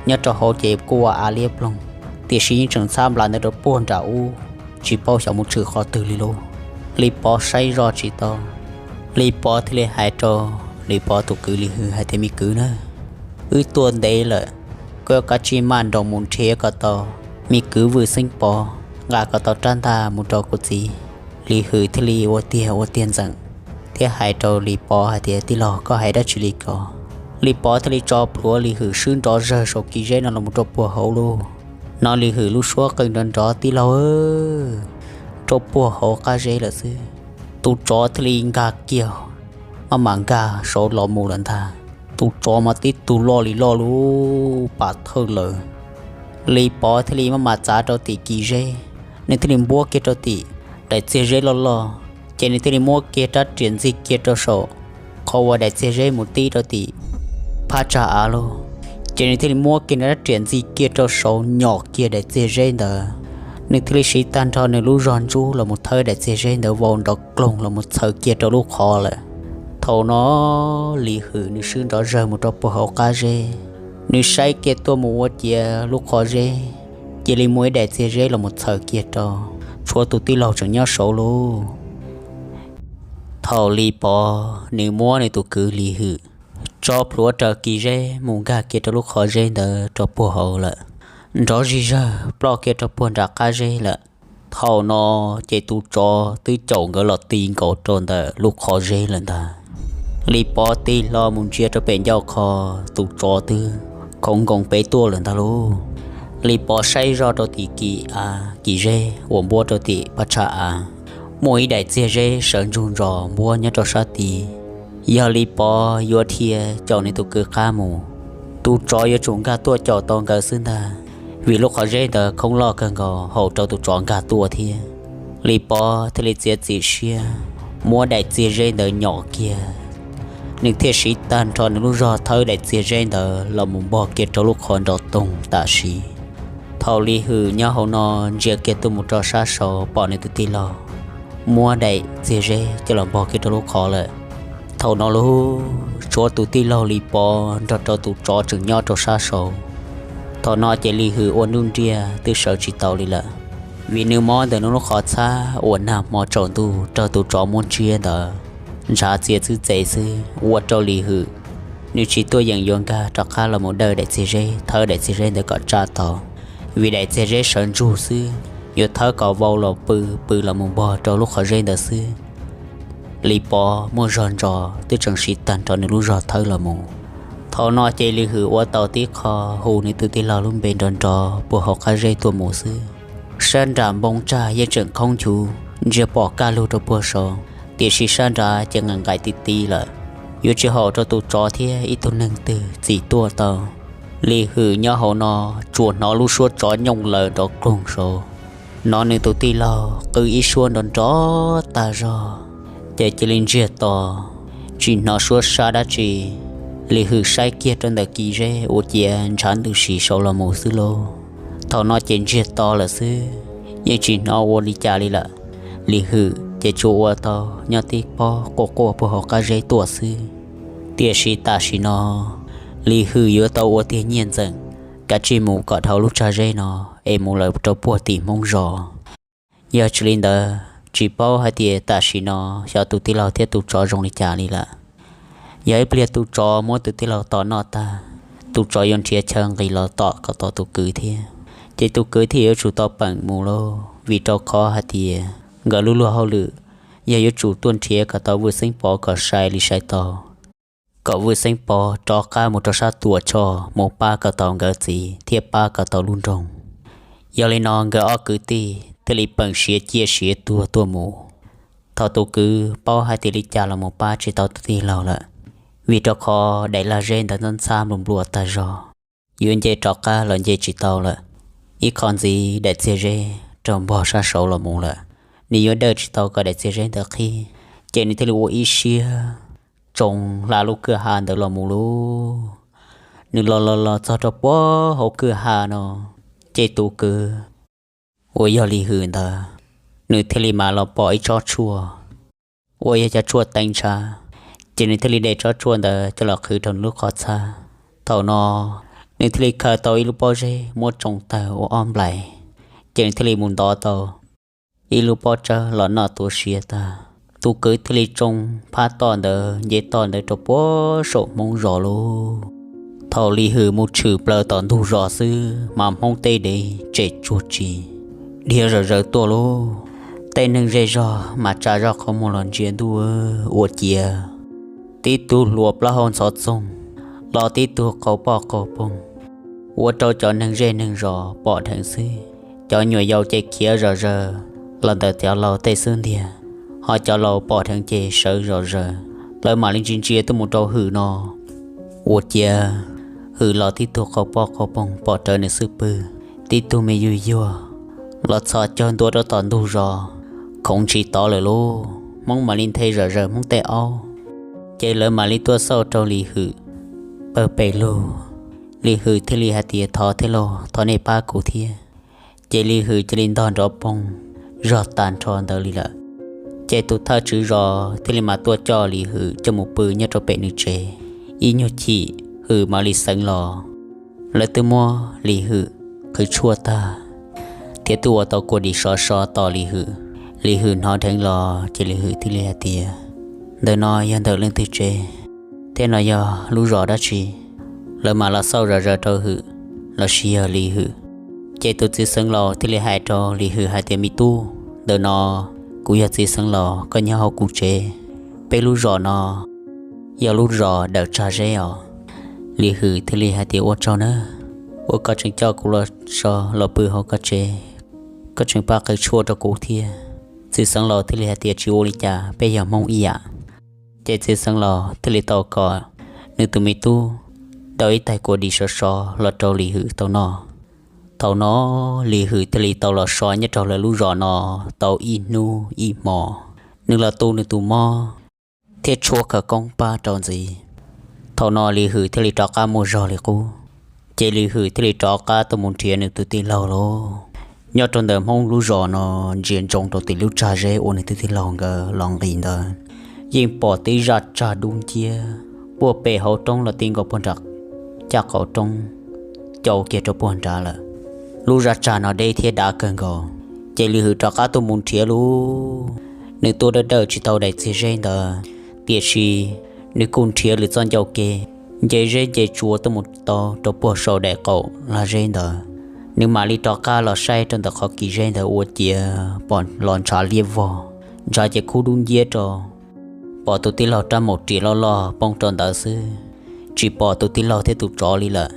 nyob rau hauv ces kuj ua av liab ploog, tiam sis yeej tseem ntxhab nplas ntawd rau puag nram ub, tsis paub xyov mus tshwm qhov twg li lauj. Lis Pov saib zoj tsis tau, Lis Pov thiaj li hais rau Lis Pov tus kwv Lis Hwm hais tias, Me kwv na, wb tuaj ntev lawm, koj yuav kav tsij maj nroos mus nrhiav kom tau me kwv Vwj Xeeb Pov, nqa kom tau rab ntaj mus rau kuv txiv. Lis Hwm thiaj li ua tiag ua tiag ntxeem, thiab hais rau Lis Pov hais tias, Tij laug, koj hais dab tsi li ko? Lis Pov thiaj li tso plhuav Lis Hwm swb nrov zawg saum kis zeb no los rau puag hauv lauj. Hnov Lis Hwm lub suab qw nrov nrov, Tij laug, rau puag hauv qab zeb lawm xwb. Tus tsov thiaj li nkag kiag, maj mam nkag saud los mus lawm ntag. Tus tsov mas tib tug loj li loj lub pam thawj lawm. Lis Pov thiaj li maj mam txav rau tim kis zeb, nws thiaj li npuab kiag rau tim daim txiag zeb loj loj, ces nws thiaj li muab kiag rab riam ntxig kiag rau saum qhov uas daim txiag zeb mus tib rau tim phab tsag av lauj. Ces nws thiaj li muab kiag rab riam ntxig kiag rau saud nyom kiag daim txiag zeb ntawd. Nws thiaj li siv tag nrho nws lub zog ntsub los mus thawb daim txiag zeb ntawd vau nrov kloog los mus txhaws kiag rau lub qhov lawm. Thaum no Lis Hwm nws swb nrov zawg mus rau puag hauv qab zeb, nws saib kiag tuaj mus ua ciav lub qhov zeb, cia li muaj ib daim txiag zeb los mus txhaws kiag rau, tshuav tus tij laug tseem nyob saud lauj. Thaum Lis Pov nws muab nws tus kwv Lis Hwm tso plhuav raws kis zeb mus nkag kiag rau lub qhov zeb ntawd rau puag hauv lawm, nrov zig zawg ploj kiag rau puag nram qab zeb lawm. Thaum no ces tus tsov twb caum nkawd los ti nkaus rau ntawm lub qhov zeb lawm ntag. Lis Pov tig hlo mus ntsia rau pem ncauj qho, tus tsov twb khoov nkoos pem tuaj lawm ntag lauj. Lis Pov saib zoj rau tim kis av kis zeb uas npuab rau tim phab tsag av, muaj ib daim txiag zeb sawv ntsug ntsos npuab nyob rau sab tid. Yog Lis Pov yuav dhia caum nws tus kwv qab mus, tus tsov yuav tsum nkag tuaj caum tau nkawd xwb ntag, vim lub qhov zeb ntawd khoob loj kawg nkaus haum rau tus tsov nkag tuaj thiab. Lis Pov thiaj li txiav txim siab muab daim txiag zeb ntawd nyom kiag, nws thiaj siv tag nrho nws lub zog thawb daim txiag zeb ntawd los mus npog kiag rau lub qhov nrov toog tam sim. Thaum Lis Hwm nyob hauv no ntsia kiag tuaj mus rau sab saud pom nws tus tij laug muab daim txiag zeb coj los npog kiag rau lub qhov lawm. Thaum no lauj, tshuav tus tij laug Lis Pov nrog rau tus tsov tseem nyob rau sab saud. Thaum no ces Lis Hwm ua nruj nriaj twb sawv tsis tau li lawm, vim nws mob ntawm nws lub qhov txhab uas nag hmo tsaus ntuj raug tus tsov muab ntsiab ntawd ntshav txias txwb txev xwb, ua rau Lis Hwm nws tsis tuaj yeem yuav nkag rov qab los mus dawj daim txiag zeb, thawb daim txiag zeb ntawd kom tsa tau, vim daim txiag zeb sawv ntsug xwb, yuav thawb kom vau los pw, pw los mus npog rau lub qhov zeb ntawd xwb. Lis Pov muaj zog ntsos twb tseem siv tag nrho nws lub zog thawb los mus. Thaum no ces Lis Hwm ua tau tib qho hu nws tus tij laug lub npe nrov nrov puag hauv qab zeb tuaj mus xwb. Sab nram npoo tsag yeej tseem khoob nchuv, ntsia pom kaj lug rau puag saud, tiam sis sab nrad ces nqaim nqaim ti ti lawm. Yuav tsis haum rau tus tsov thiab ib tug neeg twg txim tuaj tau. Lis Hwm nyob hauv no tsuas hnov lub suab tsov nyooj laws nrov kloog saud, hnov nws tus tij laug qw ib suab nrov nrov tag zog, ces cia li ntsiag to, tsis hnov suab sab dab tsi. Lis Hwm saib kiag rau ntawm kis zeb ua ciav ntshav ntws si saud los mus xwb lauj. Thaum no ces ntsiag to lawm xwb, yeej tsis hnov ua li cas li lawm. Lis Hwm ces tsuas ua tau nyob tib pob quaj quaj puag hauv qab zeb tuaj xwb. Tiam sis tam sim no Lis Hwm yuav tau ua tiag nyiaj ntxeem kav tsij mus kom dhau lub tsag zeb no es mus lawm rau puag tim Hmoob zos. Yog tsis li ntawd tsis paub hais tias tam sim no xyov tus tij laug thiab tus tsov zoo li cas li lawm. Yog ib pliag tus tsov muab tus tij laug tom noj tag, tus tsov yuav nrhiav chaw nqis los tom kom tau tus kwv thiab, ces tus kwv thiaj yuav tsum tau peem mus lauj, vim rau qhov hais tias nkawd lub luag hauj lwm yog yuav tsum tuaj nrhiav kom tau Vwj Xeeb Pov kom sai li sai tau, kom Vwj Xeeb Pov rov qab mus rau sab Tuam Tshoj mus pab kom tau nkawd txiv thiab pab kom tau lub nroog. Yog li no nkawd ob kwv tij thiaj li peem siav ciaj siav tuag tuaj mus. Thaum tus kwv paub hais tias li cas los mus pab tsis tau tus tij laug lawm, vim rau qhov daim lag zeb ntawd ntxhab ntxhab nplua nplua tag zog, yuav nce rov qab los nce tsis tau lawm. Ib qho ntxiv daim txiag zeb raug npog sab saud los mus lawm, nws yuav dawj tsis tau kom daim txiag zeb ntawd qhib, ces nws thiaj li ua ib siab tsoo hla lub kwj ha ntawd los mus lauj. Nws los los los txog rau puag hauv kwj ha no, ces tus kwv uas yog Lis Hwm ntawd, nws thiaj li mam los pom ib tsob tshuaj uas yog cov tshuaj teev ntshav, ces nws thiaj li de tsob tshuaj ntawd coj los qhwv rau nws lub qhov txhab. Thaum no nws thiaj li khaws tau ib lub pob zeb muab tsoo tawg ua ob nplais, ces nws thiaj li mus ntov tau ib lub pob tsawb los noj tuav siav tag. Tus kwv thiaj li tsoo phab toj ntawd nce toj ntawd rau puag saum Hmoob zos lauj. Thaum Lis Hwm mus tshwm plaws tom ntug zos xwb mas Hmoob tej dev tsem tsuag tsi dhia zawm zaws tuaj lauj. Tej neeg zej zog mas tsa zoj qhov muag los ntsia ntuj ua ciav, tib tug hluas plaub hau ntxhov txoog los tib tug qaug poj qaug poog, ua rau cov neeg zej neeg zos pom dheev xwb. Cov nyuam yaus ces khiav zom zaws los ntawm cov laus tej xub ntiag, ho cov laus pom dheev ces sawv zom zaws, lawv mam li ntsia ntsia tuaj mus rau Hwm no ua ciav, Hwm los tib tug qaug poj qaug poog pom rawv nws xub pwg, tib tug me yuag yuag los txhos caug ntua rau tom ntug zos, khoov ntshis tod lawm lauj. Hmoob mam li nthe zom zaws Hmoob tej aub, ces lawv mam li tuaj xauj rau Lis Hwm pawg pes lug. Lis Hwm thiaj li hais tias, Thov thiab lauj, thov nej pab kuv thiab. Ces Lis Hwm cia li ntog nrov poog zog tag nrho ntawd li lawm. Ces tus thawj tswv zos thiaj li mam tuaj coj Lis Hwm coj mus pw nyob rau pem nws tsev. Ib nyuag chim Hwm mam li xeev los, lawv twb muab Lis Hwm qhwv tshuaj tag thiab twb ua tau kua dis sov so tos Lis Hwm. Lis Hwm hnov dheev los ces Lis Hwm thiaj li hais tias, Ntawm no yog ntawm leej twg tsev thiab no yog lub zos dab tsi? Lawv mam los xauj zom zaws rau Hwm lossis yog Lis Hwm. Ces tus txiv xeev laus thiaj li hais rau Lis Hwm hais tias, Me tub, ntawm no kuv yog txiv xeev laus, koj nyob hauv kuv tsev. Peb lub zos no yog lub zos Dawm Tsag Zeb os. Lis Hwm thiaj li hais tias, Ua tsaug nawb, uas koj tseem coj kuv los so los pw hauv koj tsev, koj tseem pab qhwv tshuaj rau kuv thiab. Txiv xeev laus thiaj li hais tias, Tsis ua li cas, peb yog Hmoob ib yam. Ces txiv xeev laus thiaj li tau kom nws tus me tub daus ib tais kua dis sov so los rau Lis Hwm tau noj. Thaum no Lis Hwm thiaj li tau los so nyob rau lawv lub zos no tau ib hnub ib hmo. Nws los tu nws tus mob thiab tshuab khawv koob pab rau ntxiv. Thaum no Lis Hwm thiaj li rov qab muaj zog li qub, ces Lis Hwm thiaj li rov qab tuaj mus nrhiav nws tus tij laug lauj. Nyob rau ntawm Hmoob lub zos no ntsia ntsoov rau tim lub tsag zeb uas nws tus tij laug nkawd los nqis ntawd, yeej pom tib zaj tsag dub nciab puag pem hauv roob los ti nkaus puag nram caj qaum roob, cau kiag rau puag nrad lawm. Lub zaj tsag no deb thiab dav kawg nkaus, ces Lis Hwm rov qab tuaj mus nrhiav lauj. Nws tuaj dawb dawj tsis tau daim txiag zeb ntawd, tiam sis nws kuj nrhiav lwm txoj ncauj ke, nce zeb nce tsua tuaj mus tau rau puag saum daim qaum lag zeb ntawd. Nws mam li rov qab los saib rau ntawm qhov kis zeb ntawd ua ciav pom los ntshav liab vog, ntshav ces kub dub nciab rau, pom tus tij laug rab maum riam loj loj poob rau ntawd xwb, tsis pom tus tij laug thiab tus tsov li lawm.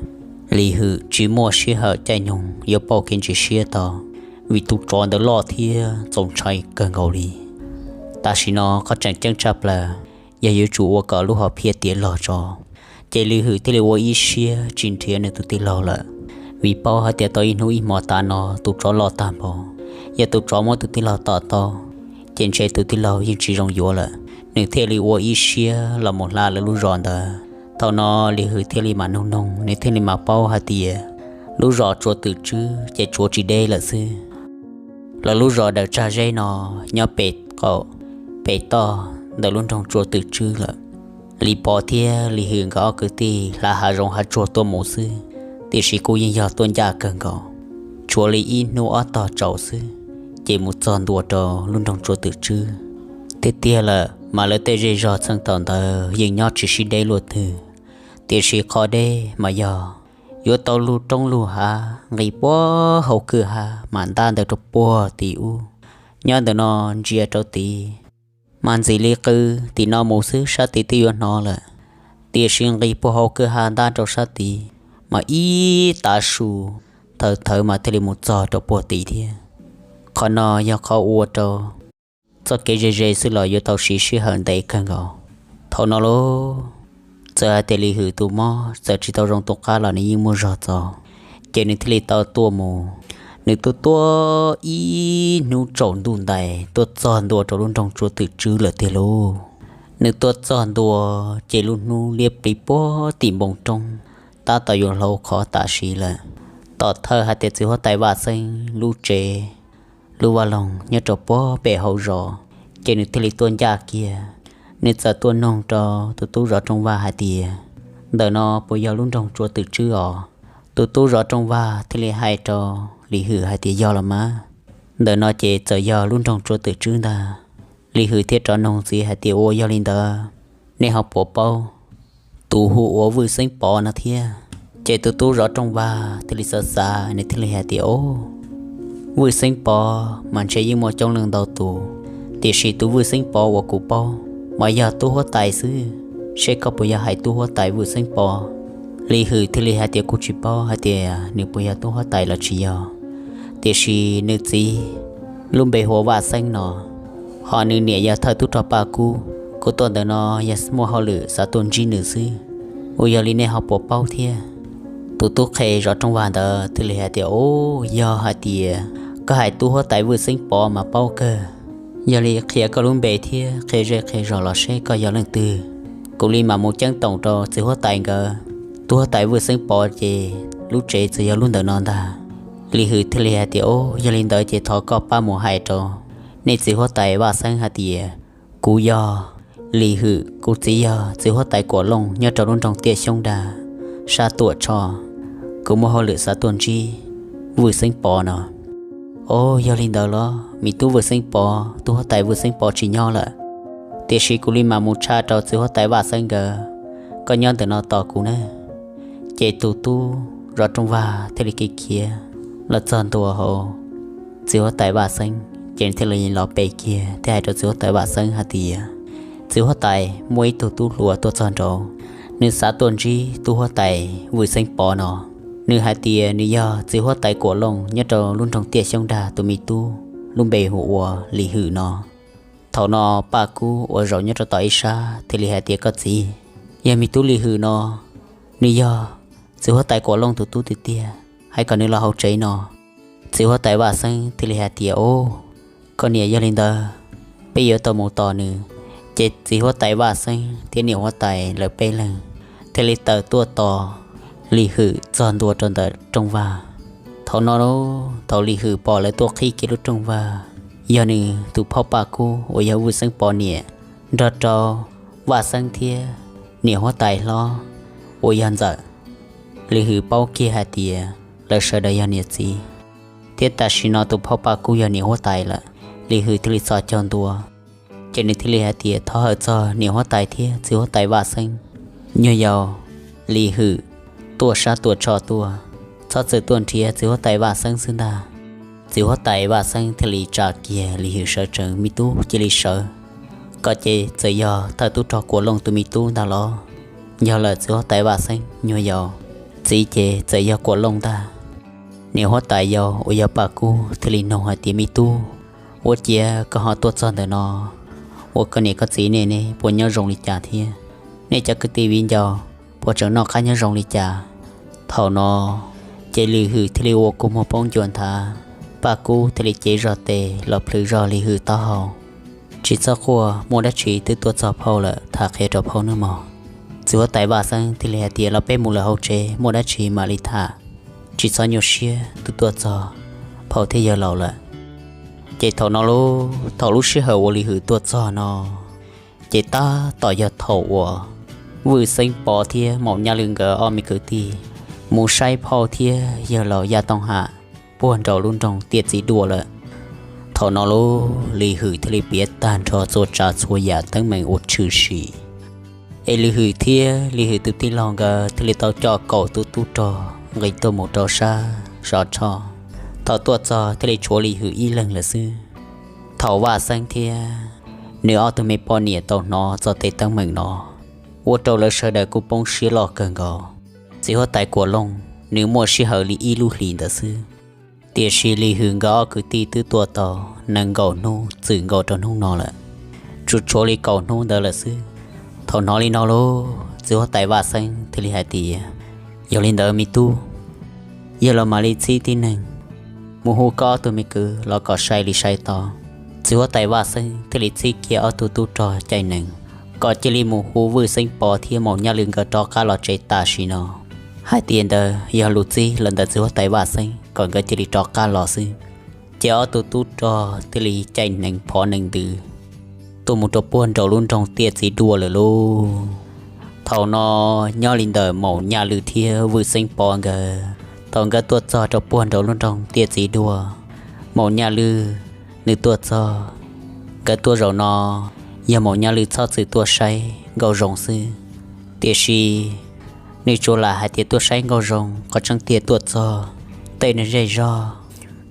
Lis Hwm tsis muaj sij hawm caij nyoog yuav pauj kev ntsis siab tau, vim tus tsov ntawd loj thiab txaus ntshai kawg nkaus li. Tam sim no qhov tseem ceeb tshaj plaws yog yuav tsum ua kom lub hom phiaj tiav log tso. Ces Lis Hwm thiaj li ua ib siab tsis nrhiav nws tus tij laug lawm, vim paub hais tias tau ib hnub ib hmo tas no tus tsov loj tag npaum, yog tus tsov muab tus tij laug tom tau, ces ntshe tus tij laug yeej tsis zoo yuav lawm. Nws thiaj li ua ib siab los mus hla lawv lub zos ntawd. Thaum no Lis Hwm thiaj li mam noog noog, nws thiaj li mam paub hais tias lub zos Tsua Twm Tswb ces tshuav tsis deb lawm xwb. Lawv lub zos Dawm Tsag Zeb no nyob pem qaum, pem toj ntawm lub nroog Tsua Twm Tswb lawm. Lis Pov thiab Lis Hwm nkawd ob kwv tij hla hav zoov hav tsuag tuaj mus xwb, tiam sis kuj yeej yog tuaj ncaj kawg nkaus, tshuav li ib hnub ob tog tsaus xwb, ces mus txog ntua rau lub nroog Tsua Twm Tswb. Tiag tiag lawm mas lawv tej zej zog txheej thaum ntawd yeej nyob tsis sib deb luaj twg, tiam sis qhov deb mas yog yuav tau lug roob lug hav nqis puag hauv kwj ha mam ntab ntawd rau puag tim ub. Nyob ntawm no ntsia rau tid mas ntxim li qw tim no mus xwb sab tid twb yuav hnov lawm, tiam sis nqis puag hauv kwj ha ntab rau sab tid mas ib tav su thawv thawv mas thiaj li mus txog rau puag tid thiab. Qhov no yog qhov ua rau txoj kev ze ze xwb los yuav tau siv sij hawm ntev kawg nkaus. Thaum no lauj, txawm hais tias Lis Hwm tus mob txawm tsis tau zoo tus qab los nws yeej muaj zog txaus, ces nws thiaj li tau tuaj mus. Nws tuaj tuaj ib hnub tsaus ntuj ntais tuaj txog ntua rau lub nroog Tsua Twm Tswb lawm tiag lauj. Nws tuaj txog ntua ces lub hnub liab pliv puag tim npoo roob, tab tom yuav hlau khov tam sim lawm. Tom thawj hais tias txiv huab tais Vaj Xeeb lub tsev, lub vaj loog nyob rau puag pem hauv zos, ces nws thiaj li tuaj ncaj kiag. Nws txawm tuaj noog rau tus tub zov rooj vag hais tias, Ntawm no puas yog lub nroog Tsua Twm Tswb os? Tus tub zov rooj vag thiaj li hais rau Lis Hwm hais tias, Yog los mas, ntawm no ces txawm yog lub nroog Tsua Twm Tswb ntag. Lis Hwm thiaj rov noog txiv hais tias, Ua yog li ntawd, nej ho puas paub tus hu ua Vwj Xeeb Pov no thiab? Ces tus tub zov rooj vag thiaj li xav xav, nws thiaj li hais tias, Ob, Vwj Xeeb Pov mas ntshe yeej muaj coob leej ntau tus, tiam sis tus Vwj Xeeb Pov uas kuv paub mas yog tub huab tais xwb, seb koj puas yog hais tub huab tais Vwj Xeeb Pov. Lis Hwm thiaj li hais tias kuv tsis paub hais tias nws puas yog tub huab tais los tsis yog, tiam sis nws txiv lub npe hu ua Vaj Xeeb no, ho nws niam yog thawj tub rog Paj Kub, kuv tuaj ntawm no yog muaj hauj lwm xav tuaj ntsib nws xwb, uas yog li nej ho puas paub thiab? Tus tub qhe zov rooj vag ntawd thiaj li hais tias, Ub, yog hais tias koj hais tub huab tais Vwj Xeeb Pov mas paub kawg. Yog li qhia koj lub npe thiab qhia zej qhia zos los seb koj yog leej twg, kuv li mam mus ceeb toom rau txiv huab tais nkawd. Tub huab tais Vwj Xeeb Pov ces lub tsev txawm yog lub ntawm no ntag. Lis Hwm thiaj li hais tias, Ub, yog li ntawd ces thov koj pab mus hais rau nej txiv huab tais Vaj Xeeb hais tias kuv yog Lis Hwm, kuv txiv yog txiv huab tais Kuam Looj nyob rau lub nroog Tiaj Xyoob Dag sab Tuam Tshoj, kuv muaj hauj lwm xav tuaj ntsib Vwj Xeeb Pov no. Ub, yog li ntawd los me tub Vwj Xeeb Pov, tub huab tais Vwj Xeeb Pov tsis nyob lawm, tiam sis kuv li mam mus tshaj rau txiv huab tais Vaj Xeeb nkawd, koj nyob ntawm no tos kuv na. Ces tus tub zov rooj vag thiaj li khiav khiav los txog ntua hauv txiv huab tais Vaj Xeeb, ces thiaj li los pe kiag thiab hais rau txiv huab tais Vaj Xeeb hais tias, Txiv huab tais, muaj ib tug tub hluas tuaj txog nraud, nws xav tuaj ntsib tub huab tais Vwj Xeeb Pov no. Nws hais tias nws yog txiv huab tais Kuam Looj nyob rau lub nroog Tiaj Xyoob Dag tus me tub lub npe hu ua Lis Hwm no. Thaum no Paj Kub uas zaum nyob rau tom ib sab thiaj li hais tias, Koj txiv, yog me tub Lis Hwm no, nws yog txiv huab tais Kuam Looj tus tub tiag tiag, hais kom nws los hauv tsev no. Txiv huab tais Vaj Xeeb thiaj li hais tias, Ub, koj niam, yog li ntawd peb yuav tau mus tos nws. Ces txiv huab tais Vaj Xeeb thiab niam huab tais lawv peb leeg thiaj li tawm tuaj tos Lis Hwm txog ntua rau ntawm rooj vag. Thaum no, thaum Lis Hwm pom lawv tuaj qhib kiag lub rooj vag, yog nws tus phauj Paj Kub uas yog Vwj Xeeb Pov niam, nrog rau Vaj Xeeb thiab niam huab tais hlob uas yog Ntxawm. Lis Hwm paub kiag hais tias lawv sawv daws yog niam txiv, thiab tam sim no tus phauj Paj Kub yog niam huab tais lawm. Lis Hwm thiaj li txhos caug ntua, ces nws thiaj li hais tias, Thov hawm txog niam huab tais thiab txiv huab tais Vaj Xeeb, nyuag yaus Lis Hwm tuaj sab Tuam Tshoj tuaj, txhob txwm tuaj nrhiav txiv huab tais Vaj Xeeb xwb ntag. Txiv huab tais Vaj Xeeb thiaj li tsa kiag Lis Hwm sawv tsees, Me tub, cia li sawv. Koj ces txawm yog thawj tub rog Kuam Looj tus me tub ntag los? Yog lawm txiv huab tais Vaj Xeeb, nyuag yaus txiv ces txawm yog Kuam Looj ntag. Niam huab tais yau uas yog Paj Kub thiaj li nug hais tias, Me tub, ua ciav koj ho tuaj txog ntawm no ua koj niam koj txiv nej, nej puas nyob zoo li cas thiab? Nej cov kwv tij viv ncaus puas tseem noj qab nyob zoo li cas? Thaum no ces Lis Hwm thiaj li ua kua muag poob ncua nthav, Paj Kub thiaj li cev zog tes los plhws zog Lis Hwm taub hau. Tsis txhob quaj, muaj dab tsi twb tuaj txog phauj lawm, tham qhia rau phauj nawb mog. Txiv huab tais Vaj Xeeb thiaj li hais tias, Los peb mus lawm hauv tsev, muaj dab tsi mam li tham, tsis txhob nyuaj siab, twb tuaj txog phauj thiab yawg laus lawm. Ces thaum no, thaum lub sij hawm uas Lis Hwm tuaj txog no, ces tab tom yog thaum uas Vwj Xeeb Pov thiab Maum Nyaj Lwj nkawd ob me kwv tij mus saib phauj thiab yawg laus Yaj Tooj Ham puag nraum lub nroog Tiaj Txiv Duaj lawm. Thaum no, Lis Hwm thiaj li piav tag nrho txhua tsav txhua yam teeb meem uas tshwm sim, es Lis Hwm thiab Lis Hwm tus tij laug nkawd thiaj li tau coj kaum tus tub rog nqis tuaj mus rau sab Sov Tshoj. Thaum tuaj txog thiaj li tshuav Lis Hwm ib leeg lawm xwb. Thaum Vaj Xeeb thiab nws ob tug me poj niam tau hnov txog tej teeb meem no, ua rau lawv sawv daws kuj poob siab loj kawg nkaus. Txiv huab tais Kuam Looj nws muaj sij hawm li ib lub hlis ntawd xwb, tiam sis Lis Hwm nkawd ob kwv tij twb tuaj tau nees nkaum hnub txwm nkaus rau hnub no lawm, tsuas tshuav li kaum hnub ntawd lawm xwb. Thaum hnov li no, txiv huab tais Vaj Xeeb thiaj li hais tias, Yog li ntawd me tub, yog los mam li txhib tib neeg mus hu koj ob tug me kwv los kom sai li sai tau. Txiv huab tais Vaj Xeeb thiaj li txhib kiag ob tug tub rog caij nees kom cia li mus hu Vwj Xeeb Pov thiab Maum Nyaj Lwj nkawd rov qab los tsev tam sim no. Hais tias ntawd yog lus txib los ntawm txiv huab tais Vaj Xeeb kom nkawd cia li rov qab los xwb. Ces ob tug tub rog thiaj li caij nees phov nees ntws tuaj mus rau puag nraum lub nroog Tiaj Txiv Duaj lawm lauj. Thaum no, nyob li ntawm Maum Nyaj Lwj thiab Vwj Xeeb Pov nkawd, thaum nkawd tuaj txog rau puag nraum lub nroog Tiaj Txiv Duaj, Maum Nyaj Lwj nws tuaj txog, nkawd tuaj zaum no, yog Maum Nyaj Lwj txhob txwm tuaj saib nkauj zoo xwb, tiam sis nws tsuas lam hais tias tuaj saib nkauj zoo, qhov tseeb tiag tuaj txog tej neeg zej zog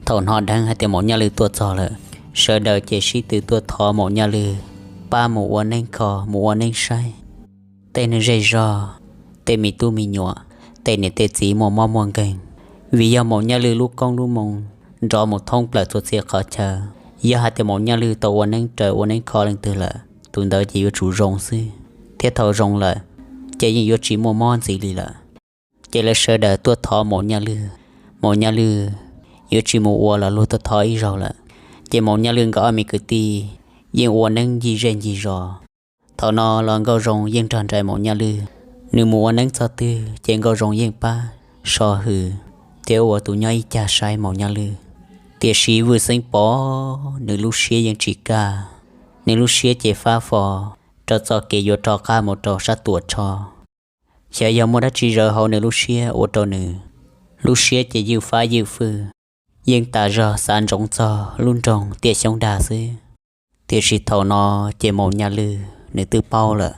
Thaum hnov dheev hais tias Maum Nyaj Lwj tuaj txog lawm, sawv daws ces sib tw tuaj thov Maum Nyaj Lwj pab mus ua neeb kho, mus ua neeb saib tej neeg zej zog, tej me tub me nyuam, tej niam tej txiv muaj mob muaj nkeeg. Vim yog Maum Nyaj Lwj lub koob lub moo nrov mus thoob plaws txhua txhia qhov chaw. Yog hais tias Maum Nyaj Lwj tau ua neeb raws ua neeb kho leej twg lawm, tus ntawd ces yuav tsum zoo xwb, thiab thaum zoo lawm ces yeej yuav tsis muaj mob ntxiv li lawm. Ces lawv sawv daws tuaj thov Maum Nyaj Lwj, Maum Nyaj Lwj yuav tsis mus ua los luag tuaj thov ib zaug lawm. Ces Maum Nyaj Lwj nkawd ob me kwv tij yeej ua neeb ncig zej ncig zos. Thaum no los Nkauj Zoo yeej nrog nraim Maum Nyaj Lwj, nws mus ua neeb txog twg ces Nkauj Zoo yeej pab so hwm, thiab ua tus nyob ib cag saib Maum Nyaj Lwj. Tiam sis Vwj Xeeb Pov nws lub siab yeej tsis kaj, nws lub siab ces fab fo rau txoj kev yuav rov qab mus rau sab Tuam Tsho. Xyov yog muaj dab tsi zawv hauv nws lub siab ua rau nws lub siab ces ywj fab ywj fwj, yeej tas zog xav ntsoov txog lub nroog Tiaj Xyoob Dag xwb. Tiam sis thaum no ces Maum Nyaj Lwj nws twb paub lawm,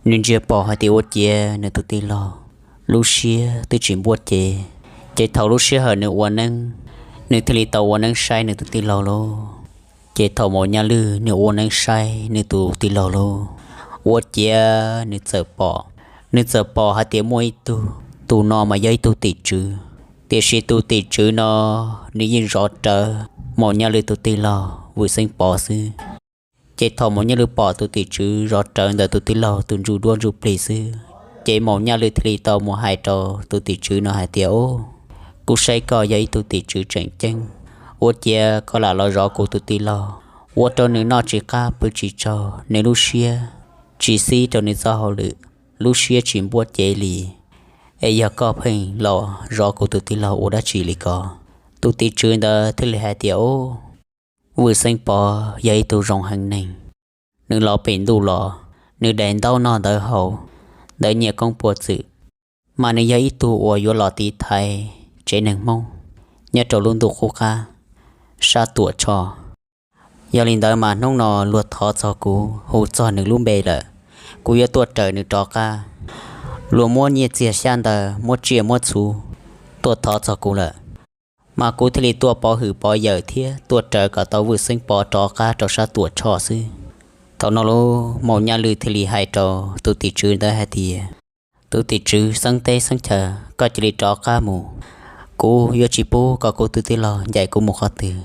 nws ntsia pom hais tias ua ciav nws tus tij laug lub siab twb tsis npuab cev. Ces thaum lub sij hawm nws ua neeb, nws thiaj li tau ua neeb saib nws tus tij laug lauj. Ces thaum Maum Nyaj Lwj nws ua neeb saib nws tus tij laug lauj, ua ciav nws txawm pom, nws txawm pom hais tias muaj ib tug, tus no mas yog ib tug tim tswv, tiam sis tus tim tswv no nws yeej zov rawv Maum Nyaj Lwj tus tij laug Vwj Xeeb Pov xwb. Ces thaum Maum Nyaj Lwj pom tus tim tswv zov rawv ntawm tus tij laug tus ntsuj duab ntsuj plig xwb, ces Maum Nyaj Lwj thiaj li tau mus hais rau tus tim tswv no hais tias, Au, kuv saib koj yog ib tug tim tswv tseem ceeb, ua ciav koj lam los zov kuv tus tij laug, ua rau nws noj tsis qab pw tsis tsaug, nws lub siab tsis xib rau nws txoj hauj lwm, lub siab tsis npuab cev li. Es yog koj pheej los zov kuv tus tij laug ua dab tsi li ko? Tus tim tswv ntawd thiaj li hais tias, Au, Vwj Xeeb Pov yog ib tug zoo heev neeg. Nws los pem ntuj los, nws daim ntaub noj ntawv haus, ntawv nyiaj koob puas txwm, mas nws yog ib tug uas yuav los tiv thaiv tsev neeg Hmoob nyob rau lub ntuj qub qab sab Tuam Tsho. Yog li ntawd mas hnub no luag thov txog kuv hu txog nws lub npe lawm, kuv yuav tuaj raws nws rov qab. Luag muab nyiaj txiag xyab ntawv, muab tsiaj muab txhu tuaj thov txog kuv lawm, mas kuv thiaj li tuaj pov hwm pov yawm thiab tuaj raws kom tau Vwj Xeeb Pov rov qab rau sab Tuam Tsho xwb. Thaum no lub Maum Nyaj Lwj thiaj li hais rau tus tim tswv ntawd hais tias, Tus tim tswv xeeb teb xeeb chaw, koj cia li rov qab mus. Kuv yuav tsis pub kom kuv tus tij laug ncaim kuv mus qhov twg.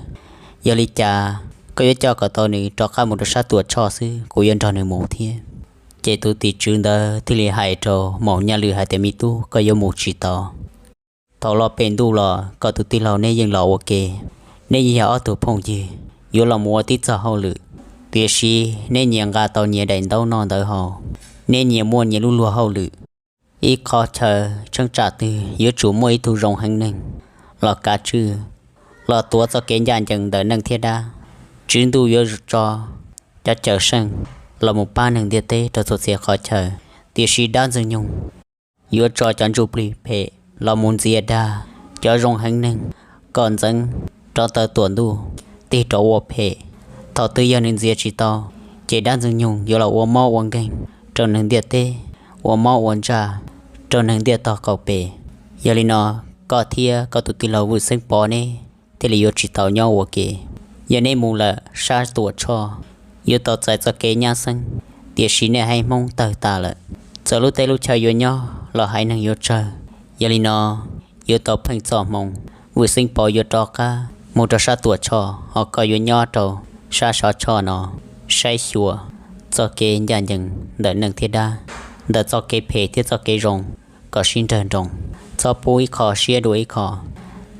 Yog li cas koj yuav coj kom tau nws rov qab mus rau sab Tuam Tsho xwb, kuv yuav nrog nws mus thiab. Ces tus tim tswv ntawd thiaj li hais rau Maum Nyaj Lwj hais tias, Me tub, koj yuav mus tsis tau. Thaum los pem ntuj los koj tus tij laug neb yeej los ua ke, neb yeej yog ob tug phooj ywg, yuav los mus ua tib txoj hauj lwm. Tiam sis neb nyias nqa tau nyias daim ntaub noj ntawv haus, neb nyias muaj nyias lub luag hauj lwm. Ib qho chaw tsheej tsam twg yuav tsum muaj ib tug zoo heev neeg los kav tswj, los tuav txoj kev ncaj ncees ntawm neeg thiab dab. Tswv Ntuj yuav tso cov cawm seej los mus pab neeg ntiaj teb rau txhua txhia qhov chaw, tiam sis dab Ntxwg Nyoog yuav tso cov ntsuj plig phem los mus ntxias dag cov zoo heev neeg kom ntxeev rov taw tuam ntuj tig rov ua phem. Thaum twg yog nws ntxias tsis tau, ces dab Ntxwg Nyoog yuav los ua mob ua nkeeg rau neeg ntiaj teb, ua mob ua ntsaj rau neeg ntiaj tog qaum pem. Yog li no, koj thiab koj tus tij laug Vwj Xeeb Pov neb thiaj li yuav tsis tau nyob ua ke. Yog neb mus lawm sab Tuam Tsho, yuav tau txais txoj kev nyab xeeb, tiam sis nej haiv Hmoob tawg tas lawm. Txawm lub teb lub chaw yuav nyob los haiv neeg yuav tsawg. Yog li no, yuav tau pheej txoj hmoo Vwj Xeeb Pov yuav rov qab mus rau sab Tuam Tsho, ho koj yuav nyob rau sab Sov Tsho no saib xyuas txoj kev ncaj ncees ntawm neeg thiab dab, ntawm txoj kev phem thiab txoj kev zoo, kom sib nrawg nroos, txhob pub ib qho siab dua ib qho.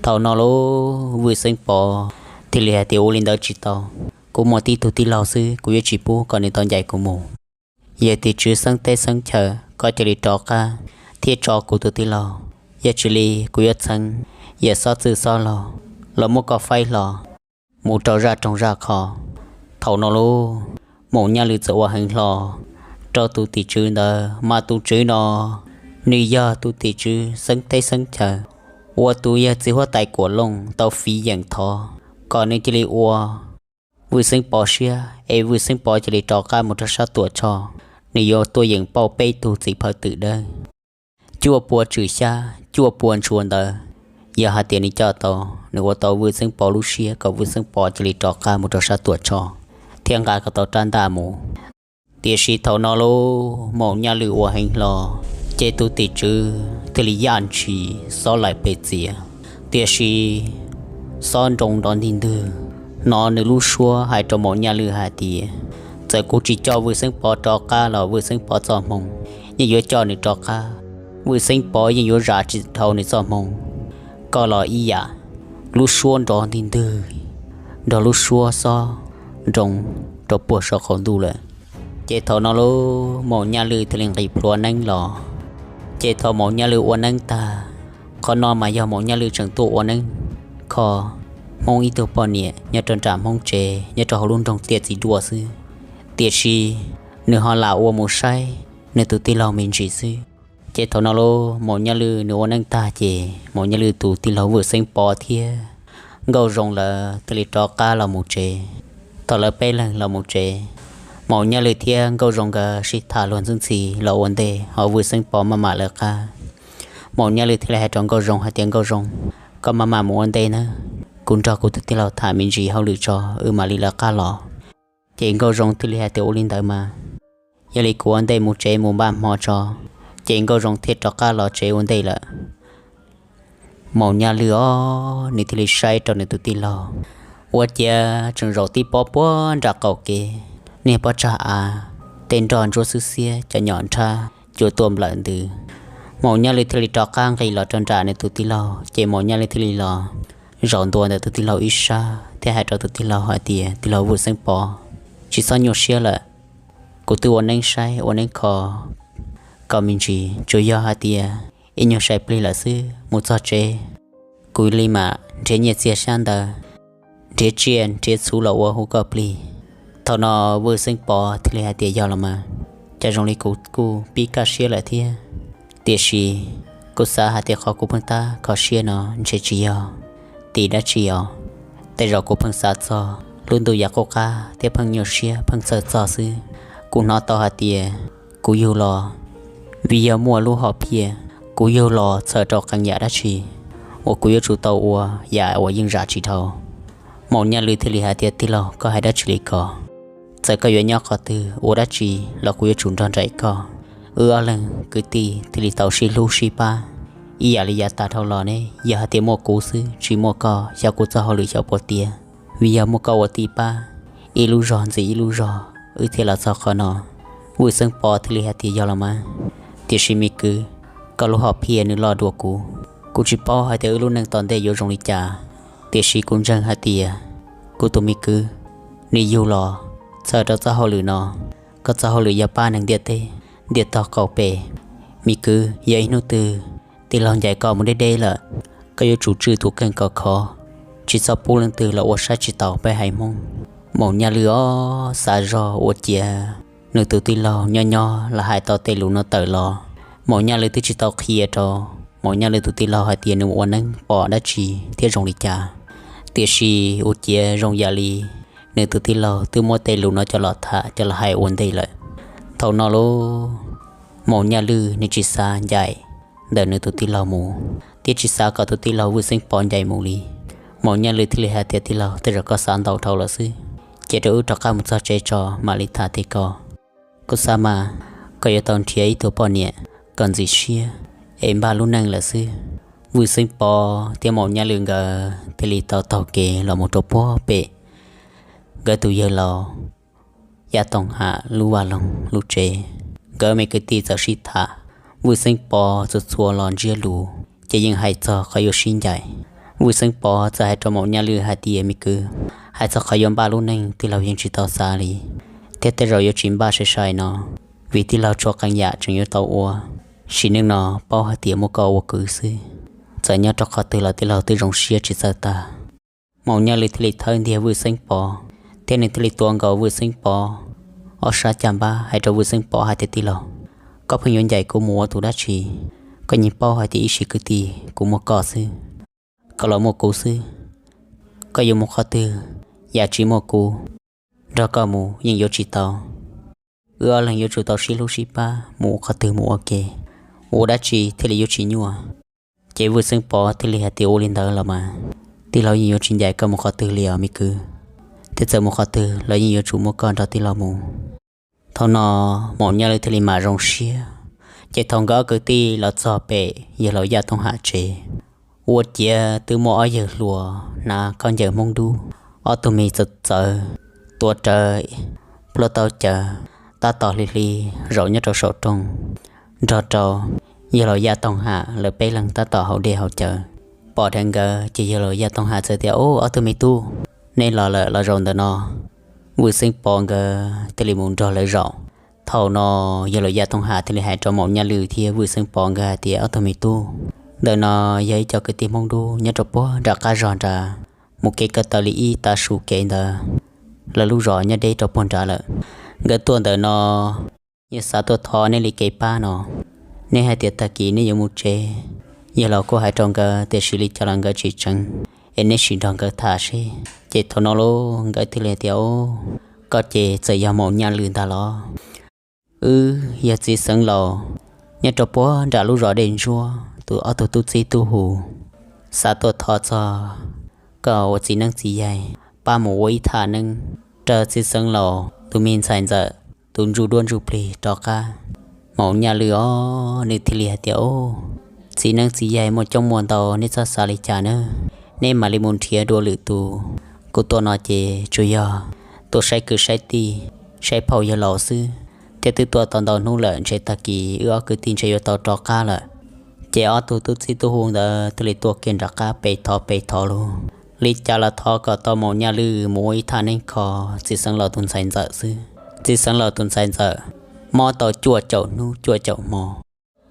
Thaum no lub Vwj Xeeb Pov thiaj li hais tias, Ua li ntawd tsis tau, kuv muaj tib tug tij laug xwb, kuv yuav tsis pub kom nws tau ncaim kuv mus. Yawm tim tswv xeeb teb xeeb chaw, koj cia li rov qab thiab tso kuv tus tij laug, yog tsis li kuv yuav txheev yawm xob txwj xob laug los muab koj faib hlo mus rau zaj roog zaj qhov. Thaum no lub Maum Nyaj Lwj txawm ua heev hlo rau tus tim tswv ntawd, mas tus tswv no nws yog tus tim tswv xeeb teb xeeb chaw uas tus yawg txiv huab tais Kuam Looj tau fiv yeem thov kom nws cia li ua Vwj Xeeb Pov siab, es Vwj Xeeb Pov cia li rov qab mus rau sab Tuam Tsho, nws yuav tuaj yeem pauj peb tug txiv phawj twm dawb, cuaj pua tswm xyab, cuaj pua ntshua ntawv, Yog hais tias nws coj tau, nws ua tau Vwj Xeeb Pov lub siab kom Vwj Xeeb Pov cia li rov qab mus rau sab Tuam Tshoj thiab nqa kom tau rab ntaj mus. Tiam sis thaum no lauj, Maum Nyaj Lwj ua heev hlo, ces tus tim tswv thiaj li yaj ntshis xob laim pes txiav. Tiam sis xob nroo nrov ntig ntwg, hnov nws lub suab hais rau Maum Nyaj Lwj hais tias, txawm kuv tsis coj Vwj Xeeb Pov rov qab los Vwj Xeeb Pov txoj hmoo yeej yuav coj nws rov qab. Vwj Xeeb Pov yeej yuav zam tsis dhau nws txoj hmoo. Koj los ib yam. Lub suab nrov ntig ntwg nrog lub suab xob nroo rau puag saum qaum ntuj lawm. Ces thaum no lauj, Maum Nyaj Lwj thiaj li nqis plhuav neeb los. Ces thaum Maum Nyaj Lwj ua neeb tag, qhov no mas yog Maum Nyaj Lwj tseem tuaj ua neeb kho Hmoob ib tug poj niam nyob rau nram Hmoob tsev nyob rau hauv lub nroog Tiaj Txiv Duaj xwb. Tiam sis nws ho lam ua mus saib nws tus tij laug me ntsis xwb. Ces thaum no lauj, Maum Nyaj Lwj nws ua neeb tag ces Maum Nyaj Lwj tus tij laug Vwj Xeeb Pov thiab Nkauj Zoo lawv thiaj li rov qab los mus tsev. Thaum lawv peb leeg los mus tsev, Maum Nyaj Lwj thiab Nkauj Zoo nkawd sib tham luag ntxwb ntxhi los ua ntej ho Vwj Xeeb Pov maj mam lawv qab. Maum Nyaj Lwj thiaj li hais rau Nkauj Zoo hais tias, Nkauj Zoo, koj maj mam mus ua ntej nawb, kuv nrog kuv tus tij laug tham me ntsis hauj lwm tso wb mam li lawv qab los. Ces Nkauj Zoo thiaj li hais tias, ua li ntawd mas, yog li kuv ua ntej mus tsev mus npaj hmo tso. Ces Nkauj Zoo thiaj rov qab los tsev ua ntej lawm. Maum Nyaj Lwj os, nws thiaj li saib rau nws tus tij laug, ua ciav tseem zaum tib pob puag nram qaum kev, niag pob tsag av, tej nroj ntsuab xwb xiab cov nyom nrhab cua tuaj nplawm ntws. Maum Nyaj Lwj thiaj li rov qab nqis los rau nram nws tus tij laug, ces Maum Nyaj Lwj thiaj li los zaum ntua ntawm tus tij laug ib sab thiab hais rau tus tij laug hais tias, tij laug Vwj Xeeb Pov, tsis txhob nyuaj siab lawm. Kuv twb ua neeb saib ua neeb kho koj me ntsis, tsuas yog hais tias ib nyuag sai plig lawm xwb. Mus txog tsev, kuv li mam nrhiav nyiaj txiag xyab ntawv, nrhiav tsiaj nrhiav txhuv los ua hu koj plig. Thaum no Vwj Xeeb Pov thiaj li hais tias, yog los mas, cas zoo li kuv kuj pib kaj siab lawm thiab. Tiam sis kuv xav hais tias qhov kuv pheej tab kho siab no ntshe tsis yog tim dab tsi os. Tej zaum kuv pheej xav txog lub ntuj yav qub qab thiab pheej nyuaj siab pheej txhawj txog xwb. Kuv hnov tau hais tias kuv yug los vim yog muaj lub hom phiaj, kuv yug los txhawm rau qee yam dab tsi uas kuv yuav tsum tau ua yam uas yeej zam tsis dhau. Maum Nyaj Lwj thiaj li hais tias, tij laug, koj hais dab tsi li ko? Txawm koj yuav nyob qhov twg ua dab tsi los kuv yuav tsum nrog nraim koj. Wb ob leeg kwv tij thiaj li tau sib hlub sib pab ib yam li yav tag dhau los ne. Yog hais tias muaj kuv xwb tsis muaj koj, xyov kuv txoj hauj lwm xyov puas tiav. Vim yog muaj koj ua tij pab, ib lub zog ntxiv ib lub zog wb thiaj los txog qhov no. Vwj Xeeb Pov thiaj li hais tias, yog los mas, tiam sis me kwv, koj lub hom phiaj nws loj dua kuv. Kuv tsis paub hais tias wb lub neej tom ntej yuav zoo li cas, tiam sis kuv ntseeg hais tias kuv tus me kwv, nws yug los txhawm rau txoj hauj lwm no. Koj txoj hauj lwm yog pab neeg ntiaj teb, ntiaj tog qaum pem. Me kwv, yog ib hnub twg tij laug ncaim koj mus deb deb lawm, koj yuav tsum tswj tus kheej kom khov, tsis txhob pub leej twg los ua saib tsis taus peb haiv Hmoob. Maum Nyaj Lwj ob xav zog ua ciav nws tus tij laug nyob nyob los hais tau tej lus no tawm los. Maum Nyaj Lwj twb tsis tau qhia rau Maum Nyaj Lwj tus tij laug hais tias nws ua neeb pom dab tsi thiab zoo li cas. Tiam sis ua ciav zoo yam li nws tus tij laug twb muab tej lus no coj los tham coj los hais ua ntej lawm. Thaum no lauj, Maum Nyaj Lwj nws tsis xav ncaim ntawm nws tus tij laug mus, thiab tsis xav kom tus tij laug Vwj Xeeb Pov ncaim mus li. Maum Nyaj Lwj thiaj li hais tias, tij laug, tej zaum koj xav ntau dhau lawm xwb, cia rau wb rov qab mus txog tsev tso mam li tham tej ko. Kuv xav mas koj yuav tau nrhiav ib tug poj niam kom ntxim siab es npaj lub neej lawm xwb. Vwj Xeeb Pov thiab Maum Nyaj Lwj nkawd thiaj li tau taug kev los mus rau puag pem nkawd tus yawg laus Yaj Toog Ham lub vaj loog lub tsev. Nkawd me kwv tij txawm sib tham, Vwj Xeeb Pov txhua txhua los ntsiab lus ces yeej hais txog qhov yuav sib ncaim. Vwj Xeeb Pov txawm hais rau Maum Nyaj Lwj hais tias, me kwv, hais txog qhov yuav npaj lub neej tij laug yeej tsis tau xav li, thiab tej zaum yuav tsis npaj sai sai no, vim tij laug tshuav qee yam tseem yuav tau ua. Sim neej no paub hais tias muaj koj ua kwv xwb, txawm nyob rau qhov twg los tij laug twb zoo siab tsis txawj tag. Maum Nyaj Lwj thiaj li thawb ntiag Vwj Xeeb Pov, thiab nws thiaj li tuav nkaus Vwj Xeeb Pov ob sab caj npab hais rau Vwj Xeeb Pov hais tias, tij laug, koj pheej yuav ncaim kuv mus ua tus dab tsi? Koj yeej paub hais tias ib sim kwv tij kuv muaj koj xwb, koj los muaj kuv xwb. Koj yuav mus qhov twg, yam tsis muaj kuv, nrog koj mus yeej yuav tsis tau. Wb ob leeg yuav tsum tau sib hlub sib pab mus ua qhov twg mus ua ke, ua dab tsi thiaj li yuav tsis nyuaj. Ces Vwj Xeeb Pov thiaj li hais tias, Ua li ntawd los mas tij laug yeej yuav tsis ncaim koj mus qhov twg li os me kwv, thiab txawm mus qhov twg los yeej yuav tsum muaj koj nrog tij laug mus. Thaum no Maum Nyaj Lwj thiaj li mam zoo siab. Ces thaum nkawd ob kwv tij los txog pem yawg laus Yaj Tooj Ham tsev, ua ciav twb muaj ob yawg hluas hnav khaub ncaws Hmoob dub, ob tug me txawv txawv, tuav rawv plaub taub caws, tab tom hli hli zaum nyob rau saum rooj, nrog rau yawg laus Yaj Tooj Ham lawv peb leeg tab tom haus dej haus cawv. Pom dheev nkawd ces yawg laus Yaj Tooj Ham txawm tias, Ub, ob tug me tub, nej los lawm los zaum ntawm no. Vwj Xeeb Pov nkawd thiaj li mus nrog lawv zaum. Thaum no yawg laus Yaj Tooj Ham thiaj li hais rau Maum Nyaj Lwj thiab Vwj Xeeb Pov nkawd hais tias, Ob tug me tub, ntawm no yog ib co kwv tij Hmoob dub nyob rau puag nram qab zog nrad, mus kev ko taw li ib tav su kev ntawd, lawv lub zos nyob deb rau puag nrad lawm. Nkawd tuaj ntawm no yeej xav tuaj thov nej li kev pab no. Nej hais tias tag kis nej yuav mus tsev, yawg laus kuj hais rau nkawd tiam sis li cas los nkawd tsis tseev, es nej sim nrog nkawd tham seb. Ces thaum no lauj nkawd thiaj li tias, Ub, koj ces txawm yog Maum Nyaj Lwj ntag los? Wb yog txiv xeev laus nyob rau puag nram lub zos Dej Ntsuab tus ob tug tub txib tub hu, xav tuaj thov txog koj ua txiv neeb txiv yaig pab mus ua ib thaj neeb rau txiv xeev laus tus me ntxhais ntxawm tus ntsuj duab ntsuj plig rov qab. Maum Nyaj Lwj os, nws thiaj li hais tias, Ub, txiv neeb txiv yaig muaj coob muaj ntau, nej txhob xav li cas nawb, nej mam li mus nrhiav dua lwm tus. Kuv tuaj no ces tsuas yog tuaj saib kwv saib tij, saib phauj yawg laus xwb, thiab twb tuaj tau ntau hnub lawm, ntshe tag kis wb ob kwv tij ntshe yuav tau rov qab lawm. Ces ob tug tub txib tub hu ntawd thiaj li tuaj kiag nram qab pe thov pe thov lauj. Li cas los thov kom tau Maum Nyaj Lwj mus ua ib thaj neeb kho txiv xeev laus tus ntxhais ntxawm xwb. Txiv xeev laus tus ntxhais ntxawm mob tau cuaj caum hnub cuaj caum hmo,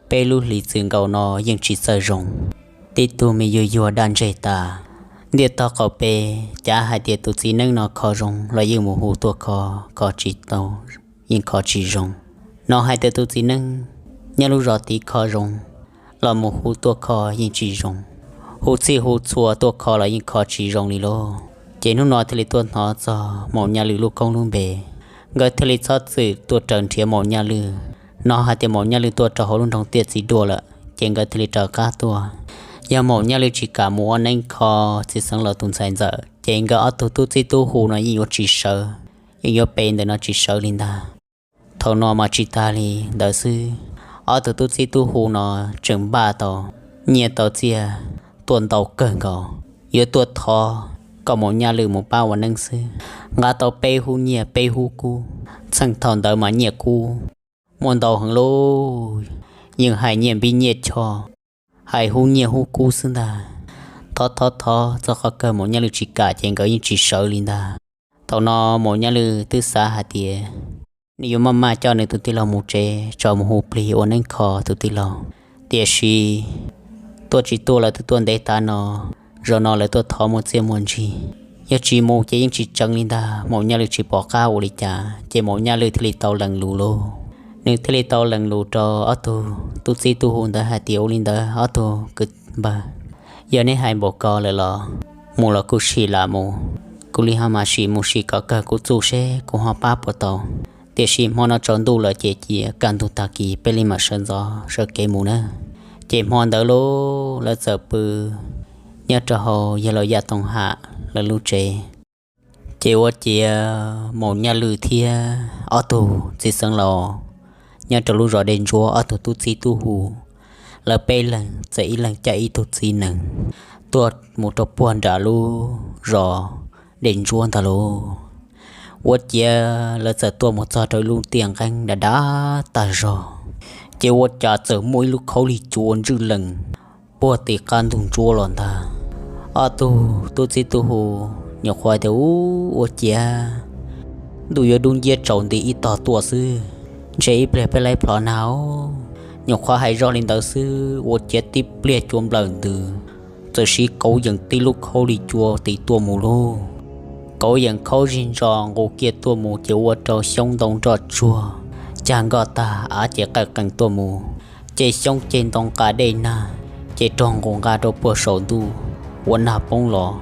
peb lub hlis txwm nkaus no yeej tsis txawj zoo. Tib tug me yuag yuag daj ntseg tas, ntiaj tog qaum pes, cav hais tias tus txiv neeb no kho zoo los yeej mus hu tuaj kho, kho tsis tau, yeej kho tsis zoo. No hais tias tus txiv neeb nyob lub zos tid kho zoo los mus hu tuaj kho yeej tsis zoo, hu txhij hu txhua tuaj kho los yeej kho tsis zoo li lauj. Ces hnub no thiaj li tuaj hnov txog Maum Nyaj Lwj lub koob lub npe, nkawd thiaj li txhob txwm tuaj raws nrhiav Maum Nyaj Lwj. No hais tias Maum Nyaj Lwj tuaj rau hauv lub nroog Tiaj Txiv Duaj lawm ces nkawd thiaj li raws qab tuaj. Yog Maum Nyaj Lwj tsis kam mus ua neeb kho txiv xeev laus tus ntxhais ntxawm ces nkawd ob tug tub txib tub hu no yeej yuav tsis sawv, yeej yuav pe ntawm no tsis sawv li ntag. Thaum no mas tsis tas li ntawd xwb, ob tug tub txib tub hu no tseem npaj tau nyiaj tau txiaj tuaj ntau kawg nkaus, yuav tuaj thov kom Maum Nyaj Lwj mus pab ua neeb xwb. Nqa tau peb hub nyiaj peb hub kub, txheej thaum ntawd mas nyiaj kub muaj ntau heev lauj, yeej hais nyiaj npib nyiaj choj, hais hub nyiaj hub kub xwb ntag. Thov thov thov txog qhov kawg Maum Nyaj Lwj tsis kam ces nkawd yeej tsis sawv li ntag. Thaum no Maum Nyaj Lwj twb xav hais tias nws yuav maj maj coj nws tus tij laug mus tsev tso mus hu plig ua neeb kho tus tij laug, tiam sis tuaj tsis tuaj lawv twb tuaj ntev tav no, zaum no lawv tuaj thov muaj txiaj muaj ntsig, yog tsis mus ces yeej tsis tseev li ntag. Maum Nyaj Lwj tsis pom qab ua li cas ces Maum Nyaj Lwj thiaj li tau lees lus lauj. Nws thiaj li tau lees lus rau ob tug tub txib tub hu ntawd hais tias, Ua li ntawd ob tug kwv npawg, yog neb hais npaum ko lawm los mus los kuv sim lam mus. Kuv li ho mam sim mus sim kom kawg kuv txuj seb kuv ho pab puas tau. Tiam sis hmo no tsaus ntuj lawm ces cia kaj ntug tag kis peb li mam sawv ntxov sawv kev mus nawb. Ces hmo ntawd lauj, lawv txawm pw nyob rau hauv yawg laus Yaj Tooj Ham lawv lub tsev. Ces ua ciav Maum Nyaj Lwj thiab ob tug txiv xeev laus nyob rau lub zos Dej Ntsuab ob tug tub txib tub hu, lawv peb leeg txawm ib leeg caij ib tug txiv nees tuaj mus rau puag nram lub zos Dej Ntsuab ntag lauj. Ua ciav lawv txawm tuaj mus txog rau ib lub tiaj nqeeb dav dav tag zog, ces ua cas txawm muaj ib lub khaub lig cua ntswj lees puag tim qab ntug ntsuab los ntag. Ob tug tub txib tub hu nyuam qhuav tias, Ub, ua ciav ntuj yuav dub nciab tsaus nti ib tog tuaj xwb, ntshe ib pliag peb laib plhov nag. Nyuam qhuav hais zoj li ntawd xwb ua ciav tib pliag cua nplawm ntws, txawm siv kauv yees tib lub khaub lig cua tiv tuaj mus lauj. Kauv yees khaub zig ntso nqus kiag tuaj mus ces ua rau xyoob ntoo nroj tsuag cag nkoj tag av ces qees qees tuaj mus, ces xyoob ceg ntoo nqa dej nag, ces rog nqus nqa rau puag saum ntuj ua nag poob los.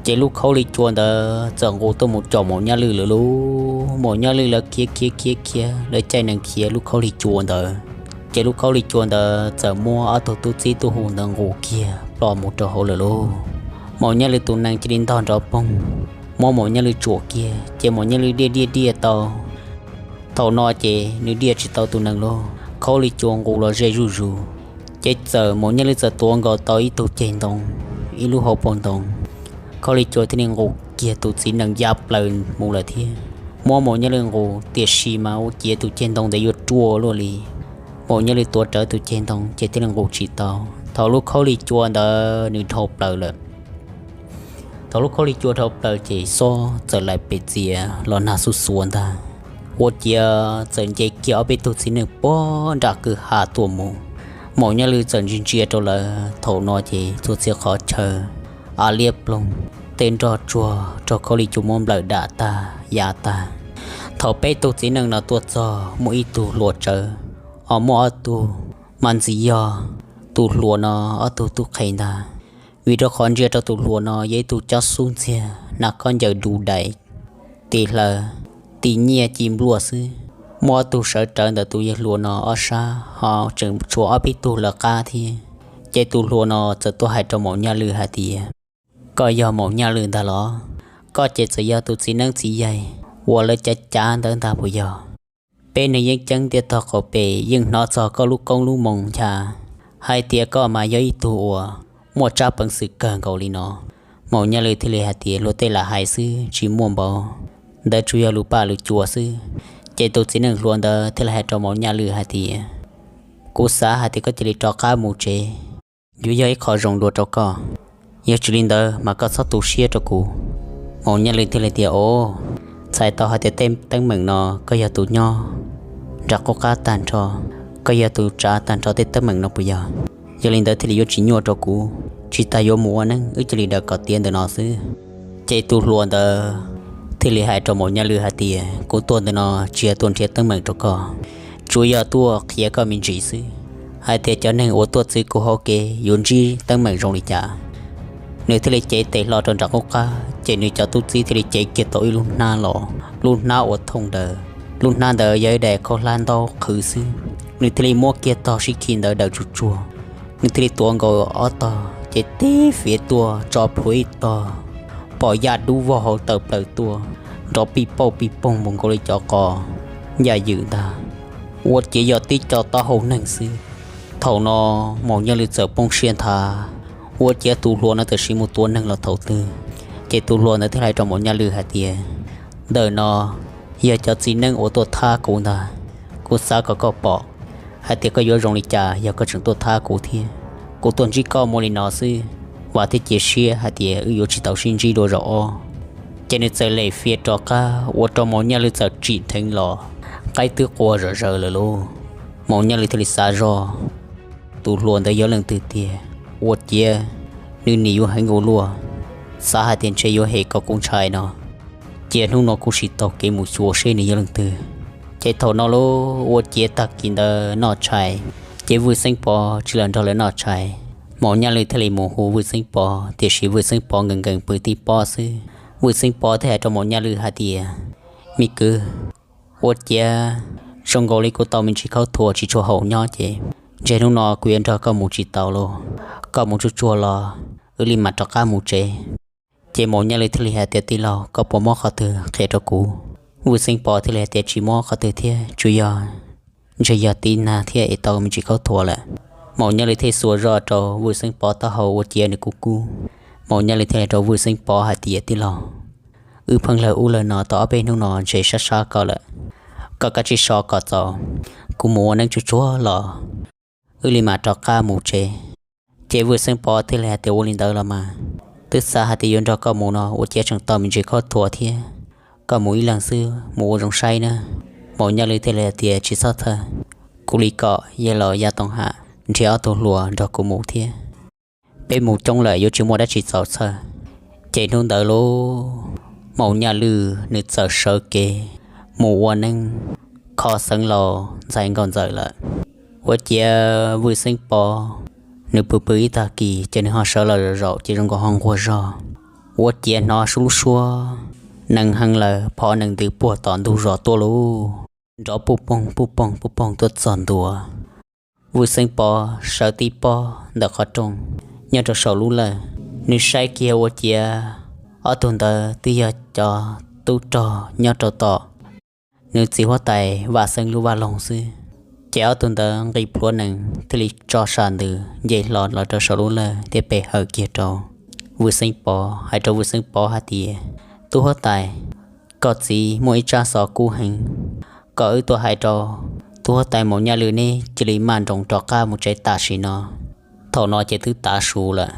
Ces lub khaub lig cua ntawd txawm nqus tuaj mus caum Maum Nyaj Lwj lawv lauj. Maum Nyaj Lwj lawv khiav khiav khiav khiav, lawv caij nees khiav lub khaub lig cua ntawd. Ces lub khaub lig cua ntawd txawm muab ob tug tub txib tuaj hu ntawd nqus kiag plho mus rau hauv lawm lauj. Maum Nyaj Lwm tus nees cia li ntog nrov poog, muab Maum Nyaj Lwm tsuam kiag, ces Maum Nyaj Lwm diaj diaj diaj tau. Thaum no ces nws diaj tsis tau tus nees lauj, khaub lig cua nqus los ze zuj zus. Ces txawm Maum Nyaj Lwm txawm tuav nkaus tau ib tug ceg ntoo, ib lub hauv paus ntoo, khaub lig cua thiaj li nqus kiag tus txiv nees ya plaws mus lawm thiab. Muab Maum Nyaj Lwm nqus, tiam sis mas ua ciav tus ceg ntoo ntawd yuav ruaj luaj li. Maum Nyaj Lwm tuav rawv tus ceg ntoo ces thiaj li nqus tsis tau. Thaum lub khaub lig cua ntawd nws dhau plaws lawm, thaum lub khaub lig cua dhau plaws ces xob txawm laim pes txias los nag xuj xuav ntag. Ua ciav txawm nce kiag ob peb tug txiv nees puag nram kwj ha tuaj mus. Maum Nyaj Lwm txawm ntsia ntsia rau lawv, thaum no ces txhua txhia qhov chaw av liab ploog, tej nroj tsuag raug khaub lig cua muab nplawm dam tag ya tag. Thaum peb tug txiv nees no tuaj txog, muaj ib tug hluas tsawv, ho muaj ob tug mas ntxiv yog tus hluas no ob tug tub qhe ntag. Vim rau qhov ntsia rau tus hluas no yog ib tug cob xub ntxiag, nas khob ncaws du dais, tis hlaws, tis nyiaj ci npluaj xwb. Muaj ob tug sawv rawv ntawm tus yawg hluas no ob sab, ho tseem tshuav ob peb tug lawv qab thiab. Ces tus hluas no txawm tuaj hais rau Maum Nyaj Lwm hais tias, koj yog Maum Nyaj Lwm ntag los? Koj ces txawm yog tus txiv neeb txiv yaig uas lawv cav cav ntawd ntag puas yog? Peb neeg yeeb ceeb ntiaj tog qaum pem yeej hnov txog koj lub koob lub moo ncha hais tias koj mas yog ib tug uas muaj tsab peev xwm kawg nkaus li no. Maum Nyaj Lwm thiaj li hais tias, luag tej lam hais xwb, tsis muaj npaum ntawd, tsuas yog lus paj lus cua xwb. Ces tus txiv neej hluas ntawd thiaj li hais rau Maum Nyaj Lwm hais tias, kuv xav hais tias koj cia li rov qab mus tsev yuav yog ib qho zoo dua rau koj. Yog tsis li ntawd mas koj txhob tu siab rau kuv. Maum Nyaj Lwm thiaj li tias, o, txhais tau hais tias tej teeb meem no koj yog tus nyob nram qub qab tag nrho, koj yog tus tsav tag nrho tej teeb meem no puas yog? Yog li ntawd thiaj li yuav tsis nyuaj rau kuv, tsis tas yuav mus ua neeb, wb cia li daws kom tiav ntawm no xwb. Ces tus hluas ntawd thiaj li hais rau Maum Nyaj Lwm hais tias, kuv tuaj ntawm no tsis yog tuaj nrhiav teeb meem rau koj, tsuas yog tuaj qhia koj me ntsis xwb, hais tias cov neeg uas tuaj txwv kuv hauv kev yuav ntsib teeb meem zoo li cas. Nws thiaj li cev tes hlo rau nram qub qab, ces nws cov tub txib thiaj li cev kiag tau ib lub hnab los, lub hnab uas thooj daws. Lub hnab ntawd yog ib daim khaub hlab ntaub qhwv xwb. Nws thiaj li muab kiag tog sib khi ntawd daws tsuj tsuag. Nws thiaj li tuav nkaus ob tog ces tib fiav tuaj tso plhuav ib tog, pom yaj dub vog hauv tawm plaws tuaj, nrov pij pauj pij poog npaum nkaus li cov qos yaj ywm ntag. Ua ciav yog tib co taub hau neeg xwb. Thaum no Maum Nyaj Lwm txawm poob siab nthav, ua ciav tus hluas no tam sim mus tua neeg los thaum twg. Ces tus hluas ntawd thiaj hais rau Maum Nyaj Lwm hais tias, ntawm no yog cov txiv neeb uas tuaj thab kuv ntag. Kuv xav kom koj pom hais tias koj yuav zoo li cas yog koj tseem tuaj thab kuv thiab. Kuv tuaj ntsib koj muaj li no xwb, vam thiab cia siab hais tias wb yuav tsis tau sib ntsib dua zaum ob. Ces nws txawm lem fiav rov qab ua rau Maum Nyaj Lwm txawm tsim dheev los, qaib twb qua zom zaws lawm lauj. Maum Nyaj Lwm thiaj li xav zoj, tus hluas ntawd yog leej twg tiag? Ua ciav nws nim yuav heev ua luaj, xav hais tias ntshe yuav hem kom kuv ntshai no. Cia hnub no kuv sim taug kev mus xyuas seb nws yog leej twg. Ces thaum no lauj, ua ciav tag kis ntawd noj tshais, ces Vwj Xeeb Pov tsis los nrog lawv noj tshais. Maum Nyaj Lwm thiaj li mus hu Vwj Xeeb Pov, tiam sis Vwj Xeeb Pov nkees nkees pw tib pob xwb. Vwj Xeeb Pov thiaj hais rau Maum Nyaj Lwm hais tias, me kwv, ua ciav zoo nkaus li kuv tau me ntsis khaub thuas tsis tshua haum nyob ces ntshe hnub no kuv yuav nrog koj mus tsis tau lauj. Koj mus tsuj tsuag los wb li mam rov qab mus tsev. Ces Maum Nyaj Lwm thiaj li hais tias, tij laug, koj puas muab qhov twg qhia rau kuv? Vwj Xeeb Pov thiaj li hais tias, tsis muab qhov twg thiab, tsuas yog ntshe yog tiv nag thiab es tau me ntsis khaub thuas lawm. Maum Nyaj Lwm thiaj xuas zoj rau Vwj Xeeb Pov taub hau ua ciav nws kub kub. Maum Nyaj Lwm thiaj li rau Vwj Xeeb Pov hais tias, tij laug, wb pheej lawg ub lawg no tau ob peb hnub no ntshe sab sab koj lawm. Koj kav tsij so kom txaus, kuv mus ua neeb tsuj tsuag los wb li mam rov qab mus tsev. Ces Vwj Xeeb Pov thiaj li hais tias, ua li ntawd los mas, twb xav hais tias yuav nrog koj mus no ua ciav tseem tau me ntsis khaub thuas thiab. Koj mus ib leeg xwb mus ua zoo saib na. Maum Nyaj Lwm thiaj li hais tias, tsis txhob txhawj, kuv li kom yawg laus Yaj Tooj Ham nrhiav ob tug hluas nrog kuv mus thiab. Peb mus coob lawm yuav tsis muaj dab tsi txaus txhawj. Ces hnub ntawd lauj, Maum Nyaj Lwm nws txawm sawv kev mus ua neeb kho xeev laus ntxhais nkauj ntxawm lawm. Ua ciav Vwj Xeeb Pov nws pw pw ib tag kis ces nws ho sawv los zaum zaum ces zoo nkaus ho nquag zog. Ua ciav hnov suab lub suab nees heev lawm phov nees ntws puag tom ntug zos tuaj lauj, nrov puj poog puj poog puj poog tuaj txog ntua. Vwj Xeeb Pov sawv tib pob ntawm qhov rooj nyob rau saum lub lawj, nws saib kiag ua ciav ob tug ntawd twb yog cov tub rog nyob rau tom nws txiv huab tais Vaj Xeeb lub vaj loog xwb. Ces ob tug ntawd nqis plhuav nees thiaj li tso sam ntws nce hlo los rau saum lub lawj thiab pe hawm kiag rau Vwj Xeeb Pov, hais rau Vwj Xeeb Pov hais tias, Tub huab tais, koj txiv muaj ib tsab xov kub heev kom wb tuaj hais rau tub huab tais Maum Nyaj Lwm neb cia li maj nroos rov qab mus tsev tam sim no. Thaum no ces twb tav su lawm.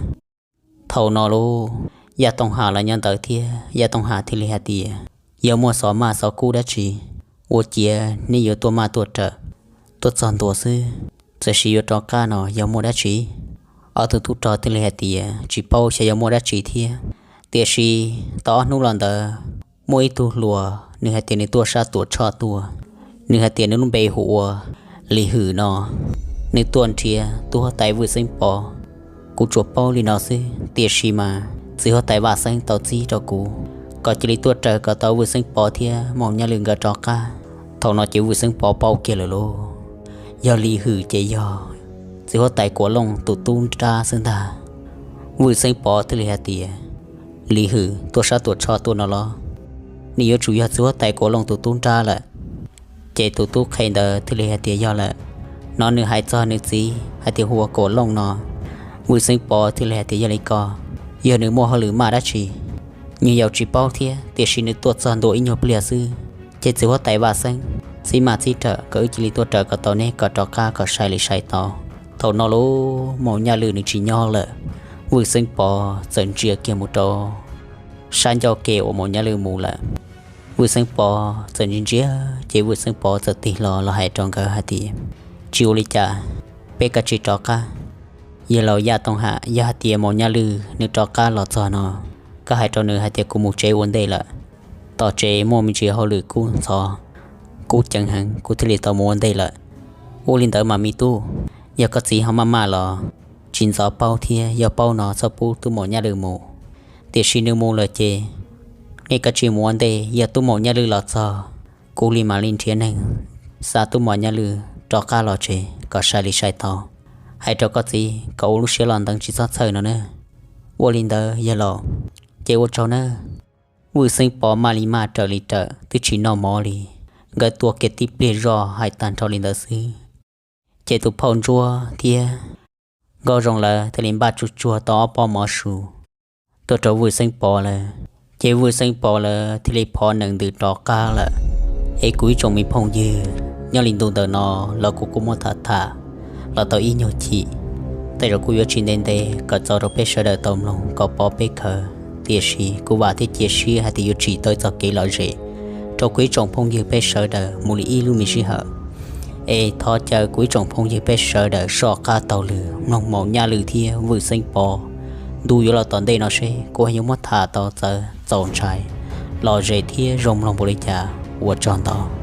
Thaum no lauj, Yaj Tooj Ham los nyob ntawd thiab Yaj Tooj Ham thiaj li hais tias, Yog muaj xov maj xov kub dab tsi ua ciav nej yuav tuaj maj tuaj rawm, tuaj txog ntua xwb, txawm sis yuav rov qab no yog muaj dab tsi? Ob tug tub rog thiaj li hais tias, Tsis paub xyov yog muaj dab tsi thiab, tiam sis tau ob hnub los ntawd muaj ib tug hluas nws hais tias nws tuaj sab Tuam Tshoj tuaj, nws hais tias nws lub npe hu ua Lis Hwm no, nws tuaj nrhiav tub huab tais Vwj Xeeb Pov. Kuv tsuas paub li no xwb, tiam sis mas txiv huab tais Vaj Xeeb tau txib rau kuv kom cia li tuaj raws kom tau Vwj Xeeb Pov thiab Maum Nyaj Lwm nkawd rov qab. Thaum no ces Vwj Xeeb Pov paub kiag lawm lauj, yog Lis Hwm ces yog txiv huab tais Kuam Looj tus tub nrab xwb ntag. Vwj Xeeb Pov thiaj li hais tias, Lis Hwm tuaj sab Tuam Tshoj tuaj no los? Nws yuav tsum yog txiv huab tais Kuam Looj tus tub nrab lawm. Ces tus tub qhe ntawd thiaj li hais tias, Yog lawm, no nws hais txog nws txiv hais tias hu ua Kuam Looj no. Vwj Xeeb Pov thiaj li hais tias, Yog li ko, yog nws muaj hauj lwm maj dab tsi? Nyuag yaus tsis paub thiab, tiam sis nws tuaj txog ntua ib nyuag pliag xwb, ces txiv huab tais Vaj Xeeb txib maj txib rawm kom wb cia li tuaj raws kom tau neb kom rov qab kom sai li sai tau. Thaum no lauj, Maum Nyaj Lwm nws tsis nyob lawm, Vwj Xeeb Pov txawm ntsia kiag mus rau sab ncauj ke uas Maum Nyaj Lwm mus lawm. Vwj Xeeb Pov txawm ntsia ntsia, ces Vwj Xeeb Pov txawm tig hlo los hais rau nkawd hais tias, Tsis ua li cas, peb kav tsij rov qab. Yawg laus Yaj Tooj Ham, yog hais tias Maum Nyaj Lwm nws rov qab los txog no, koj hais rau nws hais tias kuv mus tsev ua ntej lawm. Tom tsev muaj me ntsis hauj lwm kub ntxhov, kub ceev heev, kuv thiaj li tau mus ua ntej lawm. Ua li ntawd mas me tub, yog koj txiv ho maj maj los tsis ntxov paub thiab, yog paub no txhob pub tub Maum Nyaj Lwm mus. Tiam sis nws mus lawm ces nej kav tsij mus ua ntej, yog tub Maum Nyaj Lwm los txog, kuv li mam li nrhiav neeg xa tub Maum Nyaj Lwm rov qab los tsev kom sai li sai tau. Hais rau koj txiv kom ua lub siab los ntev tsis txhob txhawj no na. Ua li ntawd yawg laus, ces ua tsaug nawb. Vwj Xeeb Pov maj li maj raws li raws twb tsis noj mov li, nkawd tua kiag tib pliag zoj hais tag nrho li ntawd xwb, ces tus phauj Ntsuab thiab Nkauj Zoo lawv thiaj li npaj tsuag tsuag tau ob pob mov su tuaj rau Vwj Xeeb Pov lawv, ces Vwj Xeeb Pov lawv thiaj li phov nees ntws rov qab lawm. Es kuv ib tsoom me phooj ywg, nyob li ntu ntawm no los kuv kuj muab tham tham los tau ib nyuag chim, tej zaum kuj yuav tsis ntev ntev kom txaus rau peb sawv daws tau mloog kom pov peb khawv, tiam sis kuv vam thiab cia siab hais tias yuav tsim tau txoj kev lom zem rau kuv ib tsoom phooj ywg peb sawv daws mus li ib lub me sij hawm. Es thov caw kuv ib tsoom phooj ywg peb sawv daws soj qab taug lw mloog Maum Nyaj Lwm thiab Vwj Xeeb Pov ntu yuav los tom ntej no seb kuv ho yuav muab tham tau txawv txaus ntshai, lom zem thiab zoo mloog npaum li cas. Ua tsaug ntau.